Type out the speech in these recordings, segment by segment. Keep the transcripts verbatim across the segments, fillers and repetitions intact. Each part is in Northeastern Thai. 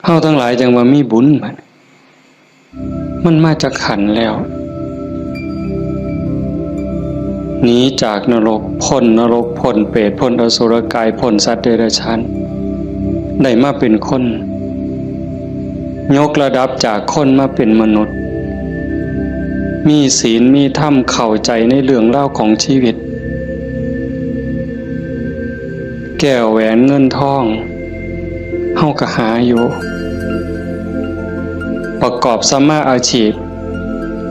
เฮาทั้งหลายจั่งว่ามีบุญบัด มันมาจากขันแล้ว หนีจากนรก พ้นนรก พ้นเปรต พ้นอสุรกาย พ้นสัตว์เดรัจฉาน ได้มาเป็นคน ยกระดับจากคนมาเป็นมนุษย์ มีศีล มีธรรม เข้าใจในเรื่องราวของชีวิต แก้วแหวนเงินทอง เฮาก็หาอยู่ ประกอบสัมมาอาชีพ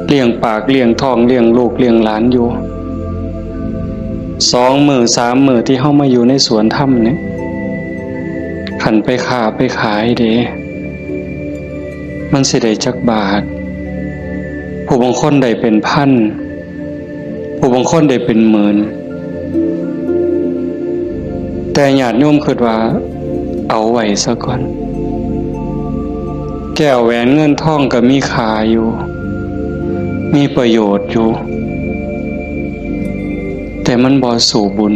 เลี้ยงปาก เลี้ยงท้อง เลี้ยงลูก เลี้ยงหลานอยู่ สองมื้อ สามมื้อที่เฮามาอยู่ในสวนธรรมเนี่ย คันไปค้าไปขายเด้ มันสิได้จักบาท ผู้บางคนได้เป็นพัน ผู้บางคนได้เป็นหมื่น แต่ญาติโยมคิดว่าเอาไว้ซะก่อน แก้วแหวนเงินทองก็มีค่าอยู่ มีประโยชน์อยู่ แต่มันบ่สู้บุญ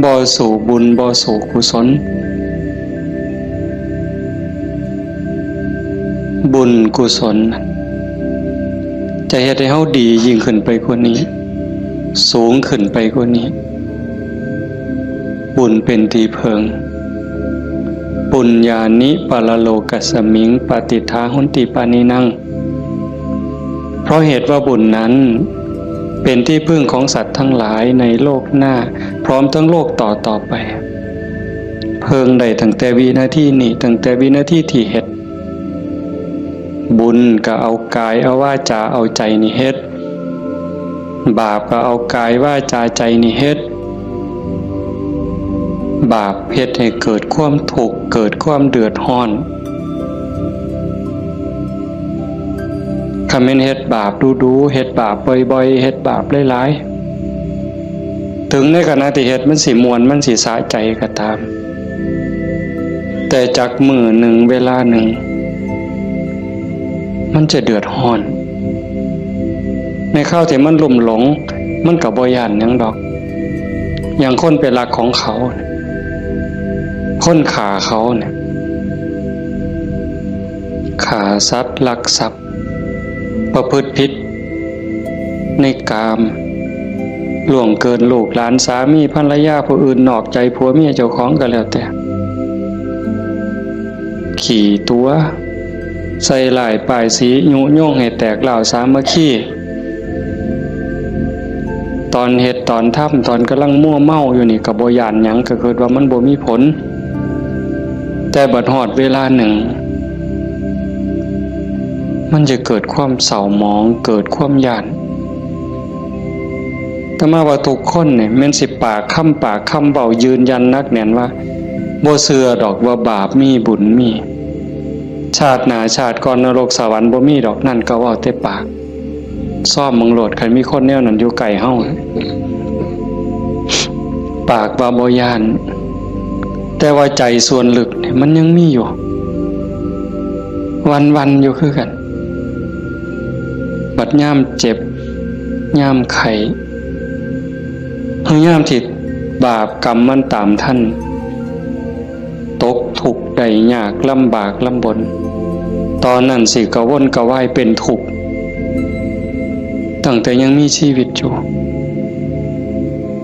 บ่สู้บุญ บ่สู้กุศล บุญกุศล จะเฮ็ดให้เฮาดียิ่งขึ้นไปกว่านี้ สูงขึ้นไปกว่านี้ บุญเป็นที่เพิ่ง ปุญญานิปรโลกัสมิง ปฏิฏฐาหนติปานินัง เพราะเหตุว่าบุญนั้น เป็นที่พึ่งของสัตว์ทั้งหลายในโลกหน้า พร้อมทั้งโลกต่อต่อไป เพิ่งได้ตั้งแต่วินาทีนี้ ตั้งแต่วินาทีที่เฮ็ด บุญก็เอากาย เอาวาจา เอาใจนี่เฮ็ด บาปก็เอากายวาจาใจนี่เฮ็ด บาปเฮ็ดให้เกิดความทุกข์ เกิดความเดือดร้อน คันแม่นเฮ็ดบาปดูๆ เฮ็ดบาปบ่อยๆ เฮ็ดบาปหลายๆ ถึงในขณะที่เฮ็ดมันสิม่วน มันสิสะใจก็ตาม แต่จักมื้อหนึ่งเวลาหนึ่ง มันจะเดือดร้อน ในคราวที่มันลุ่มหลง มันก็บ่ย้านหยังดอก อย่างคนไปลักของเขา คนฆ่าเขาเนี่ย ฆ่าสัตว์ ลักทรัพย์ ประพฤติผิดในกาม ล่วงเกินลูกหลาน สามีภรรยาผู้อื่น นอกใจผัวเมียเจ้าของก็แล้วแต่ ขี้ตั๋ว ใส่ร้ายป้ายสี ยุยงให้แตกร้าวสามัคคี ตอนเฮ็ดตอนทำ ตอนกำลังมัวเมาอยู่นี่ก็บ่ย้านหยัง ก็คิดว่ามันบ่มีผล แต่บัดฮอดเวลาหนึ่ง มันจะเกิดความเศร้าหมอง เกิดความย้าน อาตมาว่าทุกคนเนี่ยแม่นสิปากคำ ปากคำเว้ายืนยันหนักแน่นว่า บ่เชื่อดอกว่าบาปมีบุญมี ชาติหน้าชาติก่อนนรกสวรรค์บ่มีดอก นั่นก็เว้าแต่ปาก ซ่อมเบิ่งโลด คันมีคนแนวนั้นอยู่ใกล้เฮา ปากว่าบ่ย้าน แต่ว่าใจส่วนลึกเนี่ยมันยังมีอยู่ วันๆ อยู่คือกัน บัดยามเจ็บ ยามไข้ หรือยามที่บาปกรรมมันตามทัน ตกทุกข์ได้ยาก ลำบากลำบน ตอนนั้นสิกระวนกระวายเป็นทุกข์ ตั้งแต่ยังมีชีวิตอยู่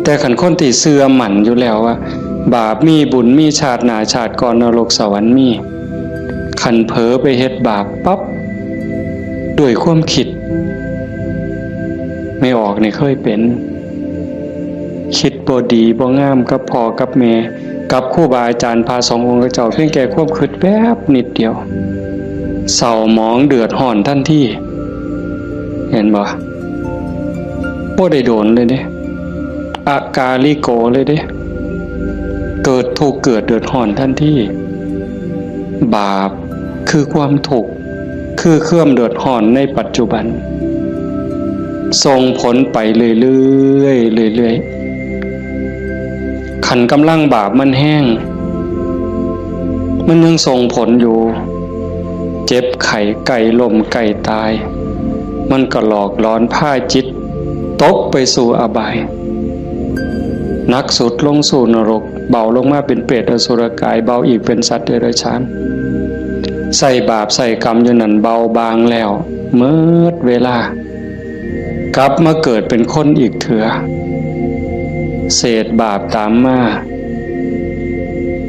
แต่คันคนที่เชื่อมั่นอยู่แล้วว่า บาปมีบุญมี ชาติหน้าชาติก่อนนรกสวรรค์มี คันเผลอไปเฮ็ดบาปปั๊บ ด้วยความคิด แม่ออกนี่เคยเป็น คิดบ่ดีบ่งามกับพ่อกับแม่ กับครูบาอาจารย์พระสงฆ์องค์เจ้า เพียงแค่ความคิดแวบนิดเดียว เศร้าหมองเดือดร้อนทันที เห็นบ่ บ่ได้โดนเลยเด้ อากาลิโกเลยเด้ เกิดทุกข์เกิดเดือดร้อนทันที บาปคือความทุกข์ คือความเดือดร้อนในปัจจุบัน ส่งผลไปเรื่อยๆ เรื่อยๆ คันกำลังบาปมันแฮง มันยังส่งผลอยู่ เจ็บไข้ใกล้ล้มใกล้ตาย มันก็หลอกหลอนพาจิตตกไปสู่อบาย หนักสุดลงสู่นรก เบาลงมาเป็นเปรตอสุรกาย เบาอีกเป็นสัตว์เดรัจฉาน ใส่บาปใส่กรรมอยู่นั่น เบาบางแล้ว เมิดเวลา กลับมาเกิดเป็นคนอีกเถื่อ เศษบาปตามมา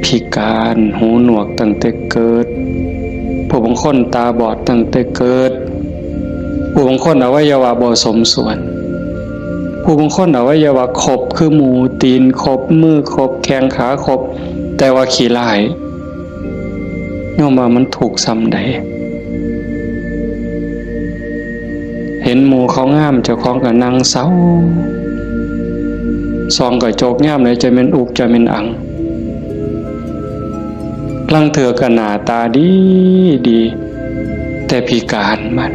พิการ หูหนวกตั้งแต่เกิด ผู้บางคนตาบอดตั้งแต่เกิด ผู้บางคนอวัยวะบ่สมส่วน ผู้บางคนอวัยวะครบคือหมู ตีนครบ มือครบ แข้งขาครบ แต่ว่าขี้ร้าย โยมว่ามันทุกข์ส่ำใด เห็นหมู่เขางาม เจ้าของก็นั่งเศร้า ส่องกระจกยามใดจะแม่นอุกจะแม่นอัง ลางเทื่อก็หน้าตาดีดี แต่พิการบัด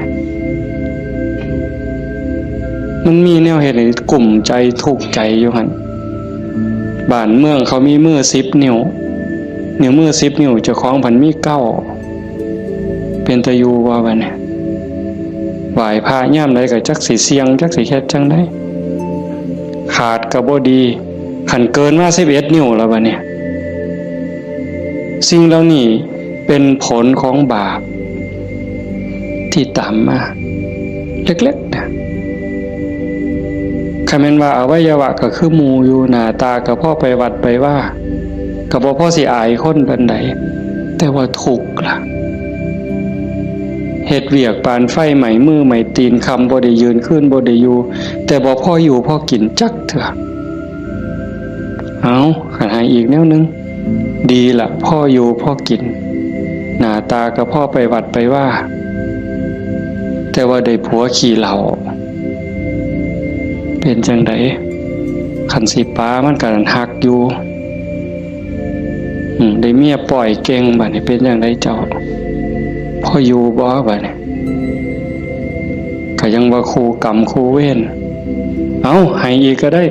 มันมีแนวเฮ็ดให้กุ้มใจทุกข์ใจอยู่หั่น บ้านเมืองเขามีมือสิบนิ้ว นิ้วมือสิบนิ้ว เจ้าของพันมีเก้า เป็นตาอยู่บ่บัดนี้ ไหว้พระยามใดก็จักสิเสี่ยง จักสิเฮ็ดจั่งใด ขาดก็บ่ดี คันเกินมาสิบเอ็ดนิ้วแล้วบัดนี้ สิ่งเหล่านี้เป็นผลของบาป ที่ตามมา เล็กๆนะ คันแม่นว่าอวัยวะก็คือหมู่อยู่ หน้าตาก็พอไปวัดไปวา ก็บ่พอสิอายคนปานใด แต่ว่าทุกข์ล่ะ เฮ็ดเวียกปานไฟไหม้มือไหม้ตีน ค่ำบ่ได้ยืน คืนบ่ได้อยู่ แต่บ่พออยู่พอกินจักเทื่อ เอา คันให้อีกแนวหนึ่ง ดีละ พออยู่พอกิน หน้าตาก็พอไปวัดไปวา แต่ว่าได้ผัวขี้เหล้า เป็นจั่งใด คันสิปามันก็หักอยู่ อืม ได้เมียป้อยเก่ง บัดนี้เป็นจั่งใดเจ้า พออยู่บ่บัดนี้ ก็ยังว่าคู่กรรมคู่เวร เอา ให้อีกก็ได้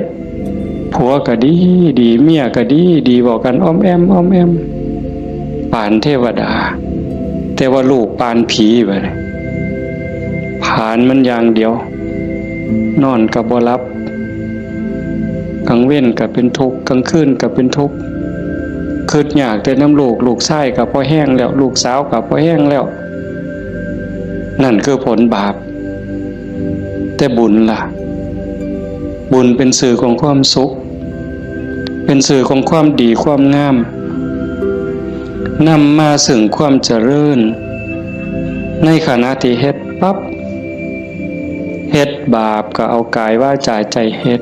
ผัวก็ดีดี เมียก็ดีดี เว้ากันอ้อมแอ้มอ้อมแอ้ม ปานเทวดา แต่ว่าลูกปานผีบัดนี้ ผลาญมันอย่างเดียว นอนก็บ่หลับ กลางเว็นก็เป็นทุกข์ กลางคืนก็เป็นทุกข์ คิดยากแต่นำลูก ลูกชายก็พอแฮงแล้ว ลูกสาวก็พอแฮงแล้ว นั่นคือผลบาป แต่บุญล่ะ บุญเป็นสื่อของความสุข เป็นสื่อของความดีความงาม นำมาซึ่งความเจริญ ในขณะที่เฮ็ดปั๊บ เฮ็ดบาปก็เอากายวาจาใจเฮ็ด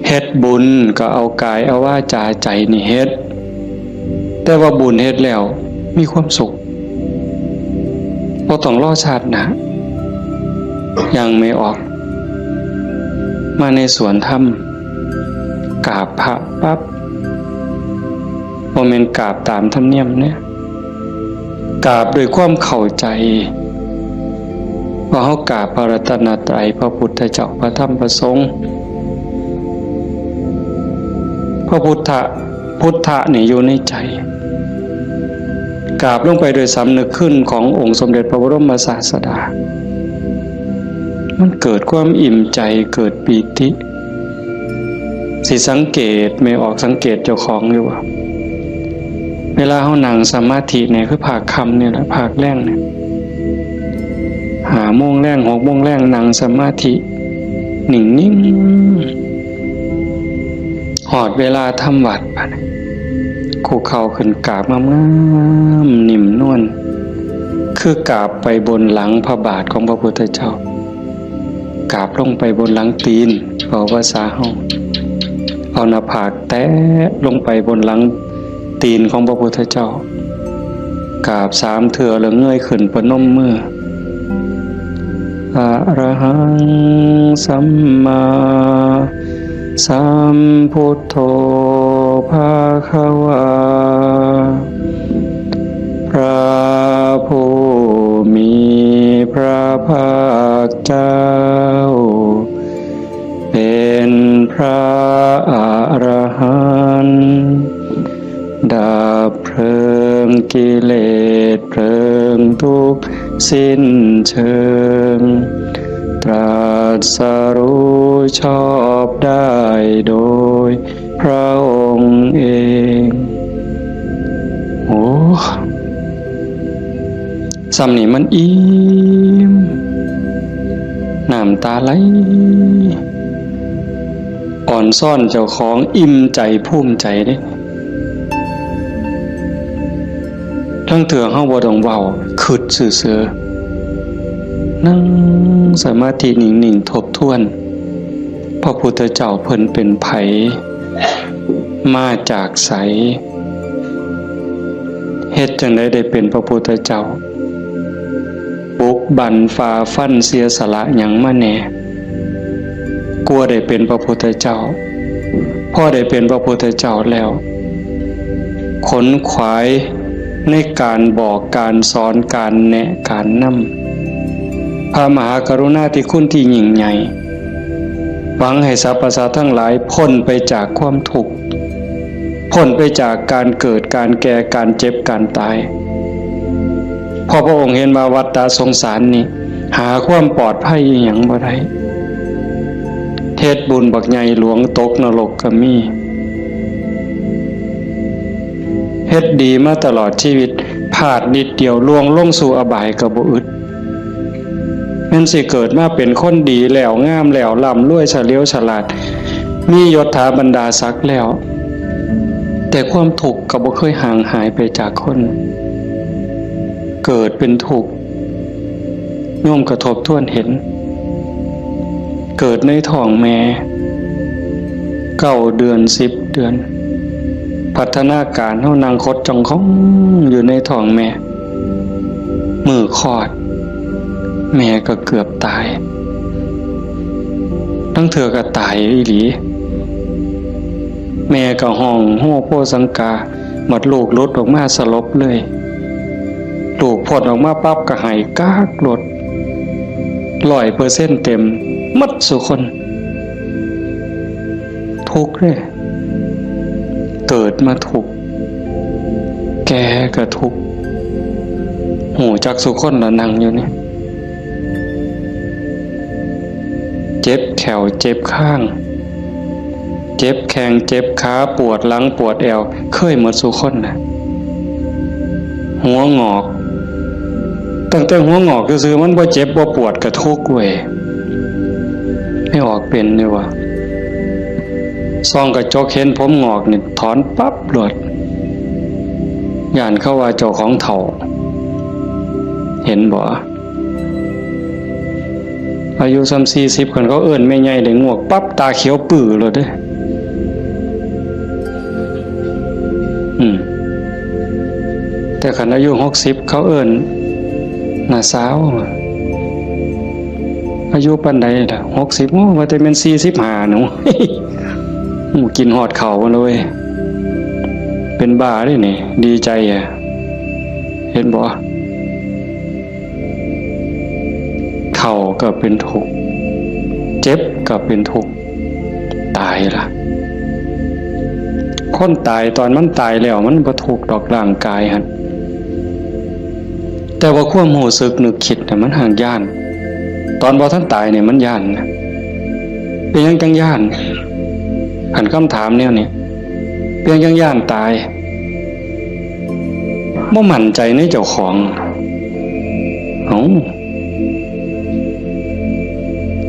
เฮ็ดบุญก็เอากายเอาวาจาใจนี่เฮ็ด แต่ว่าบุญเฮ็ดแล้วมีความสุข บ่ต้องรอชาติหน้า ยังไม่ออก มาในสวนธรรม กราบพระปั๊บ บ่แม่นกราบตามธรรมเนียมเนี่ย กราบด้วยความเข้าใจ ว่าเฮากราบพระรัตนตรัย พระพุทธเจ้า พระธรรม พระสงฆ์ พระพุทธะ พุทธะนี่อยู่ในใจ กราบลงไปโดยสำนึกคุณขององค์สมเด็จพระบรมศาสดา มันเกิดความอิ่มใจ เกิดปีติ สิสังเกต แม่ออกสังเกตเจ้าของอยู่ว่า เวลาเฮานั่งสมาธิเนี่ย คือภาคค่ำเนี่ยแหละ ภาคแลงเนี่ย ห้าโมงแลง หกโมงแลง นั่งสมาธิ นิ่งๆ ฮอดเวลาทำวัตรบัดนี้ คุกเข่าขึ้นกราบงามๆ นิ่มนวล คือกราบไปบนหลังพระบาทของพระพุทธเจ้า กราบลงไปบนหลังตีน เว้าภาษาเฮา เอาหน้าผากแตะลงไปบนหลังตีนของพระพุทธเจ้า กราบสามเทื่อแล้วเงยขึ้นประนมมือ อะระหังสัมมาสัมพุทโธภะคะวา พระผู้มีพระภาคเจ้า เป็นพระอรหันต์ ดับเพลิงกิเลสเพลิงทุกข์สิ้นเชิง ตรัสรู้ชอบได้โดย พระองค์เอง โอ้ ส่ำนี่มันอิ่ม น้ำตาไหล อ่อนซ้อนเจ้าของ อิ่มใจภูมิใจเด้ ลางเทื่อเฮาบ่ต้องเว้า คิดซื่อๆ นั่งสมาธินิ่งๆ ทบทวน พระพุทธเจ้าเพิ่นเป็นไผ มาจากไส เฮ็ดจั่งใดได้เป็นพระพุทธเจ้า บุกบั่นฝ่าฟันเสียสละหยังมาแหน่ กว่าได้เป็นพระพุทธเจ้า พอได้เป็นพระพุทธเจ้าแล้ว ขนขวายในการบอกการสอน การแนะการนำ พระมหากรุณาธิคุณที่ยิ่งใหญ่ หวังให้สรรพสัตว์ทั้งหลายพ้นไปจากความทุกข์ พ้นไปจากการเกิด การแก่ การเจ็บ การตาย เพราะพระองค์เห็นว่าวัฏฏะสงสารนี้ หาความปลอดภัยอิหยังบ่ได้ เฮ็ดบุญบักใหญ่หลวงตกนรกก็มี เฮ็ดดีมาตลอดชีวิต พลาดนิดเดียวล่วงลงสู่อบายก็บ่อึด แม่นสิเกิดมาเป็นคนดีแล้ว งามแล้ว ร่ำรวย เฉลียวฉลาด มียศถาบรรดาศักดิ์แล้ว แต่ความทุกข์ก็บ่เคยห่างหายไปจากคน เกิดเป็นทุกข์ โยมก็ทบทวนเห็น เกิดในท้องแม่ เก้าเดือน สิบเดือน พัฒนาการเฮานั่งขดจ้องของอยู่ในท้องแม่ มื้อคลอด แม่ก็เกือบตาย ลางเทื่อก็ตายอีหลี แม่ก็ฮ้องโฮโพสังกา บัดลูกหลุดออกมาสลบเลย ลูกพ้นออกมาปั๊บก็ไห้ก๊ากโลด ร้อยเปอร์เซ็นต์เต็ม หมดซุคน ทุกข์เด้ เกิดมาทุกข์ แก่ก็ทุกข์ ฮู้จักซุคนละนั่งอยู่นี่ เจ็บแข้วเจ็บคาง เจ็บแข้งเจ็บขา ปวดหลังปวดแอว เคยหมดซุคนนะ หัวงอก ตั้งแต่หัวงอกซื่อๆ มันบ่เจ็บบ่ปวดก็ทุกข์เว้ย แม่ออกเป็นอยู่วะ ส่องกระจกเห็นผมงอกนี่ถอนปั๊บโลด ย้านเขาว่าเจ้าของเฒ่า เห็นบ่ อายุส่ำสี่สิบ คันเขาเอิ้นแม่ใหญ่ได้งวกปั๊บ ตาเขียวปื้อโลดเด้ อืม แต่คันอายุหกสิบ เขาเอิ้นน้าสาว อายุปานใดล่ะ หกสิบ โอ้ ว่าแต่แม่นสี่สิบห้าหนู หมู่กินฮอดข้าวเลย เป็นบ้าเด้นี่ ดีใจอะ เห็นบ่ เฒ่าก็เป็นทุกข์ เจ็บก็เป็นทุกข์ ตายล่ะ คนตายตอนมันตายแล้วมันบ่ทุกข์ดอกร่างกายหั่น แต่ว่าความรู้สึกนึกคิดน่ะมันห่างย้าน ตอนบ่ทันตายเนี่ยมันย้านนะ เป็นหยังจังย้าน คันคำถามแนวนี้ เป็นหยังจังย้านตาย บ่มั่นใจในเจ้าของ เอ้า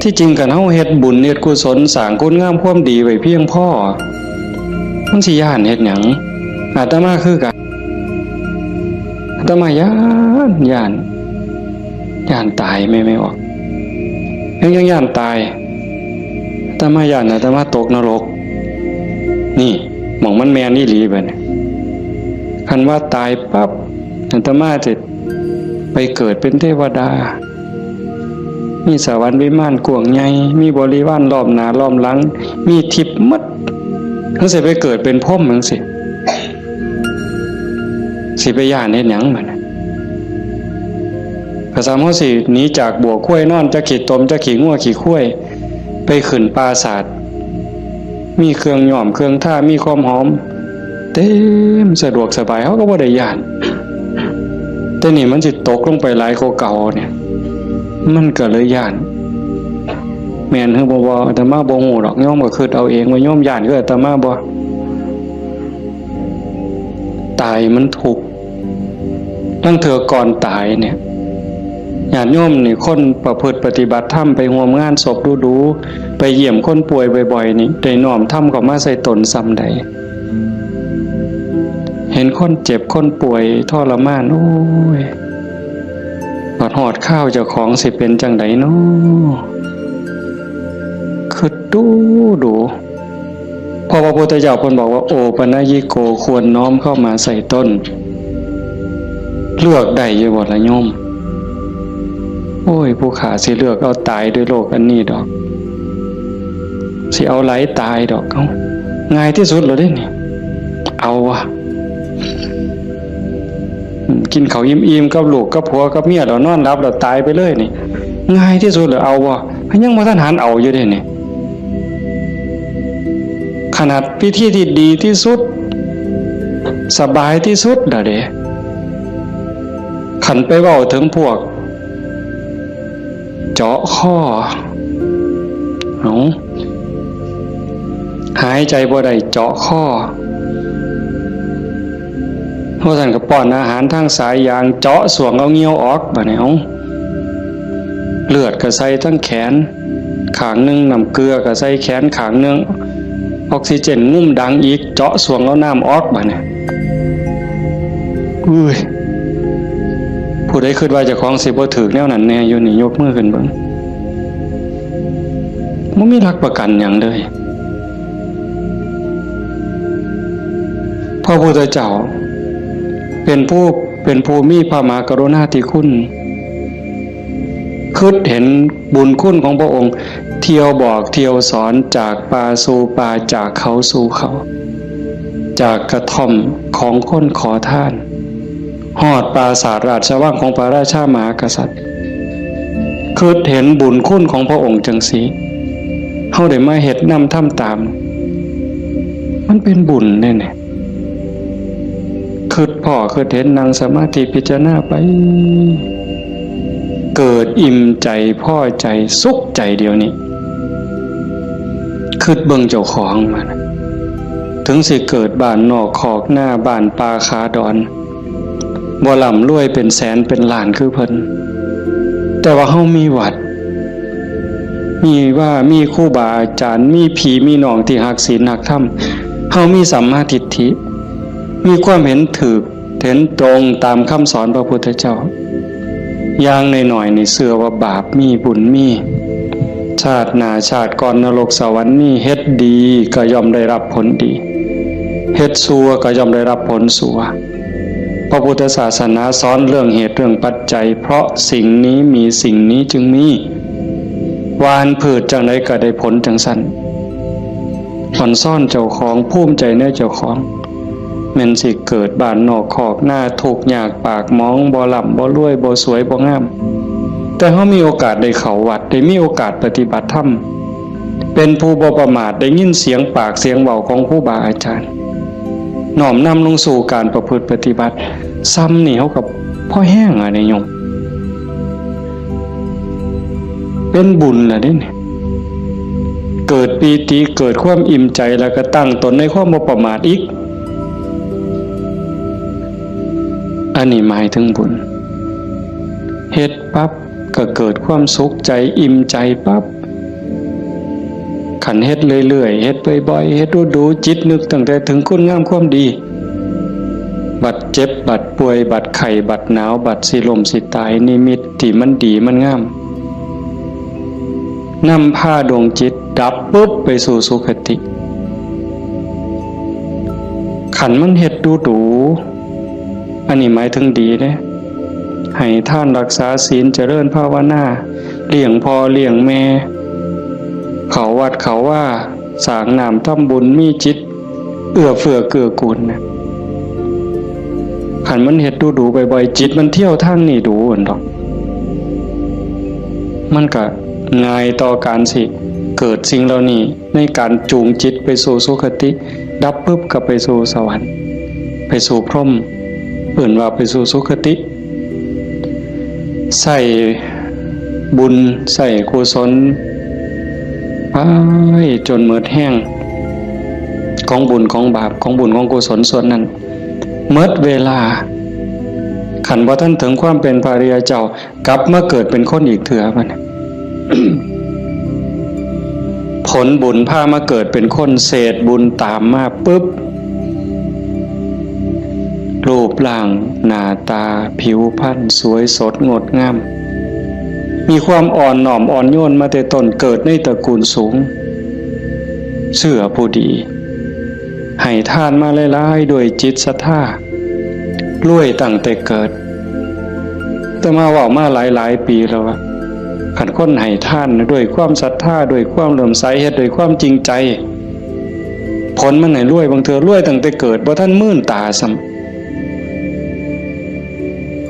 ที่จริงคันเฮาเฮ็ดบุญเฮ็ดกุศลสร้างคุณงามความดีไว้เพียงพอ มันสิย้านเฮ็ดหยัง อาตมาคือกัน อาตมาย้าน ย้าน ย้านตายแม่ แม่ออก ยัง ยังย้านตาย อาตมาย้านอาตมาตกนรก นี่ หม่องมันแม่นอีหลีบัดนี้ คันว่าตายปั๊บ อาตมาจะไปเกิดเป็นเทวดา มีสวรรค์วิมานกว้างใหญ่ มีบริวารล้อมหน้าล้อมหลัง มีทิพย์หมด จั่งซี้ไปเกิดเป็นพรหมจั่งซี้ สิไปย้านเฮ็ดหยังบัดนี้ กะซ้ำเฮาสิหนีจากบั้วควายนอน จักขี้ตม จักขี้งัวขี้ควาย ไปขึ้นปราสาท มีเครื่องย้อมเครื่องทา มีความหอม เต็มสะดวกสบาย เฮาก็บ่ได้ย้าน แต่นี่มันสิตกลงไปหลายกว่าเก่าเนี่ย มันก็เลยย้าน แม่นหรือบ่ บ่ อาตมาบ่ฮู้ดอก โยมก็คิดเอาเองว่าโยมย้านคืออาตมาบ่ ตายมันทุกข์ ลางเทื่อก่อนตายเนี่ย ญาติโยมนี่ คนประพฤติปฏิบัติธรรม ไปร่วมงานศพดูๆ ไปเยี่ยมคนป่วยบ่อยๆ นี่ ได้น้อมธรรมเข้ามาใส่ตนส่ำใด เห็นคนเจ็บคนป่วยทรมาน โอ้ย บัดฮอดคราวเจ้าของสิเป็นจั่งใดน้อ คิดดูดู เพราะว่าพระพุทธเจ้าเพิ่นบอกว่า โอปัญญิโก ควรน้อมเข้ามาใส่ตน เลือกได้อยู่บ่ล่ะโยม โอ้ย ผู้ข้าสิเลือกเอาตายด้วยโรคอันนี้ดอก สิเอาไหลตายดอก เอ้า ง่ายที่สุดแล้วเด้นี่ เอาวะ อืม กินข้าวอิ่มๆ กับลูกกับผัวกับเมียแล้วนอนหลับแล้วตายไปเลยนี่ ง่ายที่สุดแล้ว เอาวะ ยังบ่ทันหันเอาอยู่เด้นี่ ขนาดวิธีที่ดีที่สุด สบายที่สุดน่ะเด้ คันไปเว้าถึงพวก เจาะคอ เอ้า หายใจบ่ได้เจาะคอ ว่าซั่นก็ป้อนอาหารทางสายยาง เจาะส่วงเอาเหงี้ยวออก บาดนี้ เอ้า เลือดก็ใส่ทั้งแขนข้างหนึ่ง น้ำเกลือก็ใส่แขนข้างหนึ่ง ออกซิเจนงุ่มดังอีก เจาะส่วงเอาน้ำออก บาดนี้ อุ้ย ผู้ใดคิดว่าเจ้าของสิบ่ถืกแนวนั้นแน่อยู่นี่ ยกมือขึ้นเบิ่ง บ่มีหลักประกันหยังเลย พระพุทธเจ้า เป็นผู้ เป็นผู้มีพระมหากรุณาธิคุณ คิดเห็นบุญคุณของพระองค์ เที่ยวบอกเที่ยวสอน จากป่าสู่ป่า จากเขาสู่เขา จากกระท่อมของคนขอทาน ฮอดปราสาทราชวังของพระราชามหากษัตริย์ คิดเห็นบุญคุณของพระองค์จังซี้ เฮาได้มาเฮ็ดนำทำตาม มันเป็นบุญเด้เนี่ย คิดพ้อคิดเห็น นั่งสมาธิพิจารณาไป เกิดอิ่มใจ พอใจ สุขใจเดี๋ยวนี้ คิดเบิ่งเจ้าของมานะ ถึงสิเกิดบ้านนอกคอกนา บ้านป่าขาดอน บ่ร่ำรวยเป็นแสนเป็นล้านคือเพิ่น แต่ว่าเฮามีวัด มีว่า มีครูบาอาจารย์ มีพี่มีน้องที่ฮักศีลฮักธรรม เฮามีสัมมาทิฏฐิ มีความเห็นถูก เห็นตรงตามคำสอนพระพุทธเจ้า อย่างน้อยๆ นี่เชื่อว่าบาปมีบุญมี ชาติหน้าชาติก่อนนรกสวรรค์มี เฮ็ดดีก็ย่อมได้รับผลดี เฮ็ดชั่วก็ย่อมได้รับผลชั่ว พระพุทธศาสนาสอนเรื่องเหตุเรื่องปัจจัย เพราะสิ่งนี้มีสิ่งนี้จึงมี หว่านพืชจั่งใดก็ได้ผลจั่งซั้น อ่อนซ้อนเจ้าของ ภูมิใจในเจ้าของ แม่นสิเกิดบ้านนอกคอกนา ทุกข์ยากปากหมอง บ่ร่ำบ่รวย บ่สวยบ่งาม แต่เฮามีโอกาสได้เข้าวัด ได้มีโอกาสปฏิบัติธรรม เป็นผู้บ่ประมาท ได้ยินเสียงปากเสียงเว้าของครูบาอาจารย์ น้อมนำลงสู่การประพฤติปฏิบัติ ซ้ำนี่เฮาก็พอแฮงอะเด้โยม เป็นบุญล่ะเด้นี่ เกิดปีติ เกิดความอิ่มใจ แล้วก็ตั้งตนในความบ่ประมาทอีก อันนี้หมายถึงบุญ เฮ็ดปั๊บก็เกิดความสุขใจ อิ่มใจปั๊บ คันเฮ็ดเรื่อยๆ เฮ็ดบ่อยๆ เฮ็ดดูๆ จิตนึกตั้งแต่ถึงคุณงามความดี บัดเจ็บ บัดป่วย บัดไข้ บัดหนาว บัดสิล้มสิตาย นิมิตที่มันดีมันงาม นำพาดวงจิตดับปุ๊บไปสู่สุคติ คันมันเฮ็ดดูๆ อันนี้หมายถึงดีเด้ ให้ทานรักษาศีล เจริญภาวนา เลี้ยงพ่อเลี้ยงแม่ เข้าวัดเข้าวา สร้างน้ำทำบุญ มีจิตเอื้อเฟื้อเกื้อกูลนะ คันมันเฮ็ดดูๆ บ่อยๆ จิตมันเที่ยวทางนี้ดู๋หั่นดอก มันก็ง่ายต่อการสิเกิดสิ่งเหล่านี้ ในการจูงจิตไปสู่สุคติ ดับปุ๊บก็ไปสู่สวรรค์ ไปสู่พรหม เอิ้นว่าไปสู่สุคติ ใช้บุญ ใช้กุศล ไปจนหมดแฮง ของบุญของบาป ของบุญของกุศลส่วนนั้น หมดเวลา คันบ่ทันถึงความเป็นพระอริยเจ้า กลับมาเกิดเป็นคนอีกเทื่อบัดนี้ ผลบุญพามาเกิดเป็นคน เศษบุญตามมาปุ๊บ รูปร่างหน้าตาผิวพรรณสวยสดงดงาม มีความอ่อนน้อมอ่อนโยนมาแต่ต้น เกิดในตระกูลสูง เชื่อผู้ดี ให้ทานมาหลายๆ ด้วยจิตศรัทธา รวยตั้งแต่เกิด แต่มาเว้ามาหลายๆ ปีแล้วว่า คันคนให้ทานด้วยความศรัทธา ด้วยความเลื่อมใส เฮ็ดด้วยความจริงใจ ผลมันให้รวย บางเทื่อรวยตั้งแต่เกิด บ่ทันมื่นตาซ้ำ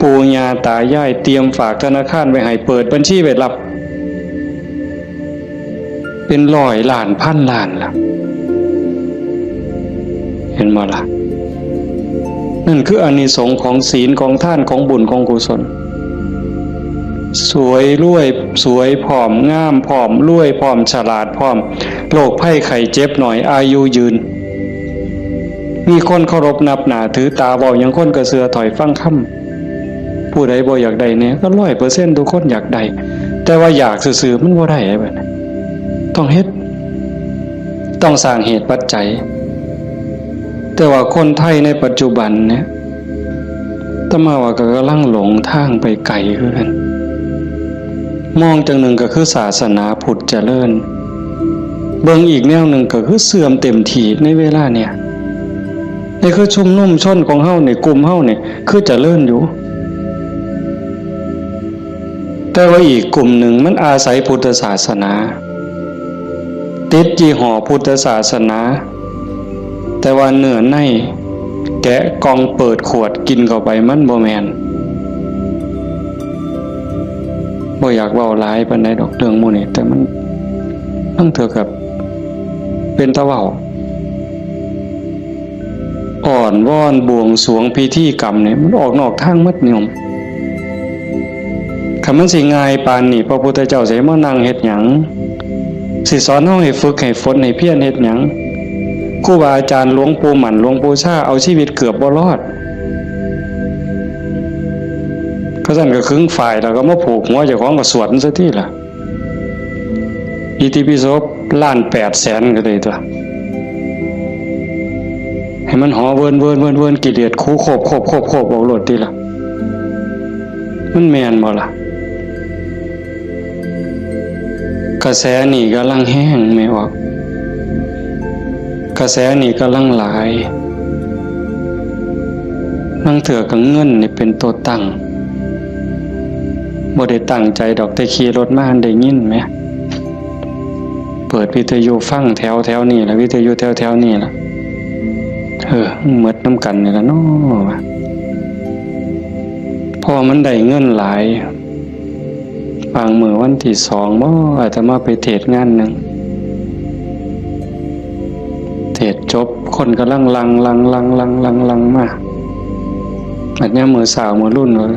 ปู่ย่าตายายเตรียมฝากธนาคารไว้ให้ เปิดบัญชีไว้รับ เป็นร้อยล้านพันล้านล่ะ เห็นบ่ล่ะ นั่นคืออานิสงส์ของศีล ของทาน ของบุญ ของกุศล สวยรวย สวยพร้อม งามพร้อม รวยพร้อม ฉลาดพร้อม โรคภัยไข้เจ็บน้อย อายุยืน มีคนเคารพนับหน้าถือตา เว้าหยังคนก็เชื่อถ้อยฟังคำ ผู้ใดบ่อยากได้แหน่ ก็ร้อยเปอร์เซ็นต์ ทุกคนอยากได้ แต่ว่าอยากซื่อๆ มันบ่ได้บัดนี้ ต้องเฮ็ด ต้องสร้างเหตุปัจจัย แต่ว่าคนไทยในปัจจุบันเนี่ย อาตมาว่าก็กำลังหลงทางไปไกลคือกัน มองจั่งหนึ่งก็คือศาสนาพุทธเจริญ เบิ่งอีกแนวหนึ่งก็คือเสื่อมเต็มที่ในเวลาเนี่ย นี่คือชุมนุมชนของเฮานี่ กลุ่มเฮานี่ คือเจริญอยู่ แต่ว่าอีกกลุ่มหนึ่งมันอาศัยพุทธศาสนา ติดยี่ห้อพุทธศาสนา แต่ว่าเนื้อในแกะกล่องเปิดขวดกินเข้าไป มันบ่แม่น บ่อยากเว้าหลายปานใดดอกเรื่องหมู่นี้ แต่มัน มันเถื่อกับเป็นตาเว้า อ้อนวอนบวงสรวงพิธีกรรมเนี่ย มันออกนอกทางหมดโยม คันมันสิง่ายปานนี้ พระพุทธเจ้าสิมานั่งเฮ็ดหยัง สิสอนเฮาให้ฝึกให้ฝนให้เพียรเฮ็ดหยัง ครูบาอาจารย์หลวงปู่หมั่นหลวงปู่ชาเอาชีวิตเกือบบ่รอด เขาซั่นก็ขึงฝ้ายแล้วก็มาผูกหัวเจ้าของก็สวดมันซะติล่ะ อิติปิโสล้านแปดแสนก็ได้ตัว ให้มันหอเวินเวินเวินเวินกิเลสคูโคบโคบโคบโคบเอาโลดติล่ะ มันแม่นบ่ล่ะ กระแสนี่กำลังแฮงแม่ออก กระแสนี่กำลังหลาย ลางเทื่อก็เงินนี่เป็นตัวตั้ง บ่ได้ตั้งใจดอก แต่ขี่รถมาได้ยินแหม เปิดวิทยุฟังแถวแถวนี่ล่ะ วิทยุแถวแถวนี่ล่ะ เออ หมดนำกันนี่ล่ะเนาะ เพราะว่ามันได้เงินหลาย บางมื้อวันที่สองบ่ อาตมาไปเทศน์งานหนึ่ง เทศน์จบ คนกำลังหลั่ง หลั่ง หลั่ง หลั่ง หลั่ง หลั่งมา อันเนี้ยมื้อเช้ามื้อรุ่นว่า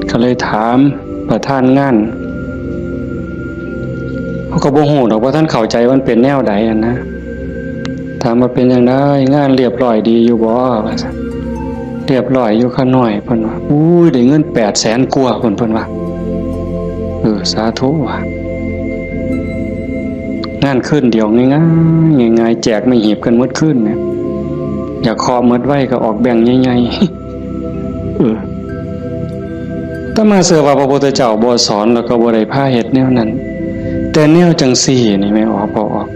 ก็เลยถามประธานงาน เขาก็บ่ฮู้ดอกว่าท่านเข้าใจว่ามันเป็นแนวใดอะนะ ถามว่าเป็นจั่งใด งานเรียบร้อยดีอยู่บ่ ว่าซั่น เรียบร้อยอยู่ข้าน้อย เพิ่นว่า อุ้ย ได้เงินแปดแสนกว่า เพิ่น เพิ่นว่า เออ สาธุว่ะ งานคืนเดียวง่ายๆ ง่ายๆ แจกไม่หีบกันหมดคืนเนี่ย อยากเคาะหมดไว้ก็ออกแบ่งค์ใหญ่ๆ เออ อาตมาเชื่อว่าพระพุทธเจ้าบ่สอนแล้วก็บ่ได้พาเฮ็ดแนวนั้น แต่แนวจังซี่นี่แม่ออกบ่ออก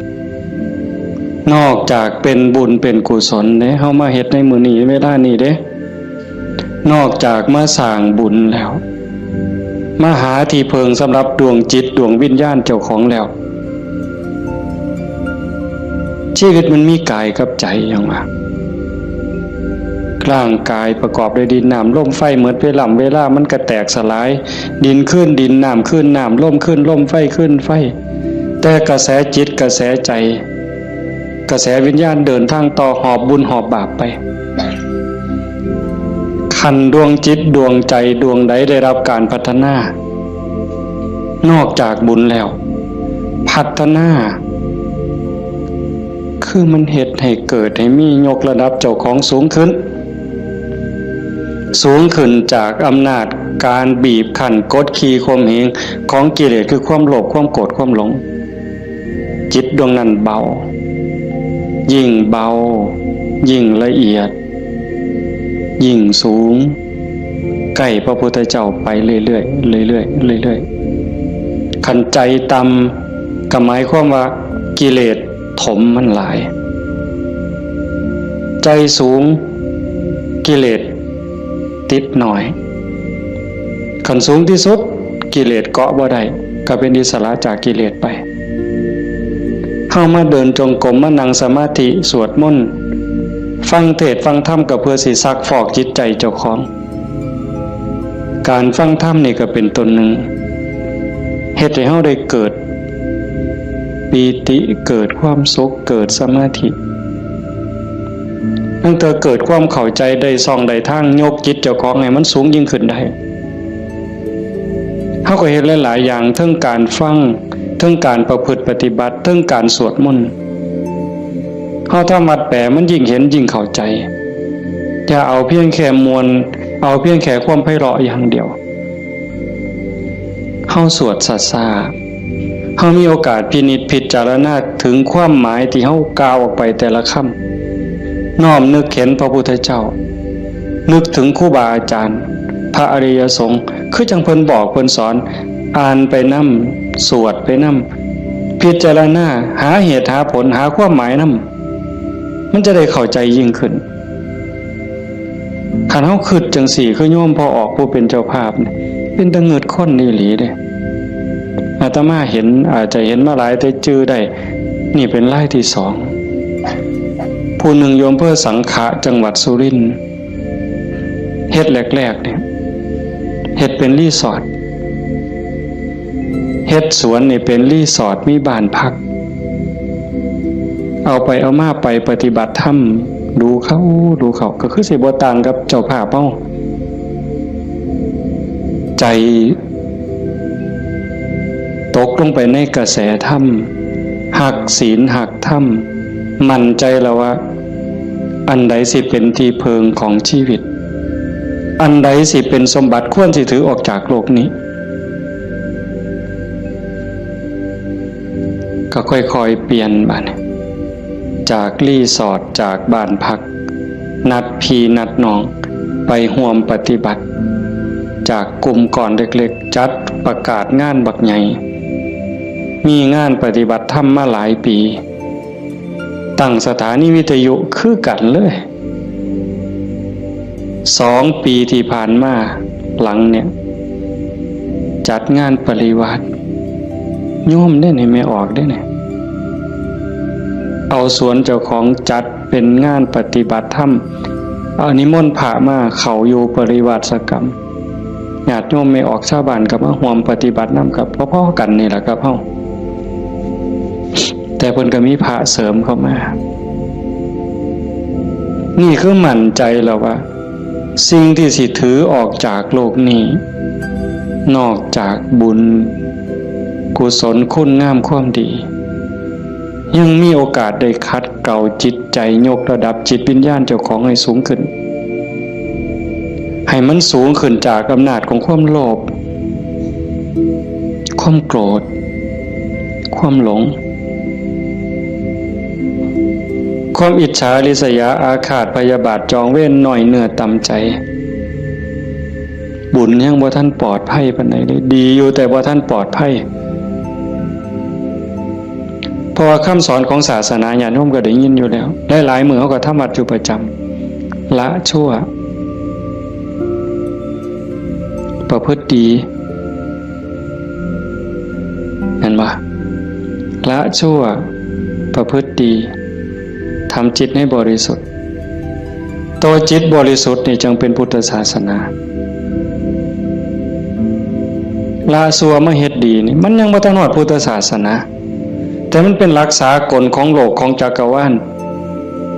นอกจากเป็นบุญเป็นกุศลเด้ เฮามาเฮ็ดในมื้อนี้เวลานี้เด้ นอกจากมาสร้างบุญแล้ว มาหาที่เพิ่งสำหรับดวงจิตดวงวิญญาณเจ้าของแล้ว ชีวิตมันมีกายกับใจหยังวะ ร่างกายประกอบด้วยดินน้ำลมไฟ หมดเวลา เวลามันก็แตกสลาย ดินคืนดิน น้ำคืนน้ำ ลมคืนลม ไฟคืนไฟ แต่กระแสจิตกระแสใจ กระแสวิญญาณเดินทางต่อ หอบบุญหอบบาปไป คันดวงจิตดวงใจดวงใดได้รับการพัฒนา นอกจากบุญแล้ว พัฒนา คือมันเฮ็ดให้เกิดให้มี ยกระดับเจ้าของสูงขึ้น สูงขึ้นจากอำนาจการบีบคั้นกดขี่ข่มเหงของกิเลส คือความโลภ ความโกรธ ความหลง จิตดวงนั้นเบา ยิ่งเบา ยิ่งละเอียด ยิ่งสูง ใกล้พระพุทธเจ้าไปเรื่อยๆ เรื่อยๆ เรื่อยๆ คันใจต่ำก็หมายความว่ากิเลสถมมันหลาย ใจสูง กิเลสติดน้อย คันสูงที่สุด กิเลสเกาะบ่ได้ ก็เป็นอิสระจากกิเลสไป เฮามาเดินจงกรม มานั่งสมาธิ สวดมนต์ ฟังเทศน์ฟังธรรม ก็เพื่อสิซักฟอกจิตใจเจ้าของ การฟังธรรมนี่ก็เป็นต้นหนึ่ง เฮ็ดให้เฮาได้เกิดปีติ เกิดความสุข เกิดสมาธิ ตั้งแต่เกิดความเข้าใจ ได้ช่องได้ทาง ยกจิตเจ้าของให้มันสูงยิ่งขึ้นได้ เฮาก็เฮ็ดหลายๆ อย่าง เทิงการฟัง เทิงการประพฤติปฏิบัติ เทิงการสวดมนต์ เฮาทำวัดแปล มันยิ่งเห็นยิ่งเข้าใจ อย่าเอาเพียงแค่ม่วน เอาเพียงแค่ความไพเราะอย่างเดียว เฮาสวดช้าๆ เฮามีโอกาสพินิจพิจารณาถึงความหมายที่เฮากล่าวออกไปแต่ละคำ น้อมนึกเห็นพระพุทธเจ้า นึกถึงครูบาอาจารย์ พระอริยสงฆ์ คือจั่งเพิ่นบอกเพิ่นสอน อ่านไปนำ สวดไปนำ พิจารณา หาเหตุหาผล หาความหมายนำ มันจะได้เข้าใจยิ่งขึ้น คันเฮาคิดจั่งซี้ คือโยมพ่อออกผู้เป็นเจ้าภาพนี่ เป็นตาเงิดคนอีหลีเด้ อาตมาเห็น อาจจะเห็นมาหลายแต่จื่อได้ นี่เป็นรายที่สอง ผู้หนึ่งอยู่อำเภอสังขะ จังหวัดสุรินทร์ เฮ็ดแรกๆ เนี่ย เฮ็ดเป็นรีสอร์ท เฮ็ดสวนนี่เป็นรีสอร์ท มีบ้านพัก เอาไปเอามาไปปฏิบัติธรรม ดูเข้า ดูเข้า ก็คือสิบ่ต่างกับเจ้าภาพเฮา ใจตกลงไปในกระแสธรรม ฮักศีลฮักธรรม มั่นใจแล้วว่า อันใดสิเป็นที่เพิงของชีวิต อันใดสิเป็นสมบัติควรสิถือออกจากโลกนี้ ก็ค่อยๆ เปลี่ยนบัดนี้ จากรีสอร์ท จากบ้านพัก นัดพี่นัดน้อง ไปร่วมปฏิบัติ จากกลุ่มก้อนเล็กๆ จัดประกาศงานบักใหญ่ มีงานปฏิบัติธรรมมาหลายปี ตั้งสถานีวิทยุคือกันเลย สองปีที่ผ่านมาหลังเนี่ย จัดงานปริวาส โยมเด้นี่ แม่ออกเด้นี่ เอาสวนเจ้าของจัดเป็นงานปฏิบัติธรรม เอานิมนต์พระมาเข้าอยู่ปริวาสกรรม ญาติโยมแม่ออกชาวบ้านก็มาร่วมปฏิบัตินำ กับพอๆ กันนี่แหละครับเฮา แต่เพิ่นก็มีพระเสริมเข้ามา นี่คือมั่นใจแล้วว่า สิ่งที่สิถือออกจากโลกนี้ นอกจากบุญ กุศล คุณงามความดี ยังมีโอกาสได้ขัดเกลาจิตใจ ยกระดับจิตวิญญาณเจ้าของให้สูงขึ้น ให้มันสูงขึ้นจากอำนาจของความโลภ ความโกรธ ความหลง ความอิจฉาริษยาอาฆาตพยาบาทจองเวร น้อยเนื้อต่ำใจ บุญยังบ่ทันปลอดภัยปานใดเลย ดีอยู่แต่บ่ทันปลอดภัย เพราะว่าคำสอนของศาสนาญาติโยมก็ได้ยินอยู่แล้ว หลายๆ มื้อเฮาก็ทำวัดอยู่ประจำ ละชั่ว ประพฤติดี เห็นบ่ ละชั่ว ประพฤติดี ทำจิตให้บริสุทธิ์ ตัวจิตบริสุทธิ์นี่จึงเป็นพุทธศาสนา ละชั่วมาเฮ็ดดีนี่ มันยังบ่ทันฮอดพุทธศาสนา แต่มันเป็นหลักสากลของโลกของจักรวาล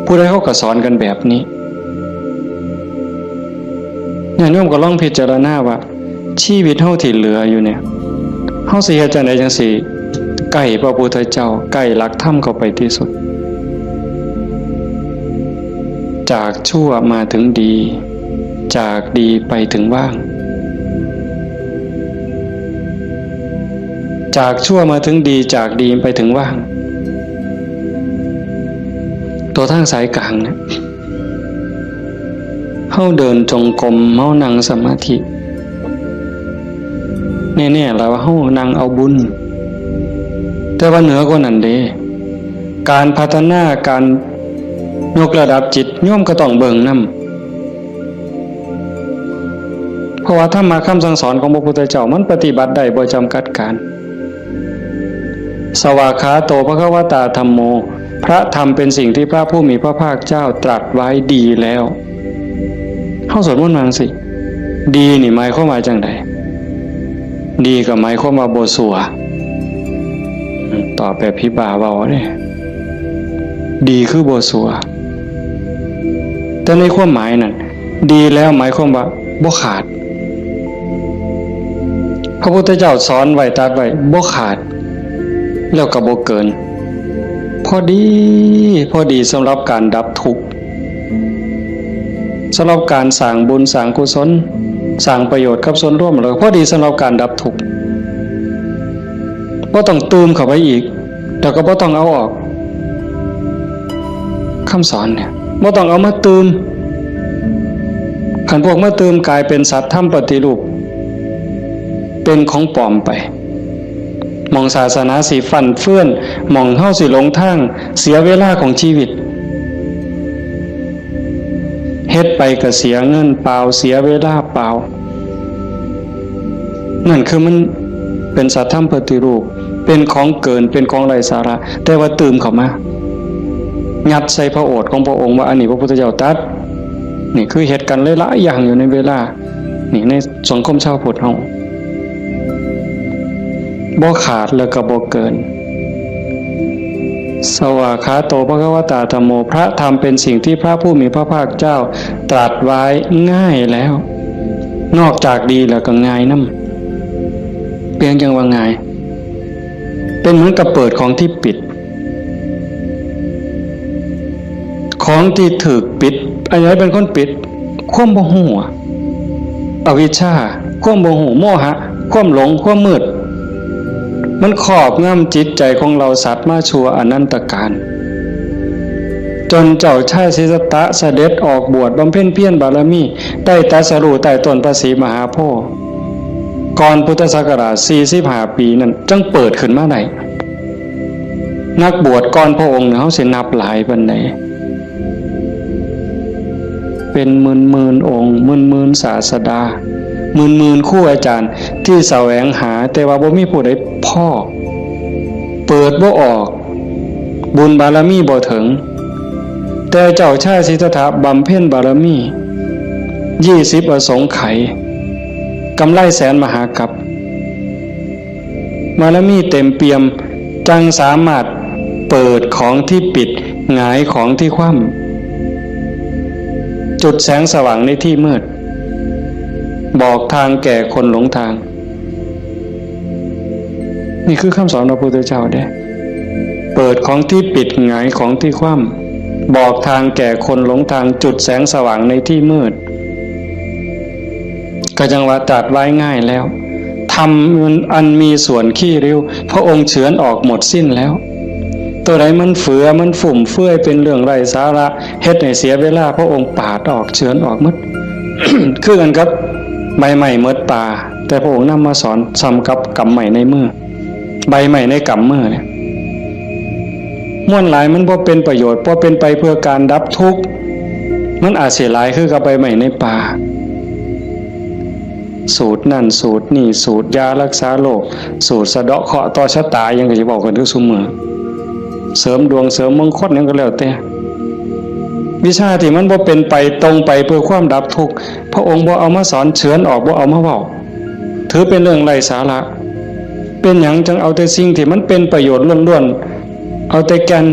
ผู้ใดเขาก็สอนกันแบบนี้ ญาติโยมก็ลองพิจารณาว่า ชีวิตเฮาที่เหลืออยู่เนี่ย เฮาสิเฮ็ดจั่งใดจั่งสิใกล้พระพุทธเจ้า ใกล้หลักธรรมเข้าไปที่สุด จากชั่วมาถึงดี จากดีไปถึงว่าง จากชั่วมาถึงดี จากดีไปถึงว่าง ตัวทางสายกลางเนี่ย เฮาเดินจงกรม เฮานั่งสมาธิ แน่ๆ แล้วว่าเฮานั่งเอาบุญ แต่ว่าเหนือกว่านั้นเด้ การพัฒนา การยกระดับจิต โยมก็ต้องเบิ่งนำ เพราะว่าธรรมะคำสั่งสอนของพระพุทธเจ้ามันปฏิบัติได้บ่จำกัดการ สวากขาโต ภควตา ธัมโม พระธรรมเป็นสิ่งที่พระผู้มีพระภาคเจ้าตรัสไว้ดีแล้ว เฮาสวดมนต์ว่าจั่งซี้ ดีนี่หมายความว่าจั่งใด ดีก็หมายความว่าบ่ซั่ว ตอบแบบผีบ้าเว้าเด้ ดีคือบ่ซั่ว แต่ในความหมายนั่น ดีแล้วหมายความว่าบ่ขาด พระพุทธเจ้าสอนไว้ ตรัสไว้ บ่ขาด แล้วก็บ่เกิน พอดี พอดีสำหรับการดับทุกข์ สำหรับการสร้างบุญ สร้างกุศล สร้างประโยชน์กับส่วนรวม แล้วก็พอดีสำหรับการดับทุกข์ บ่ต้องตื่มเข้าไปอีก แล้วก็บ่ต้องเอาออก คำสอนเนี่ย บ่ต้องเอามาตื่ม คันพวกมาตื่มกลายเป็นสัตว์ธรรมปฏิรูป เป็นของปลอมไป หม่องศาสนาสิฟั่นเฟือน หม่องเฮาสิหลงทาง เสียเวลาของชีวิต เฮ็ดไปก็เสียเงินเปล่า เสียเวลาเปล่า นั่นคือมันเป็นสัตว์ธรรมปฏิรูป เป็นของเกิน เป็นของไร้สาระ แต่ว่าตื่มเข้ามา ยัดใส่พระโอษฐ์ของพระองค์ว่าอันนี้พระพุทธเจ้าตรัส นี่คือเฮ็ดกันหลายๆอย่างอยู่ในเวลา นี่ในสังคมชาวพุทธเฮา บ่ขาดแล้วก็บ่เกิน สวากขาโต ภควตา ธัมโม พระธรรมเป็นสิ่งที่พระผู้มีพระภาคเจ้าตรัสไว้ง่ายแล้ว นอกจากดีแล้วก็ง่ายนำ เพียงจั่งว่าง่าย เป็นเหมือนกับเปิดของที่ปิด ของที่ถูกปิด อันใดเป็นคนปิด ความบ่ฮู้อะ อวิชชา ความบ่ฮู้ โมหะ ความหลง ความมืด มันครอบงำจิตใจของเหล่าสัตว์มาชั่วอนันตกาล จนเจ้าชายสิทธัตถะเสด็จออกบวชบำเพ็ญเพียรบารมี ได้ตรัสรู้ใต้ต้นพระศรีมหาโพธิ์ ก่อนพุทธศักราชสี่สิบห้าปีนั่น จั่งเปิดขึ้นมาได้ นักบวชก่อนพระองค์เนี่ย เฮาสินับหลายปานใด เป็นหมื่นๆองค์ หมื่นๆศาสดา หมื่นๆครูอาจารย์ที่แสวงหา แต่ว่าบ่มีผู้ใดพ้อ เปิดบ่ออก บุญบารมีบ่ถึง แต่เจ้าชายสิทธัตถะบำเพ็ญบารมี ยี่สิบอสงไขย กำไรแสนมหากัป บารมีเต็มเปี่ยม จั่งสามารถเปิดของที่ปิด หงายของที่คว่ำ จุดแสงสว่างในที่มืด บอกทางแก่คนหลงทาง นี่คือคำสอนพระพุทธเจ้าเด้ เปิดของที่ปิด หงายของที่คว่ำ บอกทางแก่คนหลงทาง จุดแสงสว่างในที่มืด ก็จั่งว่าตรัสไว้ง่ายแล้ว ธรรมอันมีส่วนขี้ริ้ว พระองค์เฉือนออกหมดสิ้นแล้ว ตัวใดมันเฟือ มันฟุ่มเฟือย เป็นเรื่องไร้สาระ เฮ็ดให้เสียเวลา พระองค์ปาดออก เฉือนออกหมด คือกันกับใบไม้หมดป่า แต่พระองค์นำมาสอนส่ำกับกำไม้ในมือ ใบไม้ในกำมือเนี่ย ม่วนหลายมันบ่เป็นประโยชน์ บ่เป็นไปเพื่อการดับทุกข์ มันอาจสิหลายคือกับใบไม้ในป่า สูตรนั่นสูตรนี่ สูตรยารักษาโรค สูตรสะเดาะเคราะห์ต่อชะตา หยังก็สิเว้ากันทุกซุมื้อ เสริมดวงเสริมมงคลหยังก็แล้วแต่ วิชาที่มันบ่เป็นไปตรงไปเพื่อความดับทุกข์ พระองค์บ่เอามาสอน เฉือนออก บ่เอามาเว้า ถือเป็นเรื่องไร้สาระ เป็นหยังจั่งเอาแต่สิ่งที่มันเป็นประโยชน์ล้วนๆ เอาแต่แก่น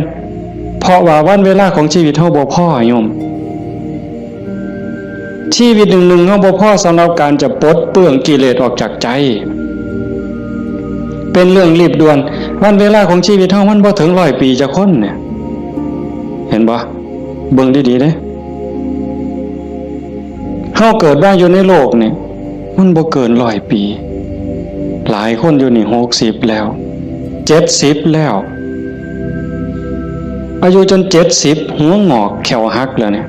เพราะว่าวันเวลาของชีวิตเฮาบ่พอโยม ชีวิตหนึ่งๆเฮาบ่พอสำหรับการจะปลดเปลื้องกิเลสออกจากใจ เป็นเรื่องรีบด่วน วันเวลาของชีวิตเฮามันบ่ถึงร้อยปีจักคนเนี่ย เห็นบ่ เบิ่งดีๆเด้ เฮาเกิดมาอยู่ในโลกนี่ มันบ่เกินร้อยปี หลายคนอยู่นี่หกสิบแล้ว เจ็ดสิบแล้ว อายุจนเจ็ดสิบ หัวงอกแข้วหักแล้วเนี่ย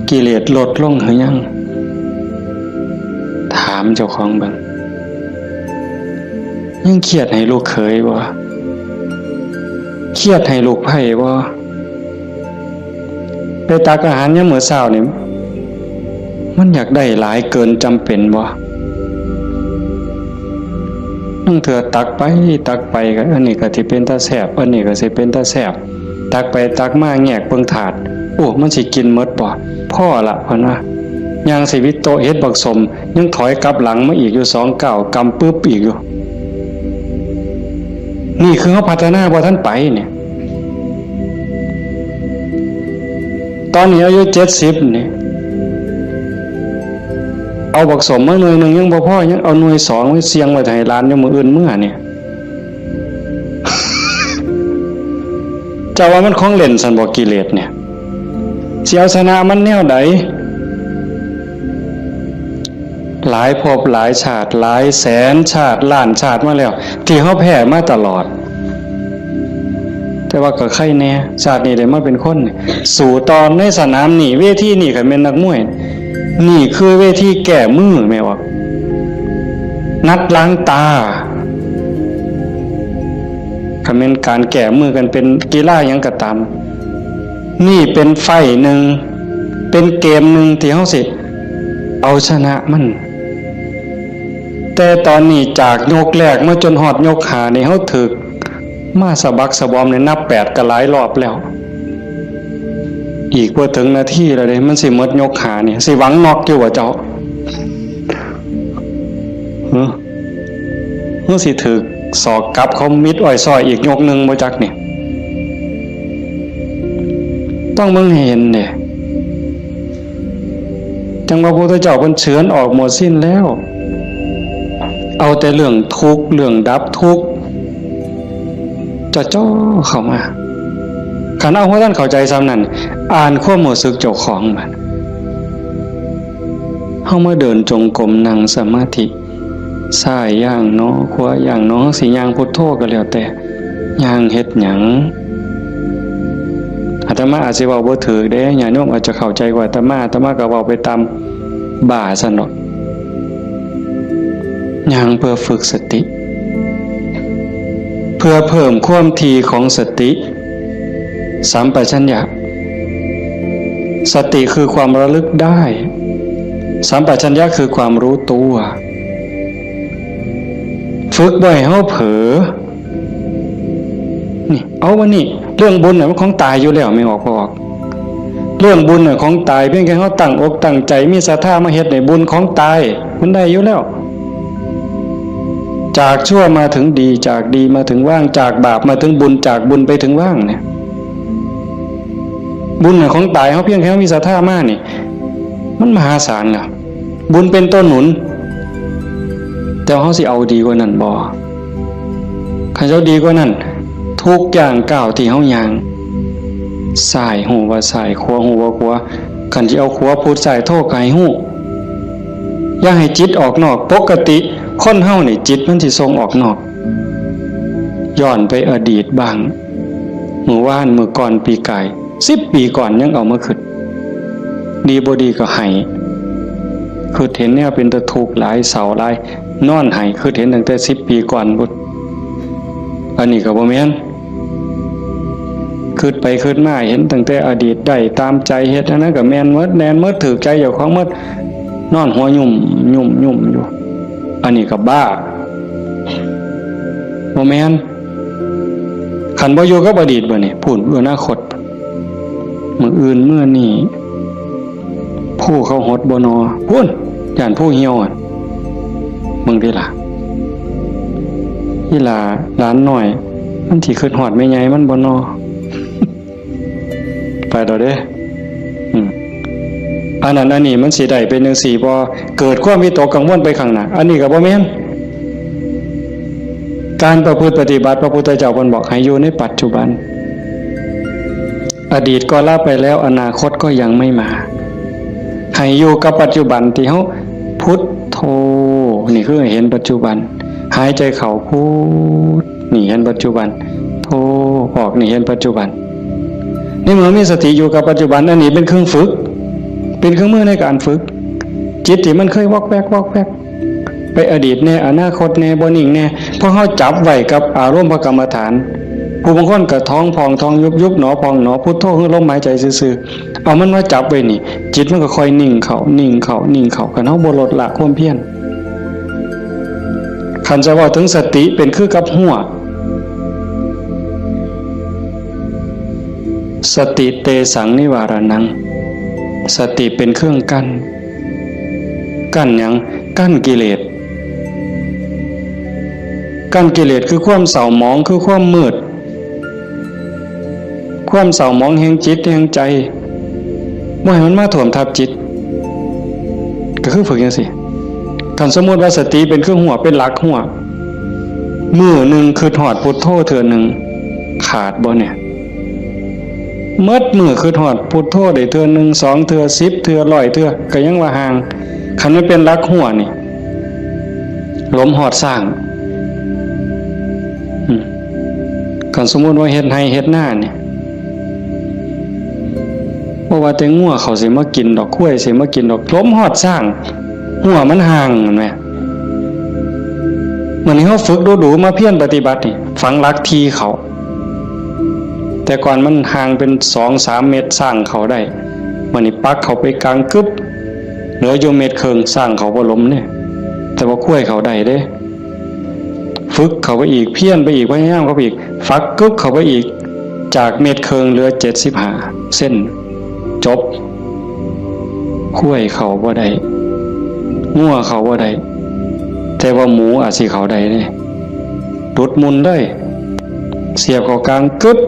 กิเลสลดลงหรือยัง ถามเจ้าของเบิ่ง ยังเครียดให้ลูกเขยบ่ เครียดให้ลูกไพร่บ่ ไปตักอาหารยามมื้อเช้านี่ มันอยากได้หลายเกินจำเป็นบ่ ลางเทื่อตักไปตักไปก็ อันนี้ก็สิเป็นตาแซ่บ อันนี้ก็สิเป็นตาแซ่บ ตักไปตักมาแงกเบิ่งถาด โอ้ มันสิกินหมดบ่ พอละ เพิ่นว่า ย่างสิวิโตะเฮ็ดบักสม ยังถอยกลับหลังมาอีกอยู่สองก้าว กำปึบอีกอยู่ นี่คือเฮาพัฒนาบ่ทันไปเนี่ย ตอนนี้อายุเจ็ดสิบนี่ เอาบักสมมาหน่วยหนึ่งยังบ่พอ ยังเอาหน่วยสองไว้เสี่ยงไว้ให้หลานอยู่มื้ออื่นเมือเนี่ย เจ้าว่ามันของเล่นซั่นบ่ กิเลสเนี่ย สิเอาชนะมันแนวใด หลายภพหลายชาติ หลายแสนชาติ ล้านชาติมาแล้ว ที่เฮาแพ้มาตลอด แต่ว่าก็ไคแน่ ชาตินี้ได้มาเป็นคน สู้ต่อในสนามนี้ เวทีนี้ คันแม่นนักมวย นี่คือเวทีแก้มือ แม่นบ่ นัดล้างตา คันแม่นการแก้มือกันเป็นกีฬาหยังก็ตาม นี่เป็นไฟต์หนึ่ง เป็นเกมหนึ่งที่เฮาสิเอาชนะมัน แต่ตอนนี้จากยกแรกมาจนฮอดยกห้านี่ เฮาถืกมาสะบักสะบอมนี่ นับแปดก็หลายรอบแล้ว อีกบ่ถึงนาทีแล้วเด้ มันสิหมดยกห้านี่ สิหวังน็อกอยู่บ่เจ้า หึ หึ สิถืกศอกกลับเขามิดอ้อยซ้อยอีกยกหนึ่งบ่จักนี่ ต้องเบิ่งให้เห็นเด้ จั่งว่าพระพุทธเจ้าเพิ่นเฉือนออกหมดสิ้นแล้ว เอาแต่เรื่องทุกข์ เรื่องดับทุกข์ จ่อๆเข้ามา คันเอาบ่ทันเข้าใจส่ำนั้น อ่านความรู้สึกเจ้าของบัด เฮามาเดินจงกรม นั่งสมาธิ ซ้ายย่างหนอ ขวาย่างหนอ เฮาสิย่างพุทโธก็แล้วแต่ ย่างเฮ็ดหยัง อาตมาอาจสิเว้าบ่ถูกเด้ ญาติโยมอาจจะเข้าใจกว่าอาตมา อาตมาก็เว้าไปตามบ้าซั่นดอก ย่างเพื่อฝึกสติ เพื่อเพิ่มความถี่ของสติ สัมปชัญญะ สติคือความระลึกได้ สัมปชัญญะคือความรู้ตัว ฝึกบ่ให้เฮาเผลอ นี่ เอาวันนี้ เรื่องบุญน่ะมันของตายอยู่แล้ว แม่นออกบ่ออก เรื่องบุญน่ะของตาย เพียงแค่เฮาตั้งอกตั้งใจ มีศรัทธามาเฮ็ดนี่ บุญของตาย มันได้อยู่แล้ว จากชั่วมาถึงดี จากดีมาถึงว่าง จากบาปมาถึงบุญ จากบุญไปถึงว่างเนี่ย บุญน่ะของตาย เฮาเพียงแค่เฮามีศรัทธามานี่ มันมหาศาลแล้ว บุญเป็นตัวหนุน แต่เฮาสิเอาดีกว่านั้นบ่ คันเฮาดีกว่านั้น ทุกย่างก้าวที่เฮาย่าง ซ้ายฮู้ว่าซ้าย ขวาฮู้ว่าขวา คันสิเอาขวาพุทซ้ายโธก็ให้ฮู้ อย่าให้จิตออกนอก ปกติคนเฮานี่จิตมันสิส่งออกนอก ย้อนไปอดีตบ้าง มื้อวาน มื้อก่อน ปีกาย สิบปีก่อนยังเอามาคิด ดีบ่ดีก็ไห้ คิดเห็นแนวเป็นตาทุกข์หลาย เศร้าหลาย นอนไห้ คิดเห็นตั้งแต่สิบปีก่อนพุ้น อันนี้ก็บ่แม่น คิดไปคิดมาเห็นตั้งแต่อดีต ได้ตามใจ เฮ็ดอันนั้นก็แม่นหมด แม่นหมด ถูกใจเจ้าของหมด นอนหัวยุ่มยุ่มยุ่มอยู่ อันนี้ก็บ้า บ่แม่น คันบ่อยู่กับอดีตบัดนี้ พู้น อนาคต มื้ออื่นมื้อนี้ ผู้เขาหดบ่นอ พู้น ย่านผู้เหี่ยวอะ มึงติล่ะ อีหล่าหลานน้อย มันสิคิดฮอดแม่ใหญ่มันบ่นอ ไปแล้วเด้ อืม อันนั้นอันนี้มันสิได้เป็นจังซี่บ่ เกิดความวิตกกังวลไปข้างหน้า อันนี้ก็บ่แม่น การประพฤติปฏิบัติ พระพุทธเจ้าเพิ่นบอกให้อยู่ในปัจจุบัน อดีตก็ละไปแล้ว อนาคตก็ยังไม่มา ให้อยู่กับปัจจุบันที่เฮาพุทโธ นี่คือเห็นปัจจุบัน หายใจเข้าพุท นี่เห็นปัจจุบัน โธ ออก นี่เห็นปัจจุบัน ในเมื่อมีสติอยู่กับปัจจุบัน อันนี้เป็นเครื่องฝึก เป็นเครื่องมือในการฝึก จิตที่มันเคยวอกแวกวอกแวก ไปอดีตแน่ อนาคตแน่ บ่นิ่งแน่ พอเฮาจับไว้กับอารมณ์พระกรรมฐาน ผู้บางคนก็ท้องพองท้องยุบ ยุบหนอพองหนอ พุทโธคือลมหายใจซื่อๆ เอามันมาจับไว้นี่ จิตมันก็ค่อยนิ่งเข้า นิ่งเข้า นิ่งเข้า คันเฮาบ่ลดละความเพียร คันจะเว้าถึงสติเป็นคือกับฮั้ว สติเตสังนิวารานัง สติเป็นเครื่องกั้น กั้นหยัง กั้นกิเลส กั้นกิเลสคือความเศร้าหมอง คือความมืด ความเศร้าหมองแห่งจิตแห่งใจ บ่ให้มันมาท่วมทับจิต ก็คือฝึกจั่งซี้ คันสมมุติว่าสติเป็นเครื่องฮั้ว เป็นหลักฮั้ว มื้อหนึ่งคิดฮอดพุทโธเทื่อหนึ่ง ขาดบ่เนี่ย หมดมื้อคิดฮอดพุทโธได้เทื่อหนึ่ง สองเทื่อ สิบเทื่อ ร้อยเทื่อ ก็ยังว่าห่าง คันมันเป็นหลักฮั้วนี่ หลมฮอดซ้าง อืม คันสมมุติว่าเฮ็ดไร่เฮ็ดนานี่ บ่ว่าแต่งัวเขาสิมากินดอก ควายสิมากินดอก หลมฮอดซ้าง ฮั้วมันห่าง แม่นบ่ มื้อนี้เฮาฝึกดูๆ มาเพียรปฏิบัตินี่ ฝังหลักที่เข้า แต่ก่อนมันห่างเป็นสองสามเมตร ซ้างเข้าได้ มื้อนี้ปักเข้าไปกลางกึ๊บ เหลืออยู่เมตรครึ่ง ซ้างเข้าบ่หลมเด้ แต่ว่าควายเข้าได้เด้ ฝึกเข้าไปอีก เพียรไปอีก พยายามเข้าไปอีก ฝักกึ๊บเข้าไปอีก จากเมตรครึ่งเหลือเจ็ดสิบห้าเซน จบ ควายเข้าบ่ได้ งัวเข้าบ่ได้ แต่ว่าหมูอาจสิเข้าได้เด้ หลุดมุ่นเลย เสียบเข้ากลางกึ๊บ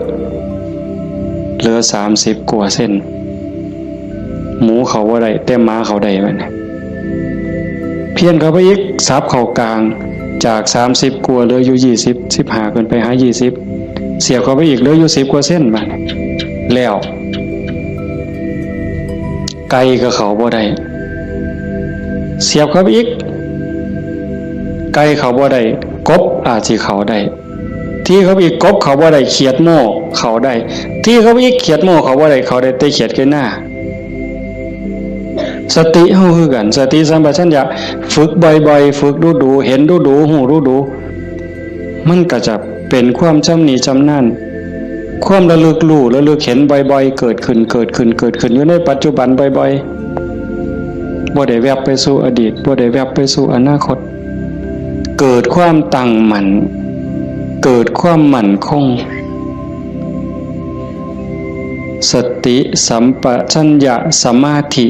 เหลือสามสิบกว่าเซน หมูเข้าบ่ได้ แต่หมาเข้าได้บัดนี้ เพี้ยนเข้าไปอีก สับเข้ากลาง จากสามสิบกว่าเหลืออยู่ยี่สิบ สิบห้าขึ้นไปหายี่สิบ เสียบเข้าไปอีกเหลืออยู่สิบกว่าเซนบัดนี้ แล้ว ไก่ก็เข้าบ่ได้ เสียบเข้าไปอีก ไก่เข้าบ่ได้ กบอาจสิเข้าได้ ที่เข้าไปอีก กบเข้าบ่ได้ เขียดโม่เข้าได้ ที่เข้าไปอีก เขียดโม่เข้าบ่ได้ เข้าได้แต่เขียดไก่นา สติเฮาคือกัน สติสัมปชัญญะ ฝึกบ่อยๆ ฝึกดูๆ เห็นดูๆ ฮู้ดูๆ มันก็จะเป็นความชำนิชำนาญ ความระลึกรู้ ระลึกเห็นบ่อยๆ เกิดขึ้น เกิดขึ้น เกิดขึ้น อยู่ในปัจจุบันบ่อยๆ บ่ได้แวบไปสู่อดีต บ่ได้แวบไปสู่อนาคต เกิดความตั้งมั่น เกิดความมั่นคง สติสัมปชัญญะสมาธิ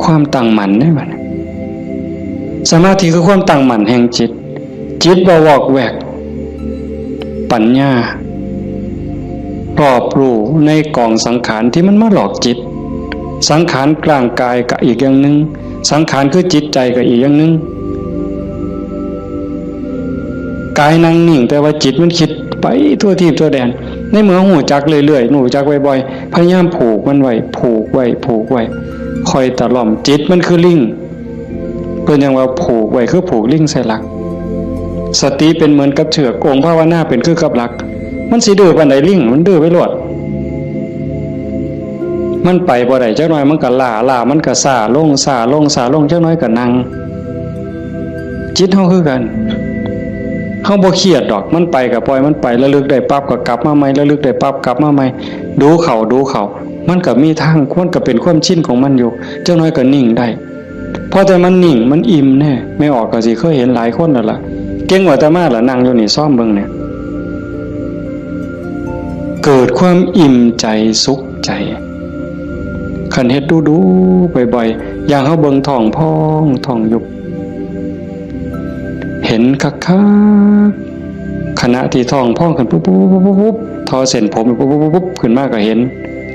ความตั้งมั่นเด้บัดนี้ สมาธิคือความตั้งมั่นแห่งจิต จิตบ่วอกแวก ปัญญา รอบรู้ในกองสังขารที่มันมาหลอกจิต สังขารร่างกายก็อีกอย่างหนึ่ง สังขารคือจิตใจก็อีกอย่างหนึ่ง กายนั่งนิ่ง แต่ว่าจิตมันคิดไปทั่วทีปทั่วแดน ในเมื่อฮู้จักเรื่อยๆ ฮู้จักบ่อยๆ พยายามผูกมันไว้ ผูกไว้ ผูกไว้ คอยตะล่อม จิตมันคือลิง เพิ่นยังว่าผูกไว้คือผูกลิงใส่หลัก สติเป็นเหมือนกับเชือก องค์ภาวนาเป็นคือกับหลัก มันสิดื้อปานใดลิง มันดื้อไปโลด มันไปบ่ได้ จักหน่อยมันก็ล้า ล้ามันก็ซ้าลง ซ้าลง ซ้าลง จักหน่อยก็นั่ง จิตเฮาคือกัน เฮาบ่เครียดดอก มันไปก็ปล่อยมันไป ระลึกได้ปั๊บก็กลับมาใหม่ ระลึกได้ปั๊บกลับมาใหม่ ดูเข้า ดูเข้า มันก็มีทาง มันก็เป็นความชินของมันอยู่ จักหน่อยก็นิ่งได้ พอแต่มันนิ่ง มันอิ่มแน่ แม่ออกก็สิเคยเห็นหลายคนแล้วล่ะ เก่งกว่าอาตมาล่ะ นั่งอยู่นี่ ซ่อมเบิ่งเนี่ย เกิดความอิ่มใจสุขใจ คันเฮ็ดดูๆ บ่อยๆ อย่างเฮาเบิ่งท้องพองท้องยุบ เห็นคักๆ ขณะที่ท้องพองขึ้นปุ๊บปุ๊บปุ๊บปุ๊บปุ๊บ ทอเส้นผมปุ๊บปุ๊บปุ๊บปุ๊บ ขึ้นมาก็เห็น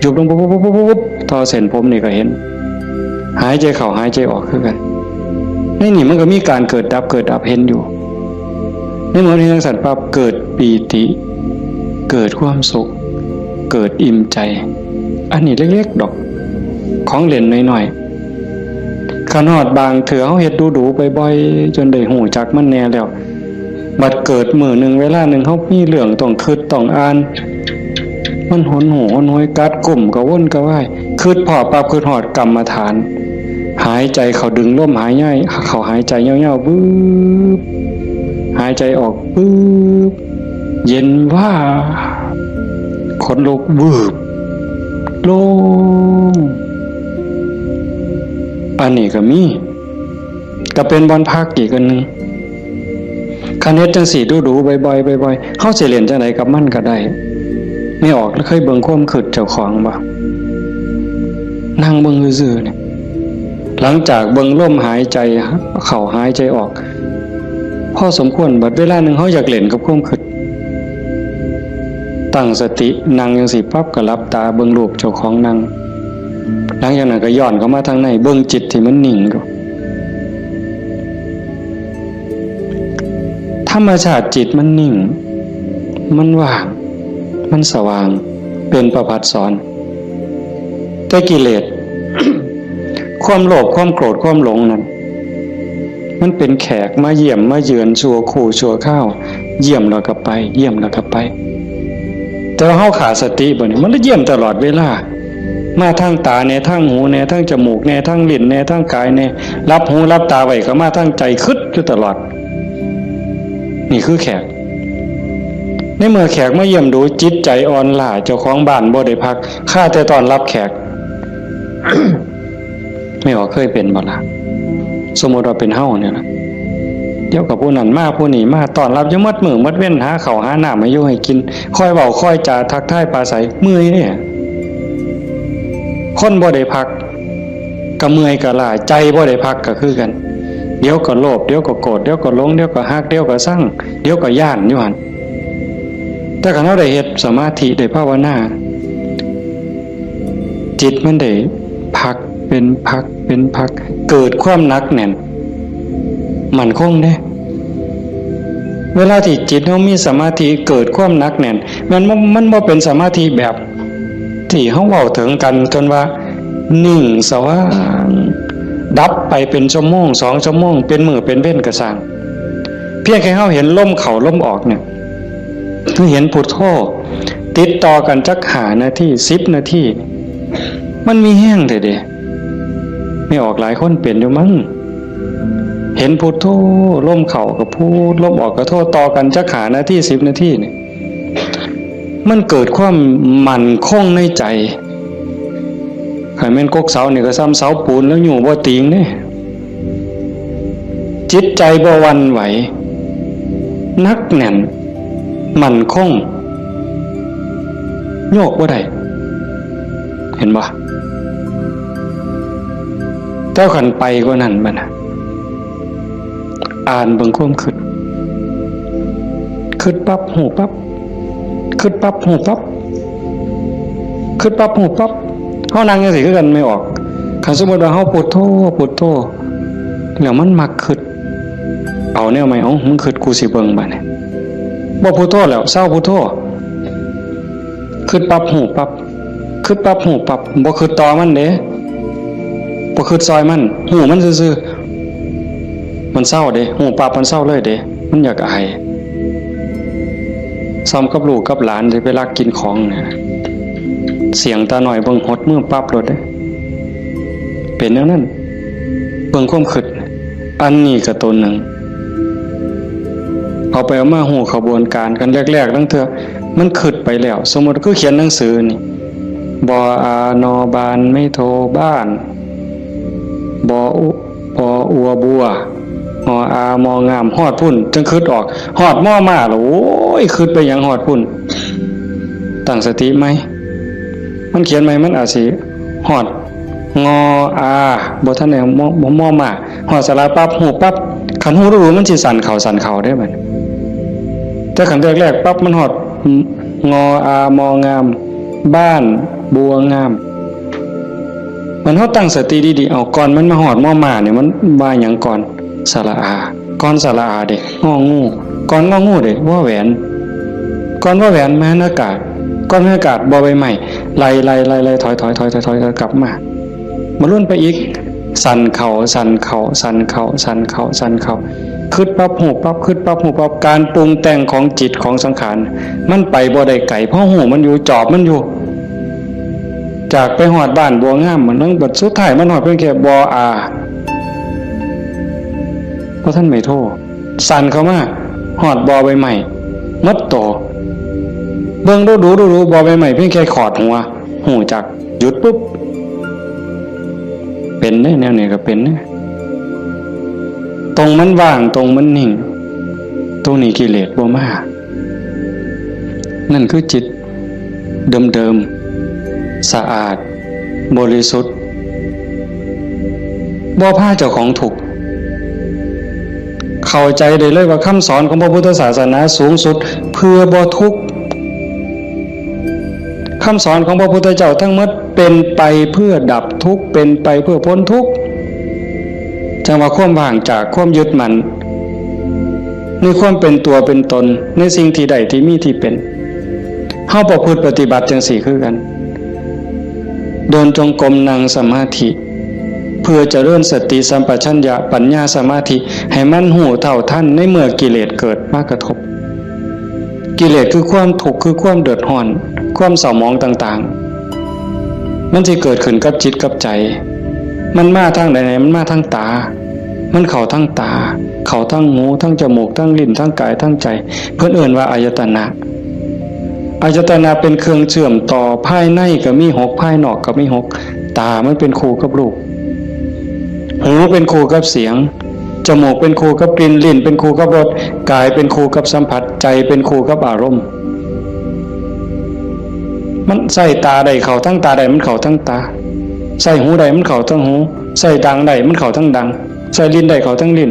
ยุบลงปุ๊บปุ๊บปุ๊บปุ๊บปุ๊บ ทอเส้นผมนี่ก็เห็น หายใจเข้าหายใจออกคือกัน ในนี่มันก็มีการเกิดดับเกิดดับเห็นอยู่ ในเมื่อเห็นจั่งซั้นปั๊บ เกิดปีติ เกิดความสุข เกิดอิ่มใจ อันนี้เล็กๆ ดอก ของเล่นน้อยๆ คันฮอดบางเทื่อเฮาเฮ็ดดูๆ บ่อยๆ จนได้ฮู้จักมันแหน่แล้ว บัดเกิดมื้อหนึ่งเวลาหนึ่งเฮามีเรื่องต้องคิดต้องอ่าน มันหนหูหนหวยกัดกุ้มกระวนกระวาย คิดพ้อปั๊บคิดฮอดกรรมฐาน หายใจเข้าดึงลมหายใจเข้าหายใจยาวๆ วืบ หายใจออก ปึ๊บ เย็นวาบ ขนลุก วืบ โล่ง อันนี้ก็มี ก็เป็นบ่อนพักอีกอันหนึ่ง คันเฮ็ดจั่งซี้ดูๆ บ่อยๆ บ่อยๆ เฮาสิเล่นจั่งใดกับมันก็ได้ แม่ออกเคยเบิ่งความคิดเจ้าของบ่ นั่งเบิ่งซื่อๆ นี่ หลังจากเบิ่งลมหายใจเข้าหายใจออก พอสมควร บัดเวลาหนึ่งเฮาอยากเล่นกับความคิด ตั้งสตินั่งจั่งซี้ปั๊บก็หลับตาเบิ่งรูปเจ้าของนั่ง หลังจากนั้นก็ย้อนเข้ามาทางใน เบิ่งจิตที่มันนิ่งอยู่ ธรรมชาติจิตมันนิ่ง มันว่าง มันสว่าง เป็นประภัสสร แต่กิเลส ความโลภ ความโกรธ ความหลงนั่น มันเป็นแขกมาเยี่ยมมาเยือนชั่วครู่ชั่วคราว เยี่ยมแล้วก็ไป เยี่ยมแล้วก็ไป แต่ว่าเฮาขาดสติบ่นี่ มันเลยเยี่ยมตลอดเวลา มาทางตาแหน่ ทางหูแหน่ ทางจมูกแหน่ ทางลิ้นแหน่ ทางกายแหน่ หลับหูหลับตาไว้ก็มาทางใจ คิดอยู่ตลอด นี่คือแขก ในเมื่อแขกมาเยี่ยมดู จิตใจอ่อนล้า เจ้าของบ้านบ่ได้พัก คาแต่ต้อนรับแขก แม่ออกเคยเป็นบ่ล่ะ สมมติว่าเป็นเฮาเนี่ยนะ เดี๋ยวกับผู้นั้นมาผู้นี้มา ต้อนรับอยู่หมดมื้อหมดเว็น หาข้าวหาน้ำให้อยู่ให้กิน คอยเว้าคอยจาทักทายปราศรัย เมื่อยเนี่ย คนบ่ได้พัก ก็เมื่อยก็ล้า ใจบ่ได้พักก็คือกัน เดี๋ยวก็โลภ เดี๋ยวก็โกรธ เดี๋ยวก็หลง เดี๋ยวก็ฮัก เดี๋ยวก็ซัง เดี๋ยวก็ย้านอยู่หั่น แต่คันเฮาได้เฮ็ดสมาธิ ได้ภาวนา จิตมันได้พักเป็นพักเป็นพัก เกิดความหนักแน่น มั่นคงเด้ เวลาที่จิตเฮามีสมาธิ เกิดความหนักแน่น มันบ่ มันบ่เป็นสมาธิแบบที่เฮาเว้าถึงกัน จนว่านิ่งสว่าง ดับไปเป็นชั่วโมง สองชั่วโมง เป็นมื้อเป็นเว็นก็ซ่าง เพียงแค่เฮาเห็นลมเข้าลมออกเนี่ย คือเห็นพุทโธ ติดต่อกันจักห้านาที สิบนาที มันมีแฮงแท้เด้ แม่ออกหลายคนเป็นอยู่มั้ง เห็นพุทโธ ลมเข้าก็พุท ลมออกก็โธ ต่อกันจักห้านาที สิบนาทีนี่ มันเกิดความมั่นคงในใจ คันแม่นกกเสานี่ก็ซ่ำเสาปูนแล้วอยู่บ่ติงเด้ จิตใจบ่หวั่นไหว หนักแน่น มั่นคง โยกบ่ได้ เห็นบ่ แต่คันไปกว่านั้นบัดน่ะ อ่านเบิ่งความคิด คิดปั๊บ ฮู้ปั๊บ คิดปั๊บ ฮู้ปั๊บ คิดปั๊บ ฮู้ปั๊บ เฮานั่งจั่งซี้คือกัน แม่ออก คันสมมุติว่าเฮาพุทโธ พุทโธ แล้วมันมักคิด เอาแนวใหม่ เอ้า มึงคิด กูสิเบิ่งบัดนี้ บ่พุทโธแล้ว เซาพุทโธ คิดปั๊บ ฮู้ปั๊บ คิดปั๊บ ฮู้ปั๊บ บ่คิดต่อมันเด้ บ่คิดซอยมัน ฮู้มันซื่อๆ มันเซาเด้ ฮู้ปั๊บ มันเซาเลยเด้ มันอยากอาย ซ่ำกับลูกกับหลานสิไปลักกินของเนี่ย เสี้ยงตาน้อยเบิ่งหดมือปั๊บโลดเด้ เป็นแนวนั้น เบิ่งความคิด อันนี้ก็ตัวหนึ่ง เอาไปเอามาฮู้ขบวนการกัน แรกๆ ลางเทื่อ มันคิดไปแล้ว สมมุติคือเขียนหนังสือนี่ บออา นอ บาน ไม้โท บ้าน บออุ บออัว บัว งอ อา มอ งาม ฮอดพุ้น จั่งคิดออก ฮอด มอ มา แล้ว โอ้ย คิดไปหยังฮอดพุ้น ตั้งสติใหม่ มันเขียนใหม่ มันอาจสิฮอด งอ อา บ่ทันได้ มอ มอ มา ฮอดสระปั๊บ ฮู้ปั๊บ คันฮู้ดูมันสิสั่นเข้าสั่นเข้าเด้บัดนี้ แต่คันแรกๆ ปั๊บ มันฮอด งอ อา มอ งาม บ้าน บัวงาม มันเฮาตั้งสติดีๆ เอา ก่อนมันมาฮอด มอ มา เนี่ย มันว่าหยังก่อน สระอา ก่อนสระอาเด้ งองู ก่อนงองูเด้ วอแหวน ก่อนวอแหวน มหานากาศ ก่อนมหานากาศ บอใบไม้ ไล่ๆๆๆ ถอยๆๆๆ กลับมา มาลุ้นไปอีก สั่นเข่า สั่นเข่า สั่นเข่า สั่นเข่า สั่นเข่า คิดปั๊บฮู้ปั๊บ คิดปั๊บฮู้ปั๊บ การปรุงแต่งของจิตของสังขาร มันไปบ่ได้ไกล เพราะฮู้มันอยู่ จอบมันอยู่ จากไปฮอดบ้านบัวงาม มันต้องบัดสุดท้ายมันฮอดเพียงแค่บ่ออา เพราะท่านไม่โทษ สั่นเข้ามา ฮอดบ่อใบไม้ หมดโต เบิ่งดูดูดูดู บ่อใบไม้เพียงแค่ขอดหัว ฮู้จัก หยุดปุ๊บ เป็นเด้ แนวนี้ก็เป็นเด้ ตรงมันว่าง ตรงมันนิ่ง ตรงนี้กิเลสบ่มา นั่นคือจิตเดิมๆ สะอาด บริสุทธิ์ บ่พาเจ้าของทุกข์ เข้าใจได้เลยว่าคำสอนของพระพุทธศาสนาสูงสุดเพื่อบ่ทุกข์ คำสอนของพระพุทธเจ้าทั้งหมดเป็นไปเพื่อดับทุกข์ เป็นไปเพื่อพ้นทุกข์ จังว่าความว่างจากความยึดมั่น ในความเป็นตัวเป็นตน ในสิ่งที่ได้ที่มีที่เป็น เฮาประพฤติปฏิบัติจังซี่คือกัน เดินจงกรม นั่งสมาธิ เพื่อเจริญสติสัมปชัญญะ ปัญญา สมาธิ ให้มันรู้เท่าทันในเมื่อกิเลสเกิดมากระทบ กิเลสคือความทุกข์ คือความเดือดร้อน ความเศร้าหมองต่างๆ มันสิเกิดขึ้นกับจิตกับใจ มันมาทางใด มันมาทางตา มันเข้าทางตา เข้าทางหู ทางจมูก ทางลิ้น ทางกาย ทางใจ เพิ่นเอิ้นว่าอายตนะ อายตนะเป็นเครื่องเชื่อมต่อ ภายในก็มีหก ภายนอกก็มีหก ตามันเป็นคู่กับรูป หูเป็นคู่กับเสียง จมูกเป็นคู่กับกลิ่น ลิ้นเป็นคู่กับรส กายเป็นคู่กับสัมผัส ใจเป็นคู่กับอารมณ์ มันใส่ตาได้เข้าทั้งตาได้ มันเข้าทั้งตา ใส่หูได้ มันเข้าทั้งหู ใส่ดังได้ มันเข้าทั้งดัง ใส่ลิ้นได้เข้าทั้งลิ้น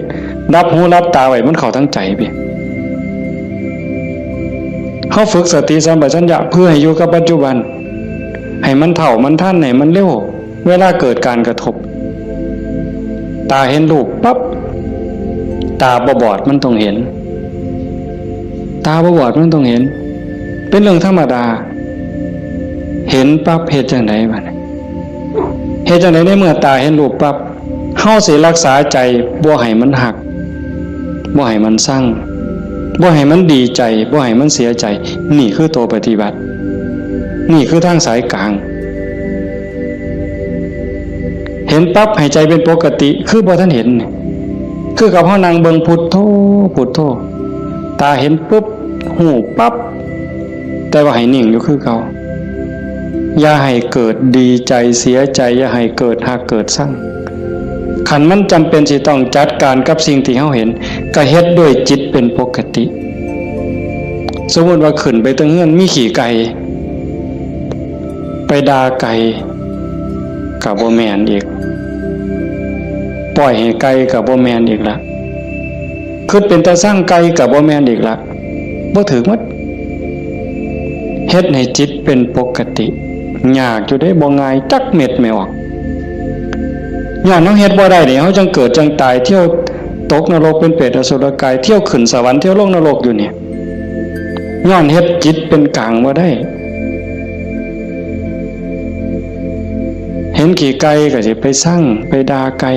รับหูรับตาไว้ มันเข้าทั้งใจพี่ เฮาฝึกสติสัมปชัญญะเพื่อให้อยู่กับปัจจุบัน ให้มันเท่ามันทัน ให้มันเร็ว เวลาเกิดการกระทบ ตาเห็นรูปปั๊บ ตาบ่บอดมันต้องเห็น ตาบ่บอดมันต้องเห็น เป็นเรื่องธรรมดา เห็นปั๊บเฮ็ดจังได๋บัดนี้ เฮ็ดจังได๋ ในเมื่อตาเห็นรูปปั๊บ เฮาสิรักษาใจบ่ให้มันฮัก บ่ให้มันซัง บ่ให้มันดีใจ บ่ให้มันเสียใจ นี่คือตัวปฏิบัติ นี่คือทางสายกลาง เห็นปั๊บให้ใจเป็นปกติ คือบ่ทันเห็นนี่ คือกับเฮานั่งเบิ่งพุทโธ พุทโธ ตาเห็นปุ๊บ ฮู้ปั๊บ แต่ว่าให้นิ่งอยู่คือเก่า อย่าให้เกิดดีใจเสียใจ อย่าให้เกิดฮักเกิดซัง คันมันจำเป็นสิต้องจัดการกับสิ่งที่เฮาเห็น ก็เฮ็ดด้วยจิตเป็นปกติ สมมุติว่าขึ้นไปเทิงเฮือนมีขี้ไก่ ไปด่าไก่ ก็บ่แม่นอีก ปล่อยให้ไก่ก็บ่แม่นอีกละ คิดเป็นตาซังไก่ก็บ่แม่นอีกละ บ่ถืกหมด เฮ็ดให้จิตเป็นปกติ ยากอยู่เด้ บ่ง่ายจักเม็ดแม่ออก ย้อนเฮาเฮ็ดบ่ได้นี่ เฮาจังเกิดจังตาย เที่ยวตกนรกเป็นเปรตอสุรกาย เที่ยวขึ้นสวรรค์ เที่ยวลงนรกอยู่นี่ ย้อนเฮ็ดจิตเป็นกลางบ่ได้ เห็นขี้ไก่ก็สิไปซัง ไปด่าไก่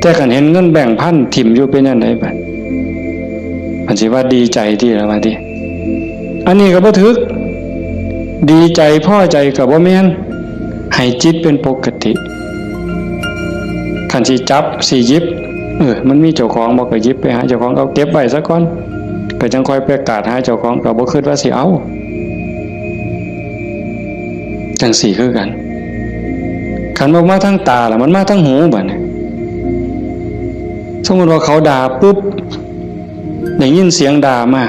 แต่คันเห็นเงินแบงค์พันถิ่มอยู่เป็นจั่งใดบัด มันสิว่าดีใจติล่ะว่าติ อันนี้ก็บ่ถืก ดีใจพอใจก็บ่แม่น ให้จิตเป็นปกติ คันสิจับสิหยิบ เออ มันมีเจ้าของบ่ก็หยิบไปหาเจ้าของ เอาเก็บไว้ซะก่อน ก็จั่งค่อยไปกาดหาเจ้าของ ก็บ่คิดว่าสิเอา จั่งซี้คือกัน คันบ่มาทางตาล่ะ มันมาทางหูบัดนี้ สมมุติว่าเขาด่าปุ๊บ ได้ยินเสียงด่ามา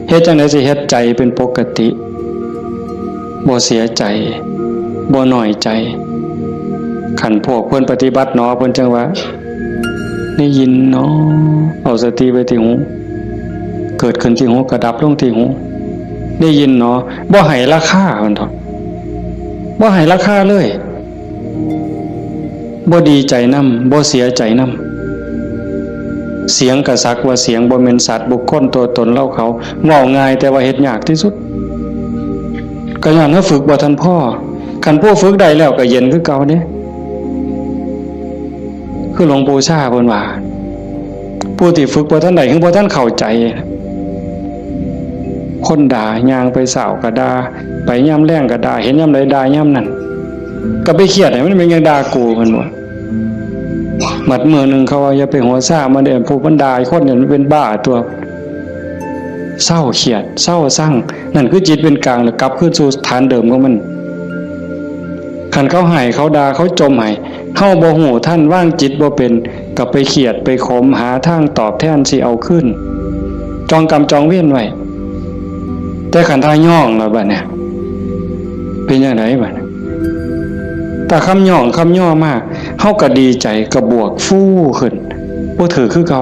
เฮ็ดจั่งใดสิเฮ็ดใจเป็นปกติ บ่เสียใจ บ่น้อยใจ คันพวกเพิ่นปฏิบัติหนอ เพิ่นจั่งว่า ได้ยินหนอ เอาสติไว้ที่หู เกิดขึ้นที่หู ก็ดับลงที่หู ได้ยินหนอ บ่ให้ราคา เพิ่นดอก บ่ให้ราคาเลย บ่ดีใจนำ บ่เสียใจนำ เสียงก็สักว่าเสียง บ่แม่นสัตว์บุคคลตัวตนเราเขา เว้าง่ายแต่ว่าเฮ็ดยากที่สุด ก็ย้อนเฮาฝึกบ่ทันพอ คันผู้ฝึกได้แล้วก็เย็นคือเก่าเด้ คือหลวงปู่ชาเพิ่นว่า ผู้ที่ฝึกบ่ทันได้ คือบ่ทันเข้าใจ คนด่า ย่างไปเช้าก็ด่า ไปยามแลงก็ด่า เห็นยามใดด่ายามนั้น ก็ไปเครียดให้มันเป็นหยังด่ากู เพิ่นว่า บัดมื้อหนึ่งเขาว่า อย่าไปหัวซ่ามันเด้อ ผู้มันด่าคนเนี่ยมันเป็นบ้าตัว เซาเครียด เซาซัง นั่นคือจิตเป็นกลาง แล้วกลับคืนสู่ฐานเดิมของมัน คันเขาให้ เขาด่า เขาจ่มให้ เฮาบ่ฮู้ทัน วางจิตบ่เป็น ก็ไปเครียด ไปขม หาทางตอบแทนสิเอาคืน จองกรรมจองเวรไว้ แต่คันถ้าย้องแล้วบัดเนี่ย เป็นจั่งใดบัดเนี่ย ถ้าคำย้องคำย่อมา เฮาก็ดีใจ ก็บวกฟูขึ้น บ่ถืกคือเก่า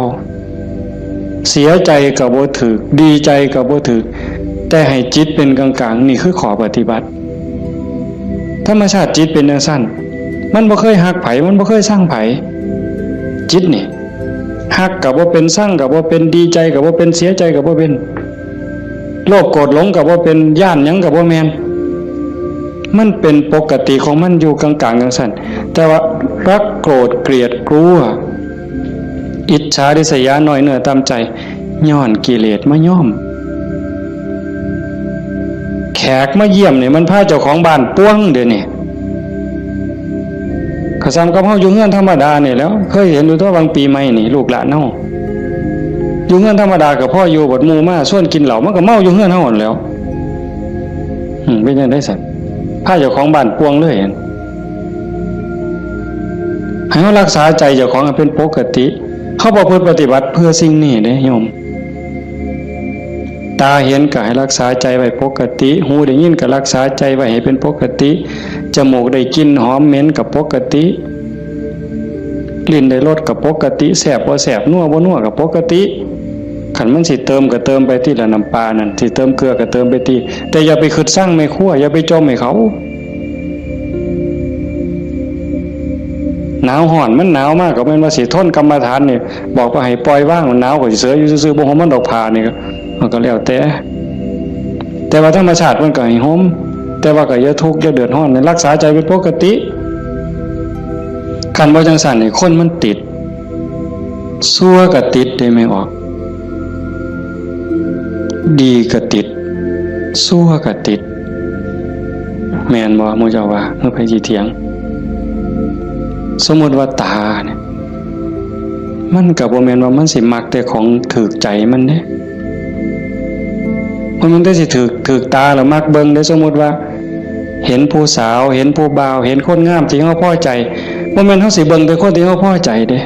เสียใจก็บ่ถืก ดีใจก็บ่ถืก แต่ให้จิตเป็นกลางๆ นี่คือข้อปฏิบัติ ธรรมชาติจิตเป็นจั่งซั้น มันบ่เคยฮักไผ มันบ่เคยซังไผ จิตนี่ ฮักก็บ่เป็น ซังก็บ่เป็น ดีใจก็บ่เป็น เสียใจก็บ่เป็น โลภโกรธหลงก็บ่เป็น ย้านหยังก็บ่แม่น มันเป็นปกติของมันอยู่กลางๆ จั่งซั้น แต่ว่ารักโกรธเกลียดกลัว อิจฉาริษยา น้อยเนื้อต่ำใจ ย้อนกิเลสมาย้อม แขกมาเยี่ยมนี่มันพาเจ้าของบ้านป่วงเดี๋ยวนี้ ก็ส่ำกับเฮาอยู่เฮือนธรรมดานี่แหล้ว เคยเห็นอยู่ตั๊ว หว่างปีใหม่นี่ ลูกหลานเฮา อยู่เฮือนธรรมดาก็พออยู่ บัดหมู่มาชวนกินเหล้า มันก็เมาอยู่เฮือนเฮาหั้นแหล้ว อืม เป็นจั่งใดซั้น พาเจ้าของบ้านป่วงเลยหั่น ให้เฮารักษาใจเจ้าของให้เป็นปกติ เฮาประพฤติปฏิบัติเพื่อสิ่งนี้เด้โยม ตาเห็นก็ให้รักษาใจไว้ปกติ หูได้ยินก็รักษาใจไว้ให้เป็นปกติ จมูกได้กลิ่นหอมเหม็นก็ปกติ ลิ้นได้รสก็ปกติ แซ่บบ่แซ่บ นัวบ่นัวก็ปกติ คันมันสิเติมก็เติมไปติละ น้ำปลานั่น สิเติมเกลือก็เติมไปติ แต่อย่าไปคิดซังแม่ครัว อย่าไปจ่มให้เขา หนาวฮ้อน มันหนาวมากก็แม่นว่าสิทนกรรมฐานนี่ บอกว่าให้ปล่อยวาง มันหนาวก็สิเสยอยู่ซื่อๆ บ่ห่มมันดอกผ้านี่ก็ มันก็แล้วแต่ แต่ว่าธรรมชาติมันก็ให้ห่ม แต่ว่าก็อย่าทุกข์อย่าเดือดร้อน รักษาใจเป็นปกติ คันบ่จั่งซั้นนี่ คนมันติด ชั่วก็ติดเด้แม่ออก ดีก็ติด ชั่วก็ติด แม่นบ่ หมู่เจ้าว่า หรือไผสิเถียง สมมุติว่าตาเนี่ย มันก็บ่แม่นว่ามันสิมักแต่ของถูกใจมันเด้ บ่แม่นแต่สิถูก ถูกตาแล้วมักเบิ่งเด้ สมมุติว่า เห็นผู้สาว เห็นผู้บ่าว เห็นคนงามที่เฮาพอใจ บ่แม่นเฮาสิเบิ่งแต่คนที่เฮาพอใจเด้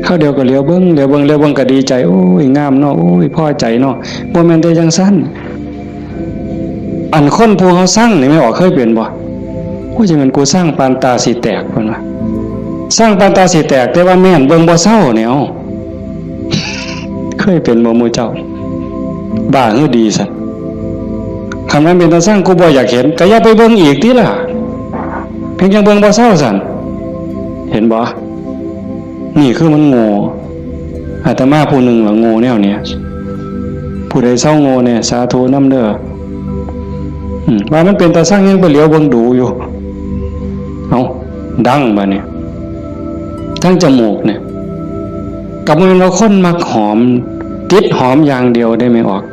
คราวเดียวก็เหลียวเบิ่ง เหลียวเบิ่ง เหลียวเบิ่งก็ดีใจ โอ้ย งามเนาะ โอ้ย พอใจเนาะ บ่แม่นแต่จั่งซั้น อันคนผู้เฮาซังนี่ แม่ออก เคยเป็นบ่ โอ้ย จั่งแม่นกูซังปานตาสิแตก เพิ่นว่า ซังปานตาสิแตก แต่ว่าแม่นเบิ่งบ่เซาเนี่ย เอ้า เคยเป็นบ่หมู่เจ้า บ้าหรือดีซั้น คันมันเป็นตาซัง กูบ่อยากเห็น ก็อย่าไปเบิ่งอีกติล่ะ เพียงจั่งเบิ่งบ่เซาซั้น เห็นบ่ นี่คือมันโง่ อาตมาผู้หนึ่งล่ะโง่แนวเนี้ย ผู้ใดเซาโง่แน่ สาธุนำเด้อ อืม ว่ามันเป็นตาซังยังไปเหลียวเบิ่งดูอยู่ เอ้า ดังบาดนี้ ทั้งจมูกเนี่ย ก็บ่แม่นว่าคนมักหอม ติดหอมอย่างเดียวเด้แม่ออก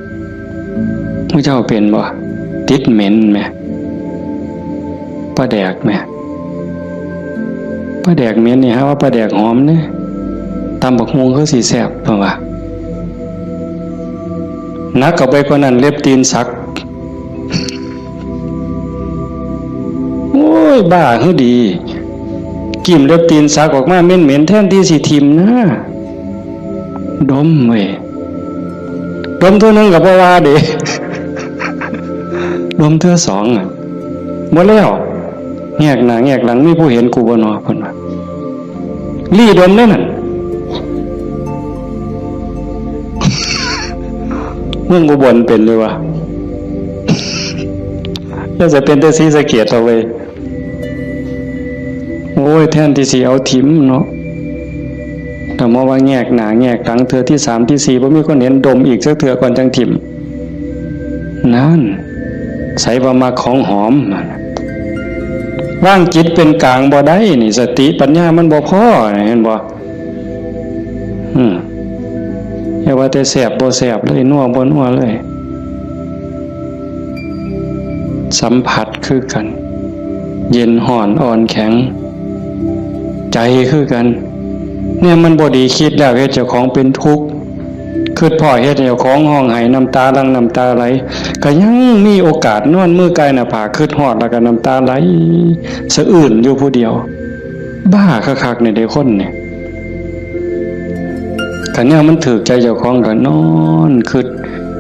หมู่เจ้าเป็นบ่ ติดเหม็นแหม ปลาแดกแหม ปลาแดกเหม็นนี่ หาว่าปลาแดกหอมเด้ ตำบักหุ่งคือสิแซ่บ เพิ่นว่า หนักเข้าไปกว่านั้น เล็บตีนสัก โอ้ย บ้าหรือดี กลิ่นเล็บตีนสักออกมาเหม็นๆ แทนที่สิถิ่มนะ ดมเว้ย ดมเทื่อหนึ่งก็บ่ว่าเด้ ดมเทื่อสองอะ บ่แล้ว แงกหน้าแงกหลัง มีผู้เห็นกูบ่นอ เพิ่นว่า ลี้ดมเด้นั่น เมืองอุบลเป็นอยู่วะ แล้วจะเป็นแต่ศรีสะเกษเอาเว้ย โอ้ย แทนที่สิเอาถิ่มเนาะ แต่มาว่าแงกหน้าแงกหลังเทื่อที่สามที่สี่ บ่มีคนเห็น ดมอีกสักเทื่อก่อนจั่งถิ่ม นั่น ไสว่ามักของหอม วางจิตเป็นกลางบ่ได้นี่ สติปัญญามันบ่พอ เห็นบ่? อืม อย่าว่าแต่แซ่บบ่แซ่บเลย นัวบ่นัวเลย สัมผัสคือกัน เย็นฮ้อนอ่อนแข็ง ใจคือกัน เนี่ยมันบ่ดี คิดแล้วเฮ็ดเจ้าของเป็นทุกข์ คิดพ้อเฮ็ดให้เจ้าของฮ้องไห้ น้ำตาหลั่งน้ำตาไหล ก็ยังมีโอกาสนอนมือกายหน้าผาก คิดฮอดแล้วก็น้ำตาไหลสะอื้นอยู่ผู้เดียว บ้าคักๆ นี่เด้คนนี่ คันแนวมันถืกใจเจ้าของก็นอนคิด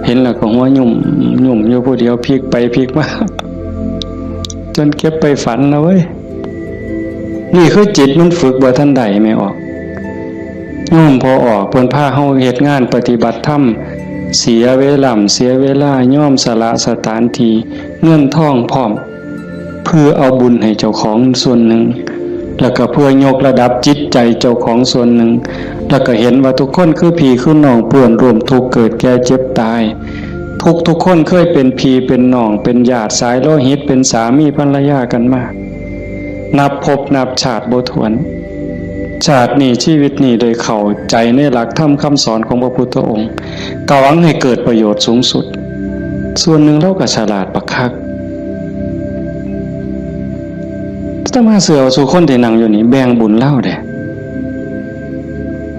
เห็นแล้วก็หัวยุ่มยุ่มอยู่ผู้เดียว พลิกไปพลิกมา จนเก็บไปฝันนะเว้ย นี่คือจิตมันฝึกบ่ทันได้แม่ออก โยมพ่อออกเพิ่นพาเฮาเฮ็ดงานปฏิบัติธรรม เสียเวลา เสียเวลา ยอมสละสถานที่ เงินทองพร้อม เพื่อเอาบุญให้เจ้าของส่วนหนึ่ง แล้วก็เพื่อยกระดับจิตใจเจ้าของส่วนหนึ่ง แล้วก็เห็นว่าทุกคนคือพี่คือน้อง เพื่อนร่วมทุกข์เกิดแก่เจ็บตาย ทุกทุกคนเคยเป็นพี่เป็นน้อง เป็นญาติสายโลหิต เป็นสามีภรรยากันมา นับภพนับชาติบ่ถ้วน ชาตินี้ชีวิตนี้ได้เข้าใจในหลักธรรมคำสอนของพระพุทธองค์ ก็หวังให้เกิดประโยชน์สูงสุด ส่วนหนึ่งลาวก็ฉลาดบักคัก อาตมาเชื่อว่าซุคนที่นั่งอยู่นี่แบ่งบุญลาวเด้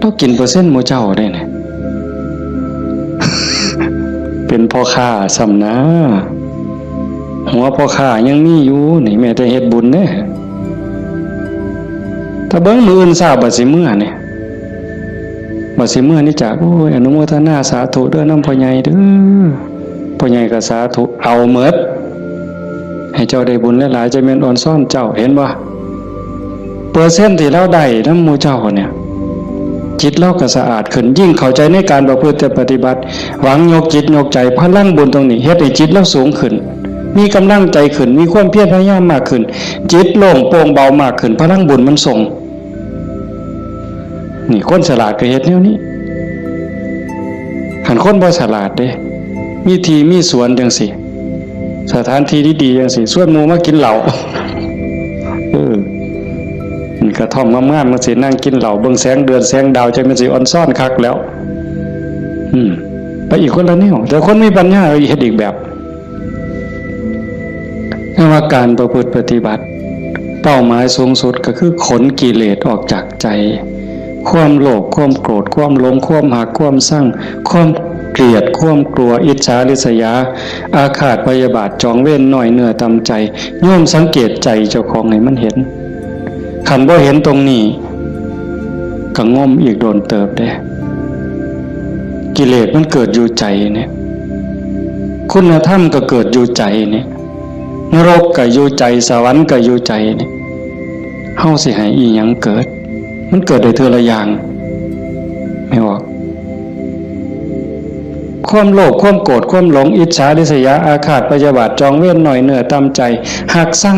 ลาวกินเปอร์เซ็นต์หมู่เจ้าเด้เนี่ย เป็นพ่อค้าซ้ำนะ หัวพ่อค้ายังมีอยู่นี่ แม้แต่เฮ็ดบุญเด้ ถ้าเบิ่งมื้ออื่นเช้าบัดสิเมือนี่ บัดสิเมือนี่จาก โอ้ย อนุโมทนาสาธุเด้อนำพ่อใหญ่เด้อ พ่อใหญ่ก็สาธุ เอาหมด ให้เจ้าได้บุญหลายๆ จะแม่นออนซ่อนเจ้า เห็นบ่? เปอร์เซ็นต์ที่ลาวได้นำหมู่เจ้าเนี่ย จิตลาวก็สะอาดขึ้น ยิ่งเข้าใจในการประพฤติปฏิบัติ หวังยกจิตยกใจ พลังบุญตรงนี้เฮ็ดให้จิตลาวสูงขึ้น มีกำลังใจขึ้น มีความเพียรพยายามมากขึ้น จิตโล่งโปร่งเบามากขึ้น พลังบุญมันส่ง นี่คนฉลาดก็เฮ็ดแนวนี้ คันคนบ่ฉลาดเด้ มีที่มีสวนจังซี่ สถานที่ดีๆจังซี่ ชวนหมู่มากินเหล้า เออ นี่กระท่อมงามๆจังซี่ นั่งกินเหล้า เบิ่งแสงเดือนแสงดาว จังแม่นสิออนซ่อนคักแล้ว อืม ไปอีกคนละแนว แต่คนมีปัญญาเฮ็ดอีกแบบ แต่ว่าการประพฤติปฏิบัติ เป้าหมายสูงสุดก็คือขนกิเลสออกจากใจ ความโลภ ความโกรธ ความหลง ความฮัก ความซัง ความเกลียด ความกลัว อิจฉาริษยา อาฆาตพยาบาท จองเวร น้อยเนื้อต่ำใจ โยมสังเกตใจเจ้าของให้มันเห็น คันบ่เห็นตรงนี้ ก็งมอีกโดนเติบเด้ กิเลสมันเกิดอยู่ใจเนี่ย คุณธรรมก็เกิดอยู่ใจเนี่ย นรกก็อยู่ใจ สวรรค์ก็อยู่ใจเนี่ย เฮาสิให้อีหยังเกิด มันเกิดได้เทื่อละอย่าง แม่นบ่? ความโลภ ความโกรธ ความหลง อิจฉาริษยา อาฆาตพยาบาท จองเวร น้อยเนื้อต่ำใจ ฮักซัง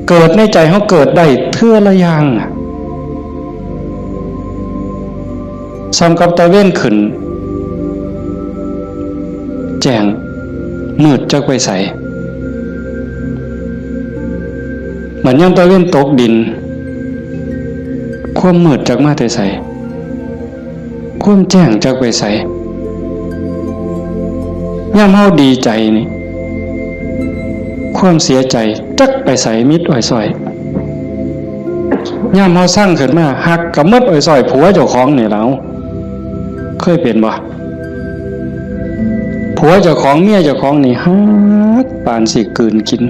เกิดในใจเฮาเกิดได้เทื่อละอย่างอะ ส่ำกับตะเว็นขึ้น แจ้ง มืดจักไปไส บัดยามตะเว็นตกดิน ความมืดจักมาแต่ไส ความแจ้งจักไปไส ยามเฮาดีใจนี่ ความเสียใจจักไปไส มิดอ้อยซ้อย ยามเฮาซังขึ้นมา ฮักก็หมดอ้อยซ้อย ผัวเจ้าของนี่แหล้ว เคยเป็นบ่? ผัวเจ้าของ เมียเจ้าของนี่ฮักปานสิกลืนกิน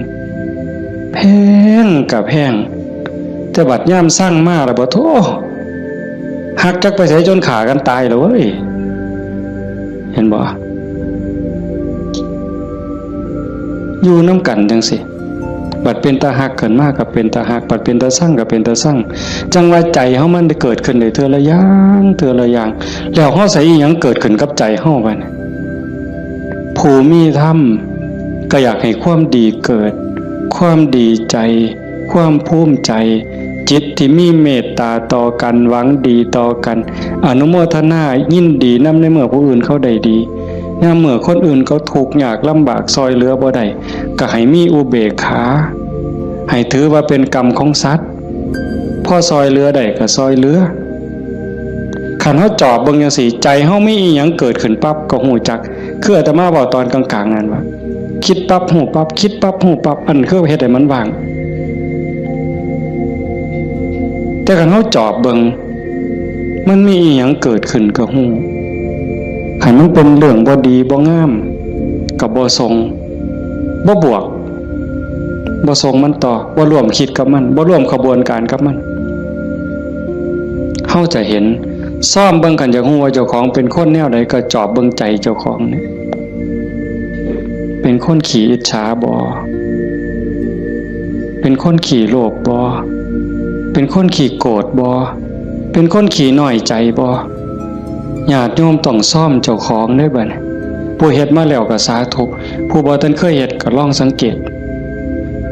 แพงก็แพง แต่บัดยามซังมาแล้วบ่ โธ่ ฮักจักไปไสจนฆ่ากันตายแล้วเว้ย เห็นบ่? อยู่นำกันจังซี้ บัดเป็นตาฮักขึ้นมาก็เป็นตาฮัก บัดเป็นตาซังก็เป็นตาซัง จั่งว่าใจเฮามันได้เกิดขึ้นได้เทื่อละอย่าง เทื่อละอย่าง แล้วเฮาใส่อีหยังเกิดขึ้นกับใจเฮาบัดนี้ ผู้มีธรรมก็อยากให้ความดีเกิด ความดีใจ ความภูมิใจ จิตที่มีเมตตาต่อกัน หวังดีต่อกัน อนุโมทนายินดีนำในเมื่อผู้อื่นเขาได้ดี ยามเมื่อคนอื่นเขาทุกข์ยากลำบาก ซ่อยเหลือบ่ได้ ก็ให้มีอุเบกขา ให้ถือว่าเป็นกรรมของสัตว์ พอซอยเหลือได้ก็ซอยเหลือ คันเฮาจอบเบิ่งจั่งซี้ ใจเฮามีอีหยังเกิดขึ้นปั๊บก็ฮู้จัก คืออาตมาเว้าตอนกลางๆนั่นว่า คิดปั๊บฮู้ปั๊บ คิดปั๊บฮู้ปั๊บ อันคือเฮ็ดให้มันว่าง แต่คันเฮาจอบเบิ่ง มันมีอีหยังเกิดขึ้นก็ฮู้ คันมันเป็นเรื่องบ่ดีบ่งาม ก็บ่ส่ง บ่บวก บ่ส่งมันต่อ บ่ร่วมคิดกับมัน บ่ร่วมขบวนการกับมัน เฮาจะเห็น ซ่อมเบิ่ง คันอยากฮู้ว่าเจ้าของเป็นคนแนวใด ก็จอบเบิ่งใจเจ้าของนี่ เป็นคนขี้อิจฉาบ่ เป็นคนขี้โลภบ่ เป็นคนขี้โกรธบ่ เป็นคนขี้น้อยใจบ่ ญาติโยมต้องซ่อมเจ้าของเด้อบัดนี้ ผู้เฮ็ดมาแล้วก็สาธุ ผู้บ่ทันเคยเฮ็ดก็ลองสังเกต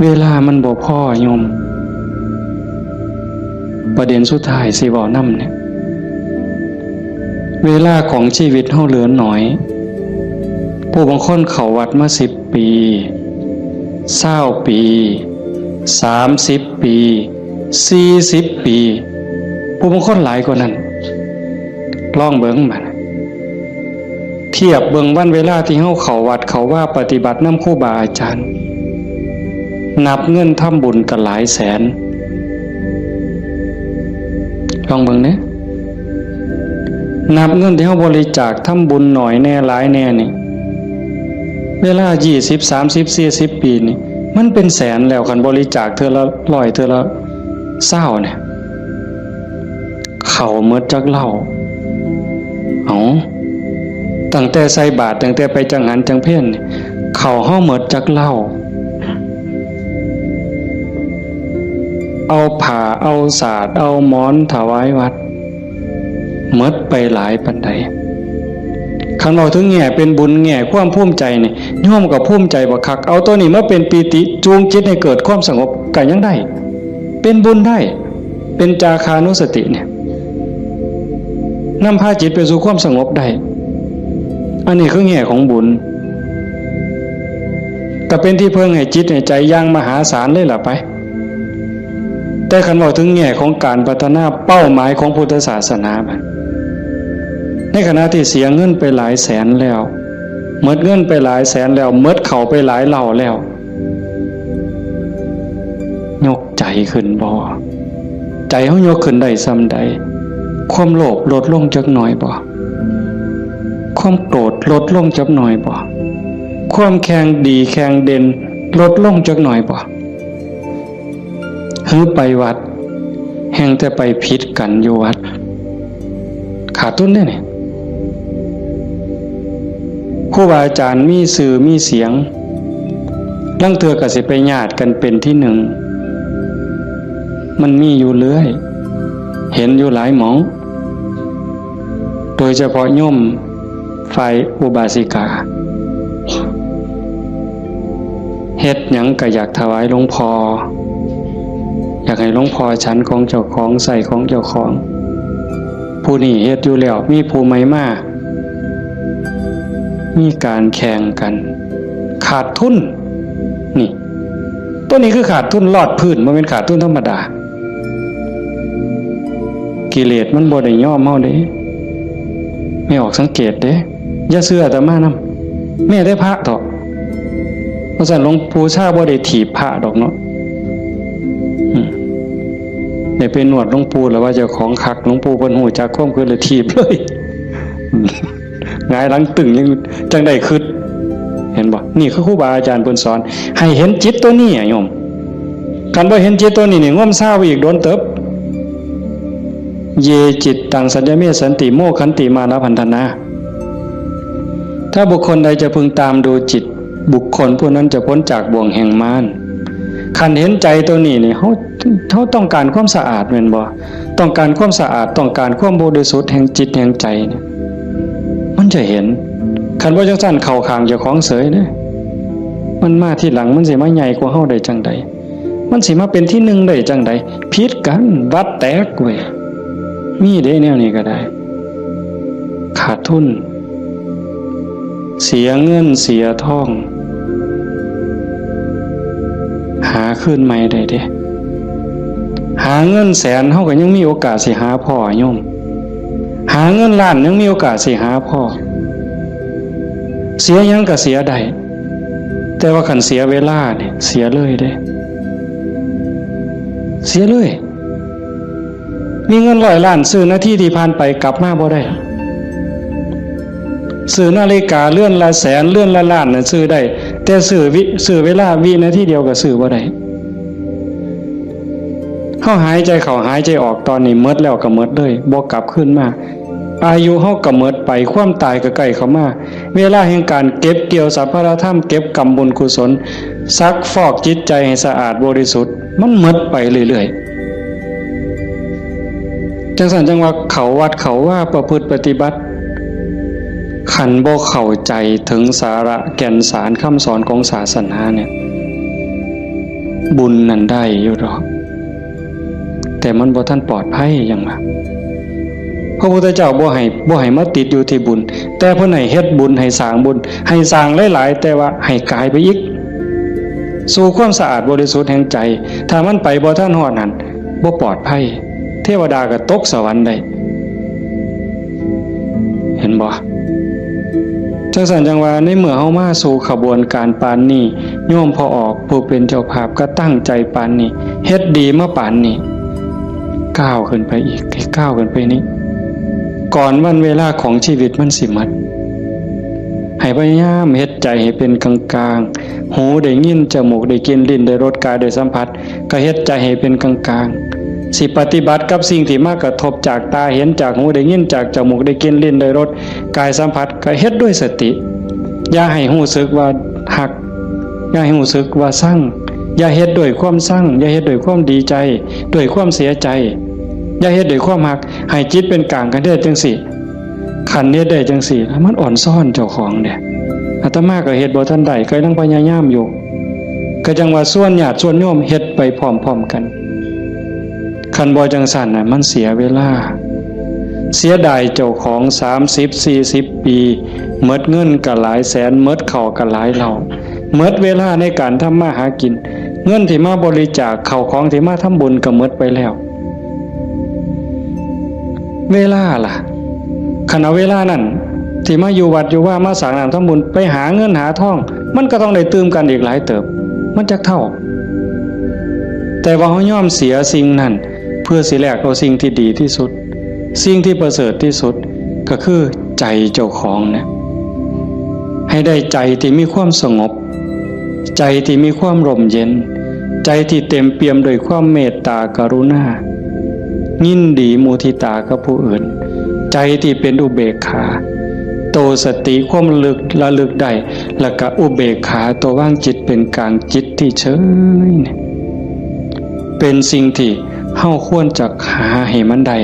เวลามันบ่พอโยม ประเด็นสุดท้ายสิเว้านำเนี่ย เวลาของชีวิตเฮาเหลือน้อย ผู้บางคนเข้าวัดมาสิบปี ซาวปี สามสิบปี สี่สิบปี ผู้บางคนหลายกว่านั้น ลองเบิ่งบัด เทียบเบิ่งวันเวลาที่เฮาเข้าวัดเข้าวาปฏิบัตินำครูบาอาจารย์ นับเงินทำบุญก็หลายแสน ลองเบิ่งเด้ นับเงินที่เฮาบริจาคทำบุญน้อยแน่หลายแน่นี่ เวลายี่สิบ สามสิบ สี่สิบปีนี่ มันเป็นแสนแล้ว คันบริจาคเทื่อละร้อย เทื่อละซาวเนี่ย เข้าหมดจักเหล้า เอ้า ตั้งแต่ใส่บาตร ตั้งแต่ไปจังหันจังเพลนี่ เข้าเฮาหมดจักเหล้า เอาผ้า เอาสาด เอาหมอนถวายวัด หมดไปหลายปานใด คันเว้าถึงแง่เป็นบุญ แง่ความภูมิใจนี่ โยมก็ภูมิใจบักคัก เอาตัวนี้มาเป็นปีติ จูงจิตให้เกิดความสงบ ก็ยังได้ เป็นบุญได้ เป็นจาคานุสติเนี่ย นำพาจิตไปสู่ความสงบได้ อันนี้คือแง่ของบุญ ก็เป็นที่เพิ่งให้จิตให้ใจอย่างมหาศาลเลยล่ะไป แต่คันเว้าถึงแง่ของการพัฒนาเป้าหมายของพุทธศาสนาบัด ในขณะที่เสียเงินไปหลายแสนแล้ว หมดเงินไปหลายแสนแล้ว หมดเข้าไปหลายเหล้าแล้ว ยกใจขึ้นบ่ ใจเฮายกขึ้นได้ส่ำใด ความโลภลดลงจักหน่อยบ่ ความโกรธลดลงจักหน่อยบ่ ความแข่งดีแข่งเด่นลดลงจักหน่อยบ่ หือไปวัด แฮ่งแต่ไปผิดกันอยู่วัด ขาดทุนเด้นี่ ครูบาอาจารย์มีชื่อมีเสียง ลางเทื่อก็สิไปญาติกันเป็นที่หนึ่ง มันมีอยู่เรื่อย เห็นอยู่หลายหม่อง โดยเฉพาะโยมฝ่ายอุบาสิกา เฮ็ดหยังก็อยากถวายหลวงพ่อ อยากให้หลวงพ่อฉันของเจ้าของ ใช้ของเจ้าของ ผู้นี้เฮ็ดอยู่แล้ว มีผู้ใหม่มา มีการแข่งกัน ขาดทุน นี่ ตัวนี้คือขาดทุนลอดพื้น บ่แม่นขาดทุนธรรมดา กิเลสมันบ่ได้ยอมเฮาเด้ แม่ออกสังเกตเด้ อย่าเชื่ออาตมานำ แม้แต่พระเถาะ เพราะฉะนั้นหลวงปู่ชาบ่ได้ถีบพระดอกเนาะ อืม ได้ไปนวดหลวงปู่แล้วว่าเจ้าของคัก หลวงปู่เพิ่นฮู้จักความคิดเลยถีบเลย หงายหลังตึงยังจังได้คิด เห็นบ่ นี่คือครูบาอาจารย์เพิ่นสอน ให้เห็นจิตตัวนี้อะโยม คันบ่เห็นจิตตัวนี้นี่ งมซาวอีกโดนเติบ เยจิตตังสัญญเมสันติ โมคขันติมาลพันธนา ถ้าบุคคลใดจะพึงตามดูจิต บุคคลผู้นั้นจะพ้นจากบ่วงแห่งมาร คันเห็นใจตัวนี้นี่ เฮา เฮาต้องการความสะอาดแม่นบ่ ต้องการความสะอาด ต้องการความบริสุทธิ์แห่งจิตแห่งใจเนี่ย มันจะเห็น คันบ่จั่งซั้นเข้าข้างเจ้าของเสยเด้ มันมาทีหลัง มันสิมาใหญ่กว่าเฮาได้จั่งใด มันสิมาเป็นที่หนึ่งได้จั่งใด ผิดกัน วัดแตกเว้ย มีเด้แนวนี้ก็ได้ ขาดทุน เสียเงินเสียทอง หาคืนใหม่ได้เด้ หาเงินแสนเฮาก็ยังมีโอกาสสิหาพ้อโยม หาเงินล้านยังมีโอกาสสิหาพ้อ เสียหยังก็เสียได้ แต่ว่าคันเสียเวลาเนี่ยเสียเลยเด้ เสียเลย มีเงินร้อยล้านซื้อนาทีที่ผ่านไปกลับมาบ่ได้ ซื้อนาฬิกาเรือนละแสนเรือนละล้านน่ะซื้อได้ แต่ซื้อวิ ซื้อเวลาวินาทีเดียวก็ซื้อบ่ได้ เฮาหายใจเข้าหายใจออกตอนนี้หมดแล้วก็หมดเลย บ่กลับคืนมา อายุเฮาก็หมดไป ความตายก็ใกล้เข้ามา เวลาแห่งการเก็บเกี่ยวสรรพธรรม เก็บกำบุญกุศล ซักฟอกจิตใจให้สะอาดบริสุทธิ์ มันหมดไปเรื่อยๆ จังซั่นจังว่าเข้าวัดเข้าวาประพฤติปฏิบัติ คันบ่เข้าใจถึงสาระแก่นสารคำสอนของศาสนาเนี่ย บุญนั่นได้อยู่ดอก แต่มันบ่ทันปลอดภัยหยังว่า พระพุทธเจ้าบ่ให้ บ่ให้มาติดอยู่ที่บุญ แต่เพิ่นให้เฮ็ดบุญ ให้สร้างบุญ ให้สร้างหลายๆ แต่ว่าให้กายไปอีก สู่ความสะอาดบริสุทธิ์แห่งใจ ถ้ามันไปบ่ทันฮอดนั่น บ่ปลอดภัย เทวดาก็ตกสวรรค์ได้ เห็นบ่ จังซั่นจังว่าในเมื่อเฮามาสู่ขบวนการปานนี้ โยมพ่อออกผู้เป็นเจ้าภาพก็ตั้งใจปานนี้ เฮ็ดดีมาปานนี้ ก้าวขึ้นไปอีก ให้ก้าวขึ้นไปนี้ ก่อนวันเวลาของชีวิตมันสิหมด ให้พยายามเฮ็ดใจให้เป็นกลางๆ หูได้ยิน จมูกได้กลิ่น ลิ้นได้รส กายได้สัมผัส ก็เฮ็ดใจให้เป็นกลางๆ สิปฏิบัติกับสิ่งที่มากระทบจากตาเห็น จากหูได้ยิน จากจมูกได้กลิ่น ลิ้นได้รส กายสัมผัส ก็เฮ็ดด้วยสติ อย่าให้รู้สึกว่าฮัก อย่าให้รู้สึกว่าชัง อย่าเฮ็ดด้วยความชัง อย่าเฮ็ดด้วยความดีใจ ด้วยความเสียใจ อย่าเฮ็ดด้วยความฮัก ให้จิตเป็นกลางกันเด้อจังซี่ คันเฮ็ดได้จังซี่ มันอ่อนซ้อนเจ้าของเด้ อาตมาก็เฮ็ดบ่ทันได้ ก็ยังพยายามอยู่ ก็จังว่าชวนญาติชวนโยมเฮ็ดไปพร้อมๆกัน คันบ่จังซั่นน่ะ มันเสียเวลา เสียดายเจ้าของ สามสิบ สี่สิบ ปี หมดเงินก็หลายแสน หมดข้าวก็หลายเหล้า หมดเวลาในการทำมาหากิน เงินที่มาบริจาค ข้าวของที่มาทำบุญก็หมดไปแล้ว เวลาล่ะ คันเอาเวลานั้น ที่มาอยู่วัดอยู่วา มาสร้างน้ำทำบุญ ไปหาเงินหาทอง มันก็ต้องได้ตื่มกันอีกหลายเติบ มันจักเท่า แต่ว่าเฮายอมเสียสิ่งนั้น เพื่อสิแลกเอาสิ่งที่ดีที่สุด สิ่งที่ประเสริฐที่สุด ก็คือใจเจ้าของเนี่ย ให้ได้ใจที่มีความสงบ ใจที่มีความร่มเย็น ใจที่เต็มเปี่ยมด้วยความเมตตากรุณา ยินดีมุทิตากับผู้อื่น ใจที่เป็นอุเบกขา โตสติความระลึก ระลึกได้ แล้วก็อุเบกขา ตัววางจิตเป็นกลาง จิตที่เฉยเนี่ย เป็นสิ่งที่เฮาควรจะหาให้มันได้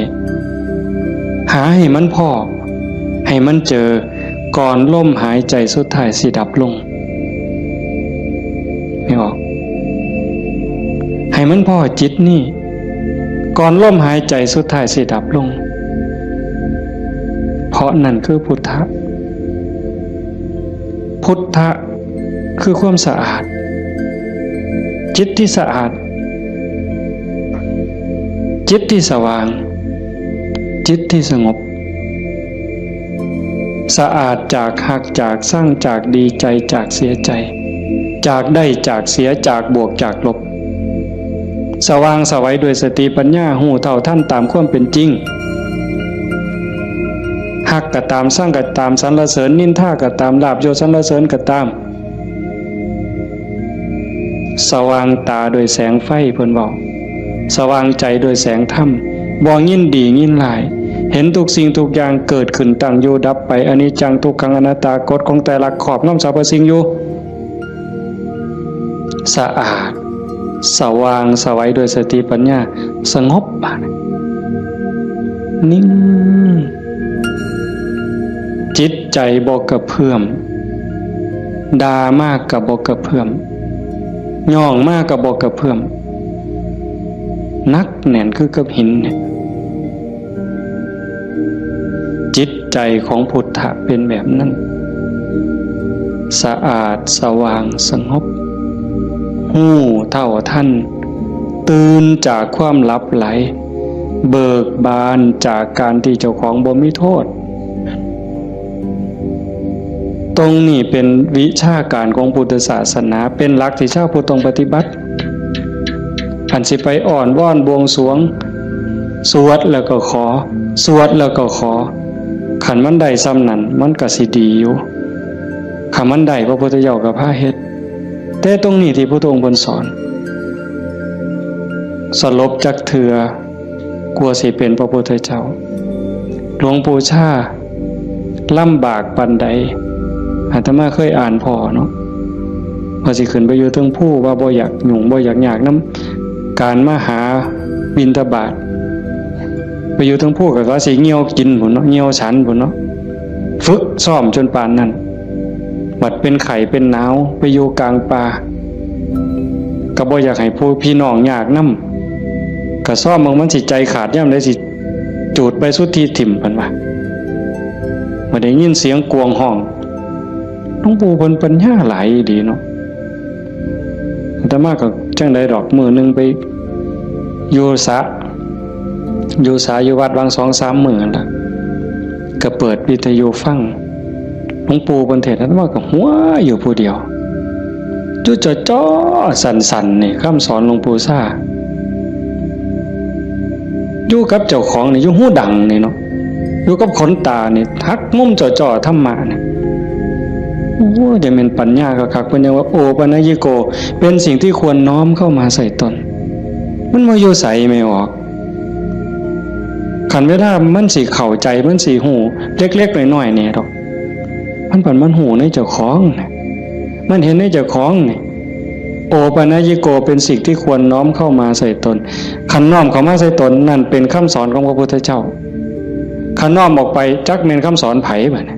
หาให้มันพ้อ ให้มันเจอ ก่อนลมหายใจสุดท้ายสิดับลง นึกออก ให้มันพ้อจิตนี่ ก่อนลมหายใจสุดท้ายสิดับลง เพราะนั่นคือพุทธะ พุทธะคือความสะอาด จิตที่สะอาด จิตที่สว่าง จิตที่สงบ สะอาดจากฮัก จากชัง จากดีใจ จากเสียใจ จากได้ จากเสีย จากบวก จากลบ สว่างไสวด้วยสติปัญญา ฮู้เท่าทันตามความเป็นจริง ฮักก็ตาม ชังก็ตาม สรรเสริญนินทาก็ตาม ลาภยศสรรเสริญก็ตาม สว่างตาด้วยแสงไฟ เพิ่นเว้า สว่างใจด้วยแสงธรรม บ่ยินดียินร้าย เห็นทุกสิ่งทุกอย่างเกิดขึ้น ตั้งอยู่ดับไป อนิจจัง ทุกขัง อนัตตา กฎของไตรลักษณ์ครอบงำสรรพสิ่งอยู่ สะอาด สว่างไสวด้วยสติปัญญา สงบ บาดนี้ นิ่ง จิตใจบ่กระเพื่อม ด่ามากก็บ่กระเพื่อม ย่องมากก็บ่กระเพื่อม หนักแน่นคือกับหินเนี่ย จิตใจของพุทธะเป็นแบบนั้น สะอาด สว่าง สงบ ฮู้เท่าทัน ตื่นจากความหลับไหล เบิกบานจากการที่เจ้าของบ่มีโทษ ตรงนี้เป็นวิชาการของพุทธศาสนา เป็นหลักที่ชาวพุทธต้องปฏิบัติ อันสิไปอ้อนวอนบวงสรวง สวดแล้วก็ขอ สวดแล้วก็ขอ คันมันได้ส่ำนั้น มันก็สิดีอยู่ คันมันได้ พระพุทธเจ้าก็พาเฮ็ด แต่ตรงนี้ที่พระองค์เพิ่นสอน สลบจักเทื่อ กลัวสิเป็นพระพุทธเจ้า หลวงปู่ชาลำบากปานใด อาตมาเคยอ่านพ้อเนาะ ว่าสิขึ้นไปอยู่เทิงภู ว่าบ่อยากยุ่ง บ่อยากยากนำการมาหาบิณฑบาต ไปอยู่เทิงภูก็ว่าสิเหี่ยวกินพุ้นเนาะ เหี่ยวฉันพุ้นเนาะ ฝึกซ้อมจนปานนั้น บัดเป็นไข้เป็นหนาว ไปอยู่กลางป่า ก็บ่อยากให้ผู้พี่น้องยากนำ ก็ซ้อมเบิ่งมันสิใจขาดยามใด สิจูดใบสุทธิถิ่ม เพิ่นว่า บ่ได้ยินเสียงกวางฮ้อง หลวงปู่เพิ่นปัญญาหลายดีเนาะ อาตมาก็จั่งใดดอก มื้อหนึ่งไปอยู่สระ อยู่สระอยู่วัด วางสองสามมื้อนั่นล่ะ ก็เปิดวิทยุฟัง หลวงปู่เพิ่นเทศน์ อาตมาก็หัวอยู่ผู้เดียว จุดจ่อๆ สั่นๆ นี่ คำสอนหลวงปู่ชา อยู่กับเจ้าของนี่ อยู่หูดังนี่เนาะ อยู่กับขนตานี่ หักมุมจ่อๆ ธรรมะนี่ โอ้ จะเป็นปัญญาคักๆ เพิ่นยังว่า โอปัญญิโก เป็นสิ่งที่ควรน้อมเข้ามาใส่ตน มันบ่อยู่ไสไม่ออก คันเวลามันสิเข้าใจ มันสิฮู้เล็กๆ น้อยๆ นี่ดอก มันผันมันฮู้ในเจ้าของนี่ มันเห็นในเจ้าของนี่ โอปัญญิโก เป็นสิ่งที่ควรน้อมเข้ามาใส่ตน คันน้อมเข้ามาใส่ตน นั่นเป็นคำสอนของพระพุทธเจ้า คันน้อมออกไป จักแม่นคำสอนไผบัดนี้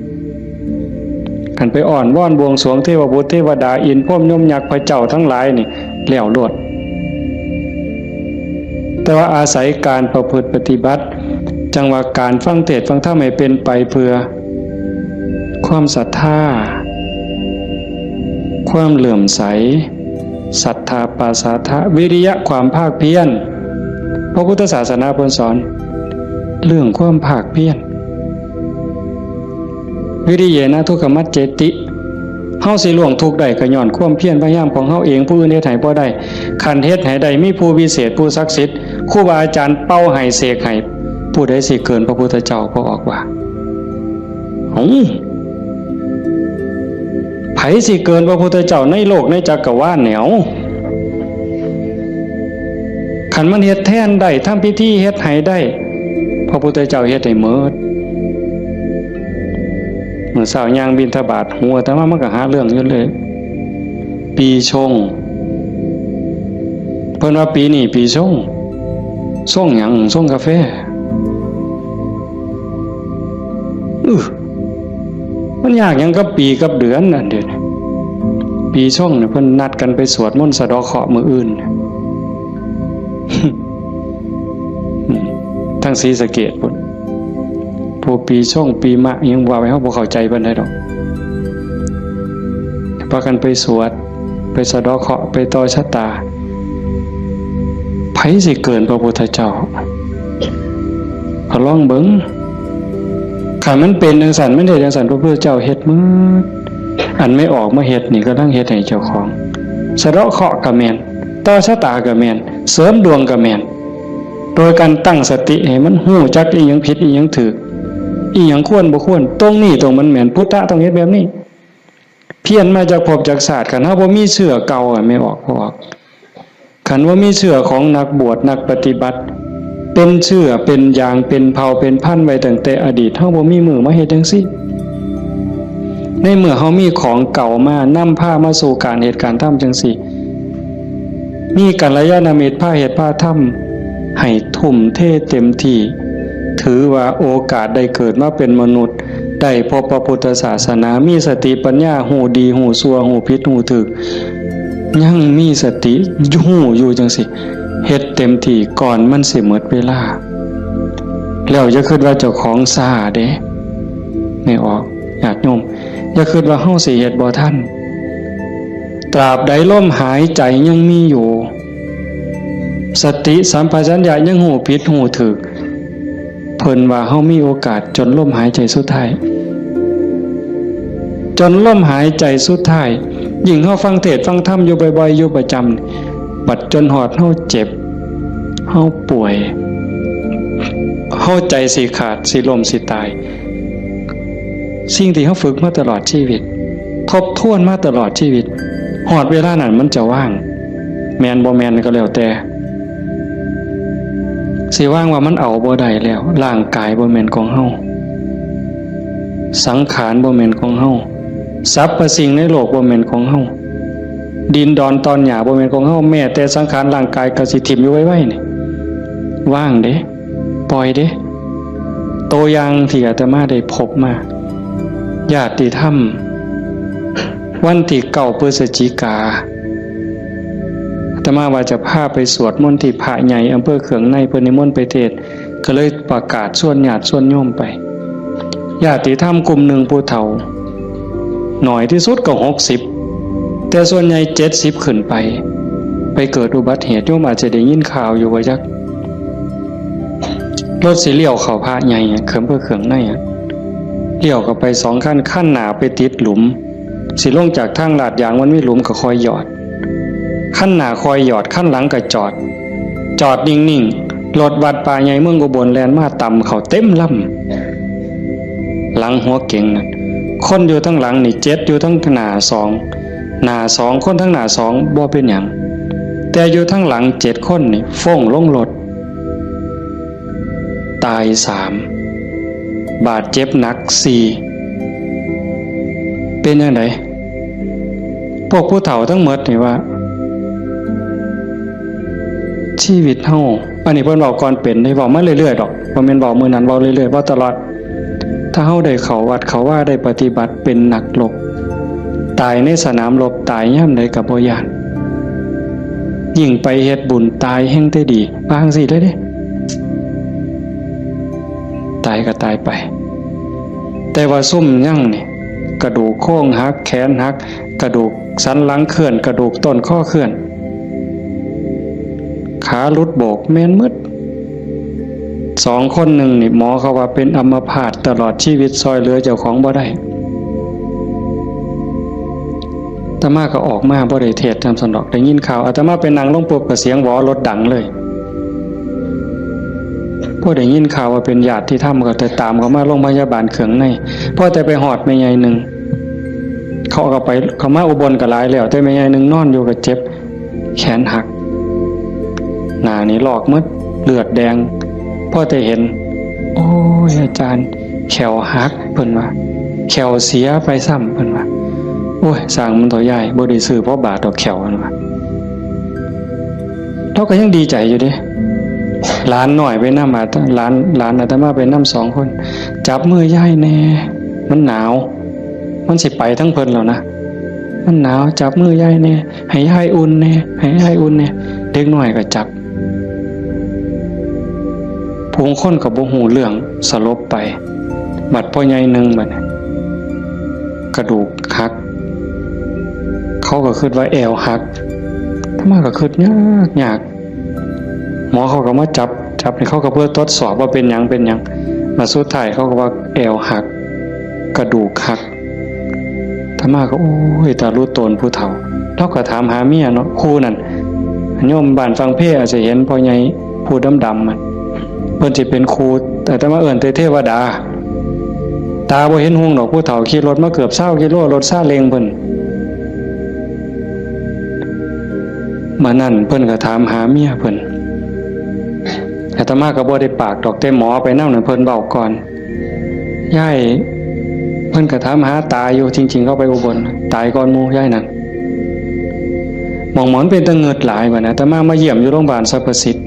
คันไปอ้อนวอนบวงสรวงเทวบุตรเทวดา อินทร์พรหมยมยักษ์พระเจ้าทั้งหลายนี่ แล้วโลด แต่ว่าอาศัยการประพฤติปฏิบัติ จั่งว่าการฟังเทศน์ฟังธรรมให้เป็นไปเพื่อ ความศรัทธา ความเลื่อมใส ศรัทธาปาสาทะ วิริยะ ความภาคเพียร พระพุทธศาสนาเพิ่นสอน เรื่องความภาคเพียร วิริเยนะทุกขมัจเจติ เฮาสิล่วงทุกข์ได้ก็ย้อนความเพียรพยายามของเฮาเอง ผู้อื่นเฮ็ดให้บ่ได้ คันเฮ็ดให้ได้ มีผู้วิเศษ ผู้ศักดิ์สิทธิ์ ครูบาอาจารย์เป่าให้ เสกให้ ผู้ใดสิเกินพระพุทธเจ้า พระออกว่า เอ้า ไผสิเกินพระพุทธเจ้าในโลกในจักรวาลเนี่ย เอ้า คันมันเฮ็ดแทนได้ ทำพิธีเฮ็ดให้ได้ พระพุทธเจ้าเฮ็ดให้หมด มื้อเช้าย่างบิณฑบาต หัวอาตมามันก็หาเรื่องอยู่เลย ปีชง เพิ่นว่าปีนี้ปีชง ชงหยัง ชงกาแฟ อื้อ มันยากหยังกับปีกับเดือนนั่นเดี๋ยวนี้ ปีชงเนี่ยเพิ่นนัดกันไปสวดมนต์สะเดาะเคราะห์มื้ออื่น ทางศรีสะเกษพุ้น ผู้ปีชงปีมะยังว่าไป เฮาบ่เข้าใจปานใดดอก พากันไปสวด ไปสะเดาะเคราะห์ ไปต่อชะตา ไผสิเกินพระพุทธเจ้า ก็ลองเบิ่ง คันมันเป็นจังซั่น มันเฮ็ดจังซั่น พระพุทธเจ้าเฮ็ดหมด อันไม่ออกมาเฮ็ดนี่ กำลังเฮ็ดให้เจ้าของ สะเดาะเคราะห์ก็แม่น ต่อชะตาก็แม่น เสริมดวงก็แม่น โดยการตั้งสติให้มันฮู้จักอีหยังผิดอีหยังถูก อีหยังควรบ่ควร ตรงนี้ตรงมันแม่น พุทธะต้องเฮ็ดแบบนี้ เพี้ยนมาจากภพจากชาติ คันเฮาบ่มีเชื้อเก่าอะ ไม่ออก บ่ออก คันว่ามีเชื้อของนักบวชนักปฏิบัติ เป็นเชื้อเป็นยางเป็นเผ่าเป็นพันธุ์ไว้ตั้งแต่อดีต เฮาบ่มีมื้อมาเฮ็ดจังซี่ ในเมื่อเฮามีของเก่ามานำพามาสู่การเฮ็ดการทำจังซี่ มีกัลยาณมิตรพาเฮ็ดพาทำ ให้ทุ่มเทเต็มที่ ถือว่าโอกาสได้เกิดมาเป็นมนุษย์ ได้พบพระพุทธศาสนา มีสติปัญญา ฮู้ดีฮู้ชั่ว ฮู้ผิดฮู้ถูก ยังมีสติฮู้อยู่จังซี่ เฮ็ดเต็มที่ก่อนมันสิหมดเวลา แล้วอย่าคิดว่าเจ้าของช้าเด้ ไม่ออก ญาติโยม อย่าคิดว่าเฮาสิเฮ็ดบ่ทัน ตราบใดลมหายใจยังมีอยู่ สติสัมปชัญญะยังฮู้ผิดฮู้ถูก เพิ่นว่าเฮามีโอกาสจนลมหายใจสุดท้าย จนลมหายใจสุดท้าย ยิ่งเฮาฟังเทศน์ฟังธรรมอยู่บ่อยๆ อยู่ประจำ บัดจนฮอดเฮาเจ็บ เฮาป่วย เฮาใจสิขาด สิล้ม สิตาย สิ่งที่เฮาฝึกมาตลอดชีวิต ทบทวนมาตลอดชีวิต ฮอดเวลานั้นมันจะว่าง แม่นบ่แม่นก็แล้วแต่ สิว่างว่ามันเอาบ่ได้แล้ว ร่างกายบ่แม่นของเฮา สังขารบ่แม่นของเฮา สรรพสิ่งในโลกบ่แม่นของเฮา ดินดอนตอนหญ้าบ่แม่นของเฮา แม้แต่สังขารร่างกายก็สิถิ่มอยู่ไวๆ นี่ ว่างเด้ ปล่อยเด้ ตัวอย่างที่อาตมาได้พบมา ญาติธรรม วันที่เก้าพฤศจิกา อาตมาว่าจะพาไปสวดมนต์ที่พระใหญ่อำเภอเขืองใน เพิ่นนิมนต์ไปเทศน์ ก็เลยประกาศชวนญาติชวนโยมไป ญาติธรรมกลุ่มหนึ่งผู้เฒ่า หน่อยที่สุดก็หกสิบ แต่ส่วนใหญ่เจ็ดสิบขึ้นไป ไปเกิดอุบัติเหตุ โยมอาจจะได้ยินข่าวอยู่ว่าจัก รถสิเลี้ยวเข้าพระใหญ่อะ เขืองเพื่อเขืองในอะ เลี้ยวเข้าไปสองคัน คันหน้าไปติดหลุม สิลงจากทางลาดยางมันมีหลุมก็คอยหยอด คันหน้าคอยหยอด คันหลังก็จอด จอดนิ่งๆ รถวัดป่าใหญ่เมืองอุบลแล่นมาตำเข้าเต็มลำ หลังหัวเก๋งนั่น คนอยู่ทั้งหลังนี่เจ็ด อยู่ทั้งหน้าสอง หน้าสอง คนทั้งหน้าสองบ่เป็นหยัง แต่อยู่ทั้งหลังเจ็ดคนนี่ฟ้งลงรถ ตายสาม บาดเจ็บหนักสี่ เป็นจั่งใด พวกผู้เฒ่าทั้งหมดนี่ว่า ชีวิตเฮา อันนี้เพิ่นเว้าก่อนเป็นเด้ เว้ามาเรื่อยๆ ดอก บ่แม่นเว้ามื้อนั้น เว้าเรื่อยๆ เว้าตลอด ถ้าเฮาได้เข้าวัดเข้าวา ได้ปฏิบัติเป็นนักรบ ตายในสนามรบ ตายยามใดก็บ่ย้าน ยิ่งไปเฮ็ดบุญตายแฮ่งแต่ดี ว่าจั่งซี้เลยเด้ ตายก็ตายไป แต่ว่าซุมยังนี่ กระดูกโครงหัก แขนหัก กระดูกสันหลังเคลื่อน กระดูกต้นคอเคลื่อน ขาหลุดโบก แม่นหมด สองคนหนึ่งนี่ หมอเขาว่าเป็นอัมพาตตลอดชีวิต ซ่อยเหลือเจ้าของบ่ได้ อาตมาก็ออกมาบ่ได้เทศน์นำซั้นดอก ได้ยินข่าว อาตมาไปนั่งลงปุ๊บก็เสียงหวอรถดังเลย พอได้ยินข่าวว่าเป็นญาติธรรมก็แต่ตามเขามาโรงพยาบาลเขืองใน พอแต่ไปฮอดแม่ใหญ่หนึ่ง เขาก็ไป เขามาอุบลก็หลายแล้ว แต่แม่ใหญ่หนึ่งนอนอยู่ก็เจ็บ แขนหัก หน้านี่ลอกหมด เลือดแดง พอแต่เห็น โอ้ย อาจารย์ แข้วหัก เพิ่นว่า แข้วเสียไปซ้ำ เพิ่นว่า โอ้ย ซ่างมันเถาะยาย บ่ได้ซื้อพอบาทดอกแข้ว เพิ่นว่า ลาวก็ยังดีใจอยู่เด้ หลานน้อยไปนำ อาต- หลาน หลานอาตมาไปนำสองคน จับมือยายแหน่ มันหนาว มันสิไปทั้งเพิ่นแล้วนะ มันหนาว จับมือยายแหน่ ให้ยายอุ่นแหน่ ให้ยายอุ่นแหน่ เด็กน้อยก็จับ ผู้คนก็บ่ฮู้เรื่อง สลบไป บัดพ่อใหญ่หนึ่งบัดนี้ กระดูกหัก เขาก็คิดว่าแอวหัก อาตมาก็คิดยากยาก หมอเขาก็มาจับ จับนี่ เขาก็เพื่อทดสอบว่าเป็นหยัง เป็นหยัง มาสุดท้ายเขาก็ว่าแอวหัก กระดูกหัก อาตมาก็ โอ้ย ตาลุโตนผู้เฒ่า ลาวก็ถามหาเมียเนาะ ครูนั่น โยมบ้านฝั่งเพอาจจะเห็นพ่อใหญ่ผู้ดำๆ มัน เพิ่นสิเป็นครู อาตมาเอิ้นแต่เทวดา ตาบ่เห็นหุงดอก ผู้เฒ่าขี่รถมาเกือบซาวกิโล รถซาเล้งเพิ่น มื้อนั้นเพิ่นก็ถามหาเมียเพิ่น อาตมาก็บ่ได้ปากดอก แต่หมอไปนำนั่นเพิ่นเว้าก่อน ยาย เพิ่นก็ถามหาตาอยู่ จริงๆ เขาไปอุบล ตายก่อนหมู่ยายนั่น หม่องหมอนเป็นตะเงิดหลายบัดนี้ อาตมามาเยี่ยมอยู่โรงพยาบาลสรรพสิทธิ์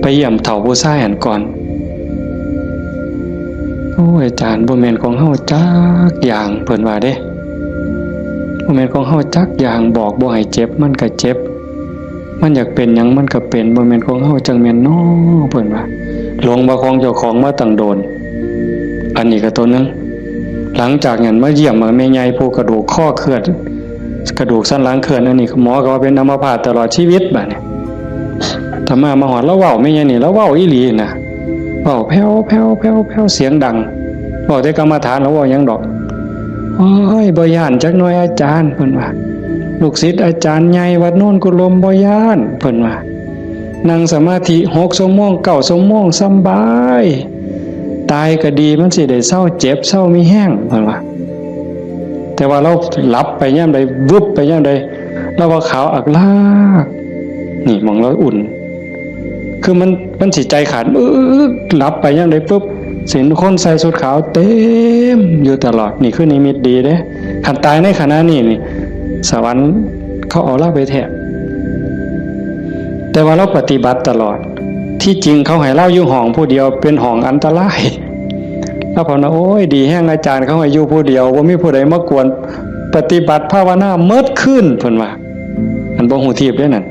ไปเยี่ยมเฒ่าผู้ชายหั้นก่อน โอ้ย อาจารย์ บ่แม่นของเฮาจักอย่าง เพิ่นว่าเด้ บ่แม่นของเฮาจักอย่าง บอกบ่ให้เจ็บ มันก็เจ็บ มันอยากเป็นหยังมันก็เป็น บ่แม่นของเฮาจั่งแม่นน้อ เพิ่นว่า หลงว่าของเจ้าของมาตั้งโดน อันนี้ก็ตัวหนึ่ง หลังจากนั้นมาเยี่ยมแม่ใหญ่ผู้กระดูกคอเคลื่อน กระดูกสันหลังเคลื่อน อันนี้หมอก็ว่าเป็นอัมพาตตลอดชีวิตบัดนี้ อาตมามาฮอด ลาวเว้าแม่นหยังนี่ ลาวเว้าอีหลีนะ เว้าแผ่วๆๆๆ เสียงดัง เว้าแต่กรรมฐาน ลาวเว้าหยังดอก โอ้ย บ่ย้านจักหน่อยอาจารย์ เพิ่นว่า ลูกศิษย์อาจารย์ใหญ่วัดโนนกุลม บ่ย้าน เพิ่นว่า นั่งสมาธิหกชั่วโมง เก้าชั่วโมง สำบาย ตายก็ดี มันสิได้เซาเจ็บ เซามีแฮง เพิ่นว่า แต่ว่าลาวหลับไปยามใด วึบไปยามใด ลาวว่าขาวอักลาก นี่หม่องลาวอุ่น คือมัน มันสิใจขาด อึ๊ก หลับไปยามใดปุ๊บ สิเห็นคนใส่ชุดขาวเต็มอยู่ตลอด นี่คือนิมิตดีเด้ คันตายในขณะนี้นี่ สวรรค์เขาเอาลาวไปแท้ แต่ว่าลาวปฏิบัติตลอด ที่จริงเขาให้ลาวอยู่ห้องผู้เดียว เป็นห้องอันตราย ลาวภาวนา โอ้ย ดีแฮงอาจารย์เขาให้อยู่ผู้เดียว บ่มีผู้ใดมากวน ปฏิบัติภาวนาเมิดคืน เพิ่นว่า อันบ่ฮู้ทีบเด้นั่น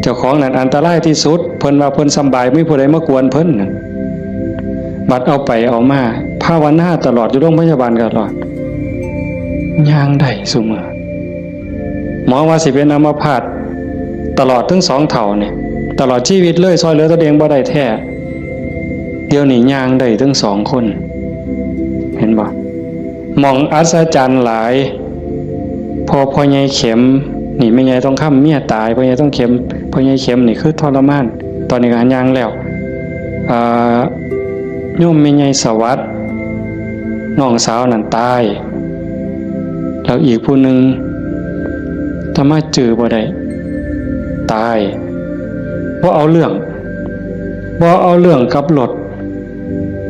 เจ้าของนั่นอันตรายที่สุด เพิ่นว่าเพิ่นสำบาย บ่มีผู้ใดมากวนเพิ่นนั่น บัดเอาไปเอามา ภาวนาตลอด อยู่โรงพยาบาลก็ตลอด ย่างได้ซุมื้อ หมอว่าสิเป็นอัมพาตตลอดทั้งสองเฒ่านี่ ตลอดชีวิตเลย ซ่อยเหลือตนเองบ่ได้แท้ เดี๋ยวนี้ย่างได้ทั้งสองคน เห็นบ่ หม่องอัศจรรย์หลาย พอพ่อใหญ่เข็ม นี่แม่ใหญ่ทองคำเมียตาย พ่อใหญ่ทองเข็ม พ่อใหญ่เข็มนี่คือทรมาน ตอนนี้ก็หันย่างแล้ว อ่า โยมแม่ใหญ่สวัสดิ์ น้องสาวนั่นตาย แล้วอีกผู้หนึ่ง อาตมาจื่อบ่ได้ ตาย บ่เอาเรื่อง บ่เอาเรื่องกับรถ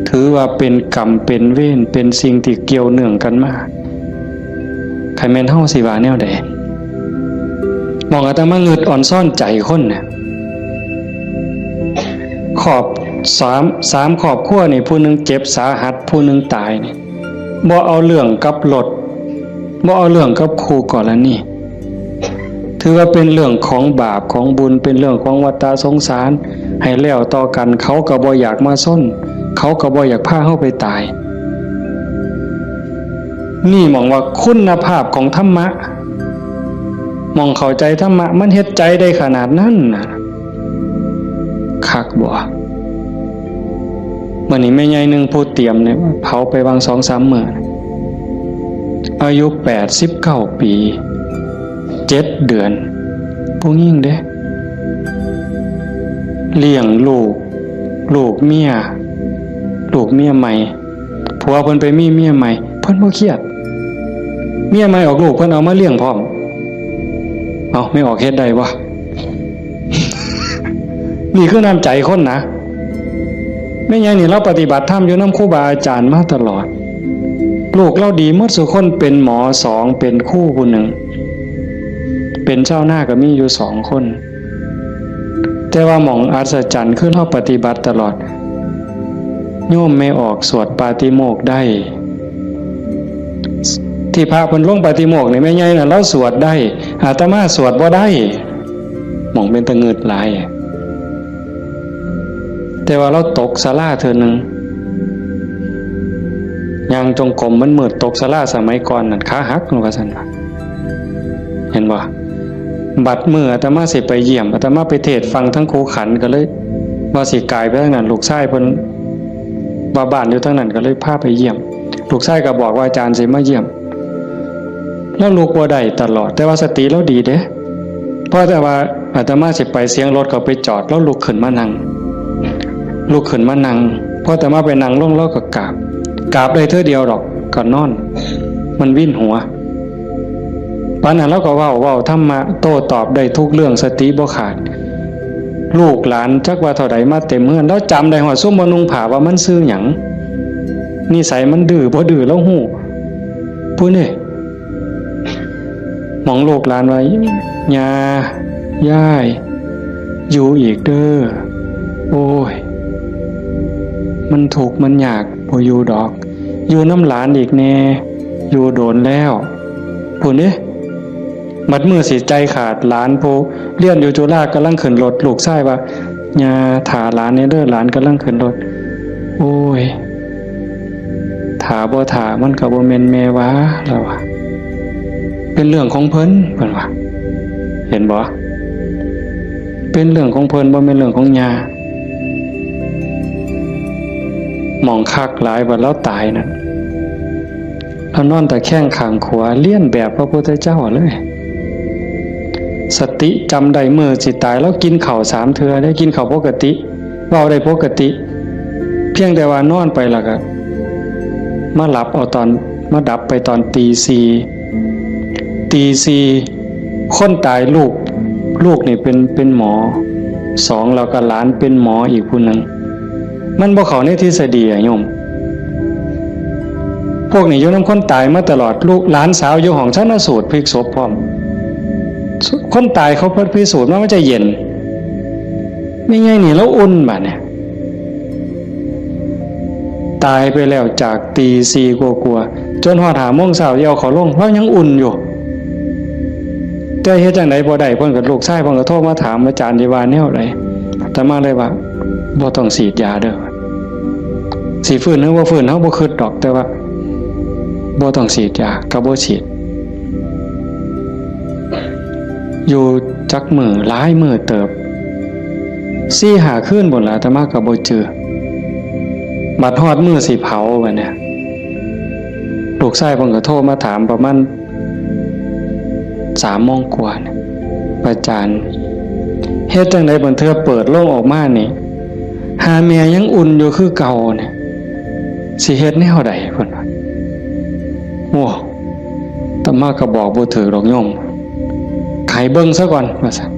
ถือว่าเป็นกรรมเป็นเวร เป็นสิ่งที่เกี่ยวเนื่องกันมา คันแม่นเฮาสิว่าแนวใด หม่องอาตมางึดอ่อนซ้อนใจคนน่ะ ครอบ สาม สามครอบครัวนี่ ผู้หนึ่งเจ็บสาหัส ผู้หนึ่งตายนี่ บ่เอาเรื่องกับรถ บ่เอาเรื่องกับคู่กรณี ถือว่าเป็นเรื่องของบาปของบุญ เป็นเรื่องของวัฏฏะสงสาร ให้แล้วต่อกัน เขาก็บ่อยากมาซน เขาก็บ่อยากพาเฮาไปตาย นี่หม่องว่าคุณภาพของธรรมะ หม่องเข้าใจธรรมะ มันเฮ็ดใจได้ขนาดนั้นน่ะ คักบ่ มื้อนี้แม่ใหญ่หนึ่งผู้เตรียมเนี่ย เผาไปวางสองสามมื้อ อายุแปดสิบเก้าปี เจ็ดเดือน ผู้หญิงเด้ เลี้ยงลูก ลูกเมีย ลูกเมียใหม่ ผัวเพิ่นไปมีเมียใหม่ เพิ่นบ่เครียด เมียใหม่ออกลูก เพิ่นเอามาเลี้ยงพร้อม เอ้า แม่ออกเฮ็ดได้บ่ นี่คือน้ำใจคนนะ แม่ใหญ่นี่ลาวปฏิบัติธรรมอยู่นำครูบาอาจารย์มาตลอด ลูกลาวดีหมดซุคน เป็นหมอสอง เป็นครูผู้หนึ่ง เป็นชาวนาก็มีอยู่สองคน แต่ว่าหม่องอัศจรรย์คือลาวปฏิบัติตลอด โยมแม่ออกสวดปาฏิโมกข์ได้ ที่พระเพิ่นลงปาฏิโมกข์นี่แม่ใหญ่น่ะลาวสวดได้ อาตมาสวดบ่ได้ หม่องเป็นตะงึดหลาย แต่ว่าลาวตกศาลาเทื่อหนึ่ง ย่างจงกรมมันมืด ตกศาลาสมัยก่อนนั่น ขาหัก ว่าซั่นว่า เห็นบ่ บัดมื้ออาตมาสิไปเยี่ยม อาตมาไปเทศน์ฟังทั้งคูขันก็เลย ว่าสิกายไปทางนั้น ลูกชายเพิ่นว่าบ้านอยู่ทางนั้น ก็เลยพาไปเยี่ยม ลูกชายก็บอกว่าอาจารย์สิมาเยี่ยม ลาวลุกบ่ได้ตลอด แต่ว่าสติลาวดีเด้ พอแต่ว่าอาตมาสิไป เสียงรถก็ไปจอด ลาวลุกขึ้นมานั่ง ลุกขึ้นมานั่ง พออาตมาไปนั่งลง ลาวก็กราบ กราบได้เทื่อเดียวดอก ก็นอน มันวินหัว ปานนั้นลาวก็เว้า เว้าธรรมะ โต้ตอบได้ทุกเรื่อง สติบ่ขาด ลูกหลานจักว่าเท่าใดมาเต็มเฮือน ลาวจำได้ฮอดซุมบ่นุ่งผ้าว่ามันชื่อหยัง นิสัยมันดื้อบ่ดื้อลาวฮู้ พู้นเด้ หม่องลูกหลานว่า ย่า ยาย อยู่อีกเด้อ โอ้ย มันทุกข์มันยาก บ่อยู่ดอก อยู่นำหลานอีกแน่ อยู่โดนแล้ว พู้นเด้ บัดมื้อสิใจขาด หลานผู้เรียนอยู่จุฬากำลังขึ้นรถ ลูกชายว่า ย่า ถ่าหลานแน่เด้อ หลานกำลังขึ้นรถ โอ้ย ถ่าบ่ถ่ามันก็บ่แม่นแม่ว่า ลาวว่า ไป เรื่องของเพิ่น เพิ่นว่า เห็นบ่ เป็นเรื่องของเพิ่น บ่แม่นเรื่องของย่า หม่องคักหลายว่าลาวตายนั่น ลาวนอนตะแคงข้างขวา เลียนแบบพระพุทธเจ้าเลย สติจำได้มื้อสิตาย ลาวกินข้าวสามเทื่อ ได้กินข้าวปกติ เว้าได้ปกติ เพียงแต่ว่านอนไปแล้วก็ มาหลับเอาตอน มาดับไปตอนตีสี่ ตีสี่ คนตายลูก ลูกนี่เป็น เป็นหมอ สอง แล้วก็หลานเป็นหมออีกผู้หนึ่ง มันบ่เข้าในทฤษฎีอะโยม พวกนี้อยู่นำคนตายมาตลอด ลูกหลานสาวอยู่ห้องชันสูตรพลิกศพพร้อม คนตายเขาพิสูจน์มาว่าจะเย็น แม่ใหญ่นี่ลาวอุ่นบาดเนี่ย ตายไปแล้วจากตีสี่กว่าๆ จนฮอดห้าโมงเช้าที่เอาเขาลง ลาวยังอุ่นอยู่ แต่เฮ็ดจั่งใดบ่ได้ เพิ่นก็ ลูกชายเพิ่นก็โทรมาถาม อาจารย์สิว่าแนวใด อาตมาเลยว่า บ่ต้องฉีดยาเด้อ สิฟื้นหรือบ่ฟื้นเฮาบ่คิดดอก แต่ว่า บ่ต้องฉีดยา ก็บ่ฉีด อยู่จักมื้อ หลายมื้อเติบ สี่ห้าคืนพุ้นล่ะ อาตมาก็บ่จื่อ บัดฮอดมื้อสิเผาบัดเนี่ย ลูกชายเพิ่นก็โทรมาถามประมาณสามโมงกว่าเนี่ย อาจารย์ เฮ็ดจั่งใดบางเทื่อเปิดโลงออกมานี่ หาแม่ยังอุ่นอยู่คือเก่าเนี่ย สิเฮ็ดแนวใด เพิ่นว่า โอ้ อาตมาก็บอกบ่ถืกดอกโยม ให้เบิ่งซะก่อน ว่าซั่น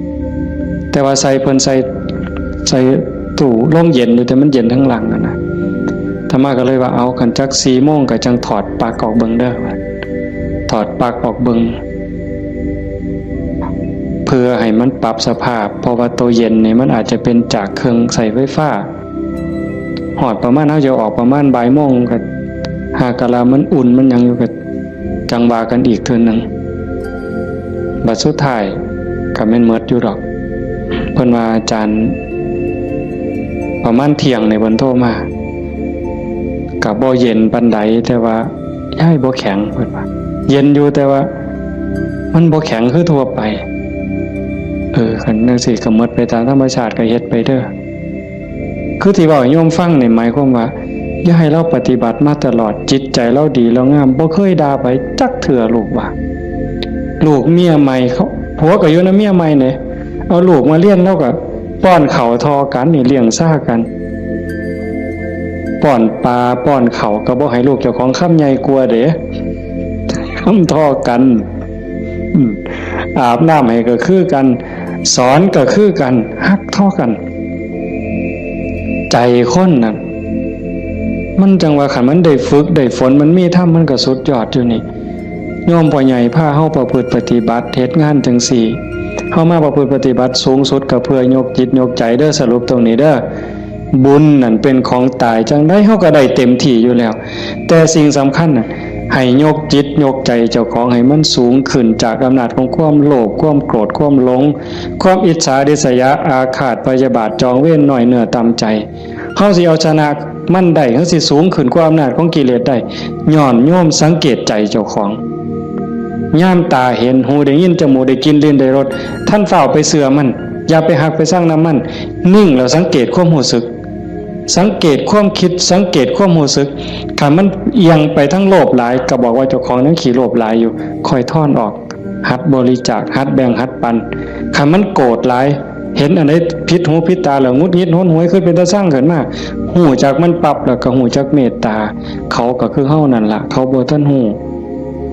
แต่ว่าใส่เพิ่นใส่ ใส่ตู้โรงเย็นอยู่ แต่มันเย็นทั้งหลังนั่นนะ อาตมาก็เลยว่า เอา คันจักสี่โมงก็จั่งถอดปลั๊กออกเบิ่งเด้อ ว่า ถอดปลั๊กออกเบิ่ง เพื่อให้มันปรับสภาพ เพราะว่าตัวเย็นนี่มันอาจจะเป็นจากเครื่องใช้ไฟฟ้า ฮอดประมาณ เฮาจะออกประมาณบ่ายโมง ก็หากะลามันอุ่นมันหยังอยู่ ก็จั่งว่ากันอีกเทื่อหนึ่ง บัดสุดท้ายก็แม่นหมดอยู่ดอก เพิ่นว่าอาจารย์ ประมาณเที่ยงนี่เพิ่นโทรมา ก็บ่เย็นปานใด แต่ว่า ยายบ่แข็ง เพิ่นว่า เย็นอยู่ แต่ว่า มันบ่แข็งคือทั่วไป เออ คันจั่งซี้ก็หมดไปตามธรรมชาติ ก็เฮ็ดไปเด้อ คือที่เว้าให้โยมฟังนี่หมายความว่า อย่าให้ลาวปฏิบัติมาตลอด จิตใจลาวดีลาวงาม บ่เคยด่าไผจักเทื่อ ลูกว่า ลูกเมียใหม่เขา ผัวก็อยู่นำเมียใหม่เนี่ย เอาลูกมาเรียน ลาวก็ป้อนข้าวท่อกันนี่ เลี้ยงซ่ากัน ป้อนปลาป้อนข้าวก็บ่ให้ลูกเจ้าของ คำใหญ่กว่าเด้ คำท่อกัน อืม อาบน้ำให้ก็คือกัน สอนก็คือกัน ฮักท่อกัน ใจคนนั่น มันจั่งว่าคันมันได้ฝึกได้ฝน มันมีธรรม มันก็สุดยอดอยู่นี่ โยมพ่อใหญ่พาเฮาประพฤติปฏิบัติ เฮ็ดงานจั่งซี้ เฮามาประพฤติปฏิบัติสูงสุดก็เพื่อยกจิตยกใจเด้อ สรุปตรงนี้เด้อ บุญนั่นเป็นของตาย จั่งใดเฮาก็ได้เต็มที่อยู่แล้ว แต่สิ่งสำคัญน่ะ ให้ยกจิตยกใจเจ้าของให้มันสูงขึ้นจากอำนาจของความโลภ ความโกรธ ความหลง ความอิจฉาริษยาอาฆาตพยาบาทจองเวร น้อยเนื้อต่ำใจ เฮาสิเอาชนะมันได้ เฮาสิสูงขึ้นกว่าอำนาจของกิเลสได้ ย้อนโยมสังเกตใจเจ้าของ ยามตาเห็น หูได้ยิน จมูกได้กลิ่น ลิ้นได้รส ท่านฟ้าวไปเชื่อมัน อย่าไปฮักไปซังนำมัน นิ่งแล้วสังเกตความรู้สึก สังเกตความคิด สังเกตความรู้สึก คันมันเอียงไปทางโลภหลาย ก็บอกว่าเจ้าของยังขี้โลภหลายอยู่ ค่อยถอนออก หัดบริจาค หัดแบ่ง หัดปัน คันมันโกรธหลาย เห็นอันใดผิดหูผิดตาแล้วหงุดหงิดหนหวย คือเป็นตาซังขึ้นมา ฮู้จักมันปั๊บแล้วก็ฮู้จักเมตตา เขาก็คือเฮานั่นล่ะ เขาบ่ทันฮู้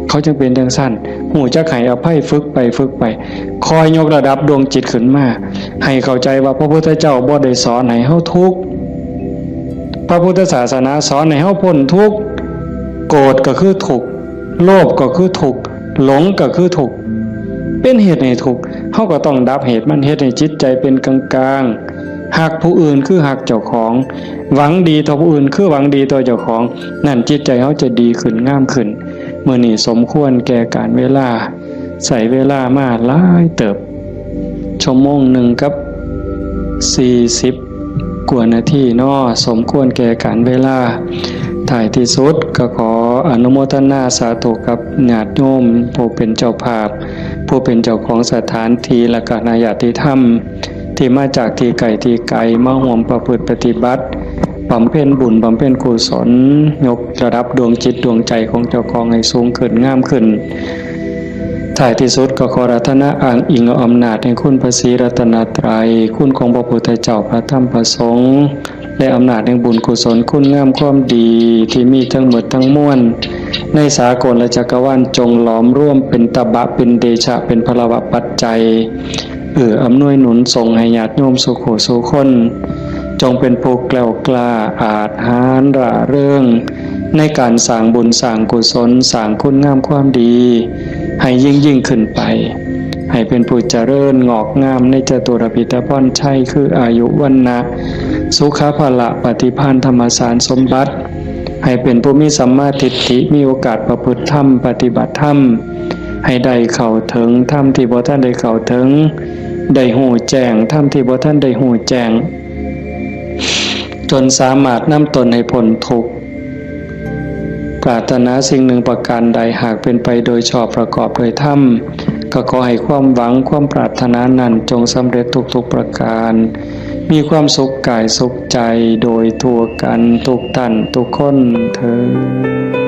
เขาจั่งเป็นจั่งซั่น ฮู้จักให้อภัย ฝึกไปฝึกไป คอยยกระดับดวงจิตขึ้นมา ให้เข้าใจว่าพระพุทธเจ้าบ่ได้สอนให้เฮาทุกข์ พระพุทธศาสนาสอนให้เฮาพ้นทุกข์ โกรธก็คือทุกข์ โลภก็คือทุกข์ หลงก็คือทุกข์ เป็นเหตุให้ทุกข์ เฮาก็ต้องดับเหตุมัน เฮ็ดให้จิตใจเป็นกลางๆ ฮักผู้อื่นคือฮักเจ้าของ หวังดีต่อผู้อื่นคือหวังดีต่อเจ้าของ นั่นจิตใจเฮาจะดีขึ้น งามขึ้น มื้อนี้สมควรแก่กาลเวลา ใช้เวลามาหลายเติบ ชั่วโมงหนึ่งกับสี่สิบกว่านาทีเนาะ สมควรแก่กาลเวลา ท้ายที่สุดก็ขอ อนุโมทนาสาธุกับญาติโยม ผู้เป็นเจ้าภาพ ผู้เป็นเจ้าของสถานที่ และก็คณะญาติธรรม ที่มาจากที่ไกลที่ไกล มาร่วมประพฤติปฏิบัติ บำเพ็ญบุญ บำเพ็ญกุศล ยกระดับดวงจิตดวงใจของเจ้าของให้สูงขึ้น งามขึ้น ท้ายที่สุดก็ขออาราธนาอ้างอิงเอาอำนาจแห่งคุณพระศรีรัตนตรัย คุณของพระพุทธเจ้า พระธรรม พระสงฆ์ และอำนาจแห่งบุญกุศลคุณงามความดีที่มีทั้งหมดทั้งมวล ในสากลและจักรวาล จงหลอมรวมเป็นตบะ เป็นเดชะ เป็นพลวะปัจจัย เอื้ออำนวยหนุนส่งให้ญาติโยมสู่ผู้สู่คน จงเป็นผู้แกล้วกล้าอาจหาญร่าเริง ในการสร้างบุญสร้างกุศล สร้างคุณงามความดี ให้ยิ่งยิ่งขึ้นไป ให้เป็นผู้เจริญงอกงามในจตุรพิธพรชัย คืออายุ วรรณะ สุขะ พละ ปฏิภาณ ธรรมสารสมบัติ ให้เป็นผู้มีสัมมาทิฏฐิ มีโอกาสประพฤติธรรม ปฏิบัติธรรม ให้ได้เข้าถึงธรรมที่บ่ทันได้เข้าถึง ได้ฮู้แจ้งธรรมที่บ่ทันได้ฮู้แจ้ง จนสามารถนำตนให้พ้นทุกข์ ปรารถนาสิ่งหนึ่งประการใด หากเป็นไปโดยชอบประกอบโดยธรรม ก็ขอให้ความหวังความปรารถนานั้นจงสำเร็จทุกๆประการ มีความสุขกายสุขใจโดยทั่วกันทุกท่านทุกคนเทอญ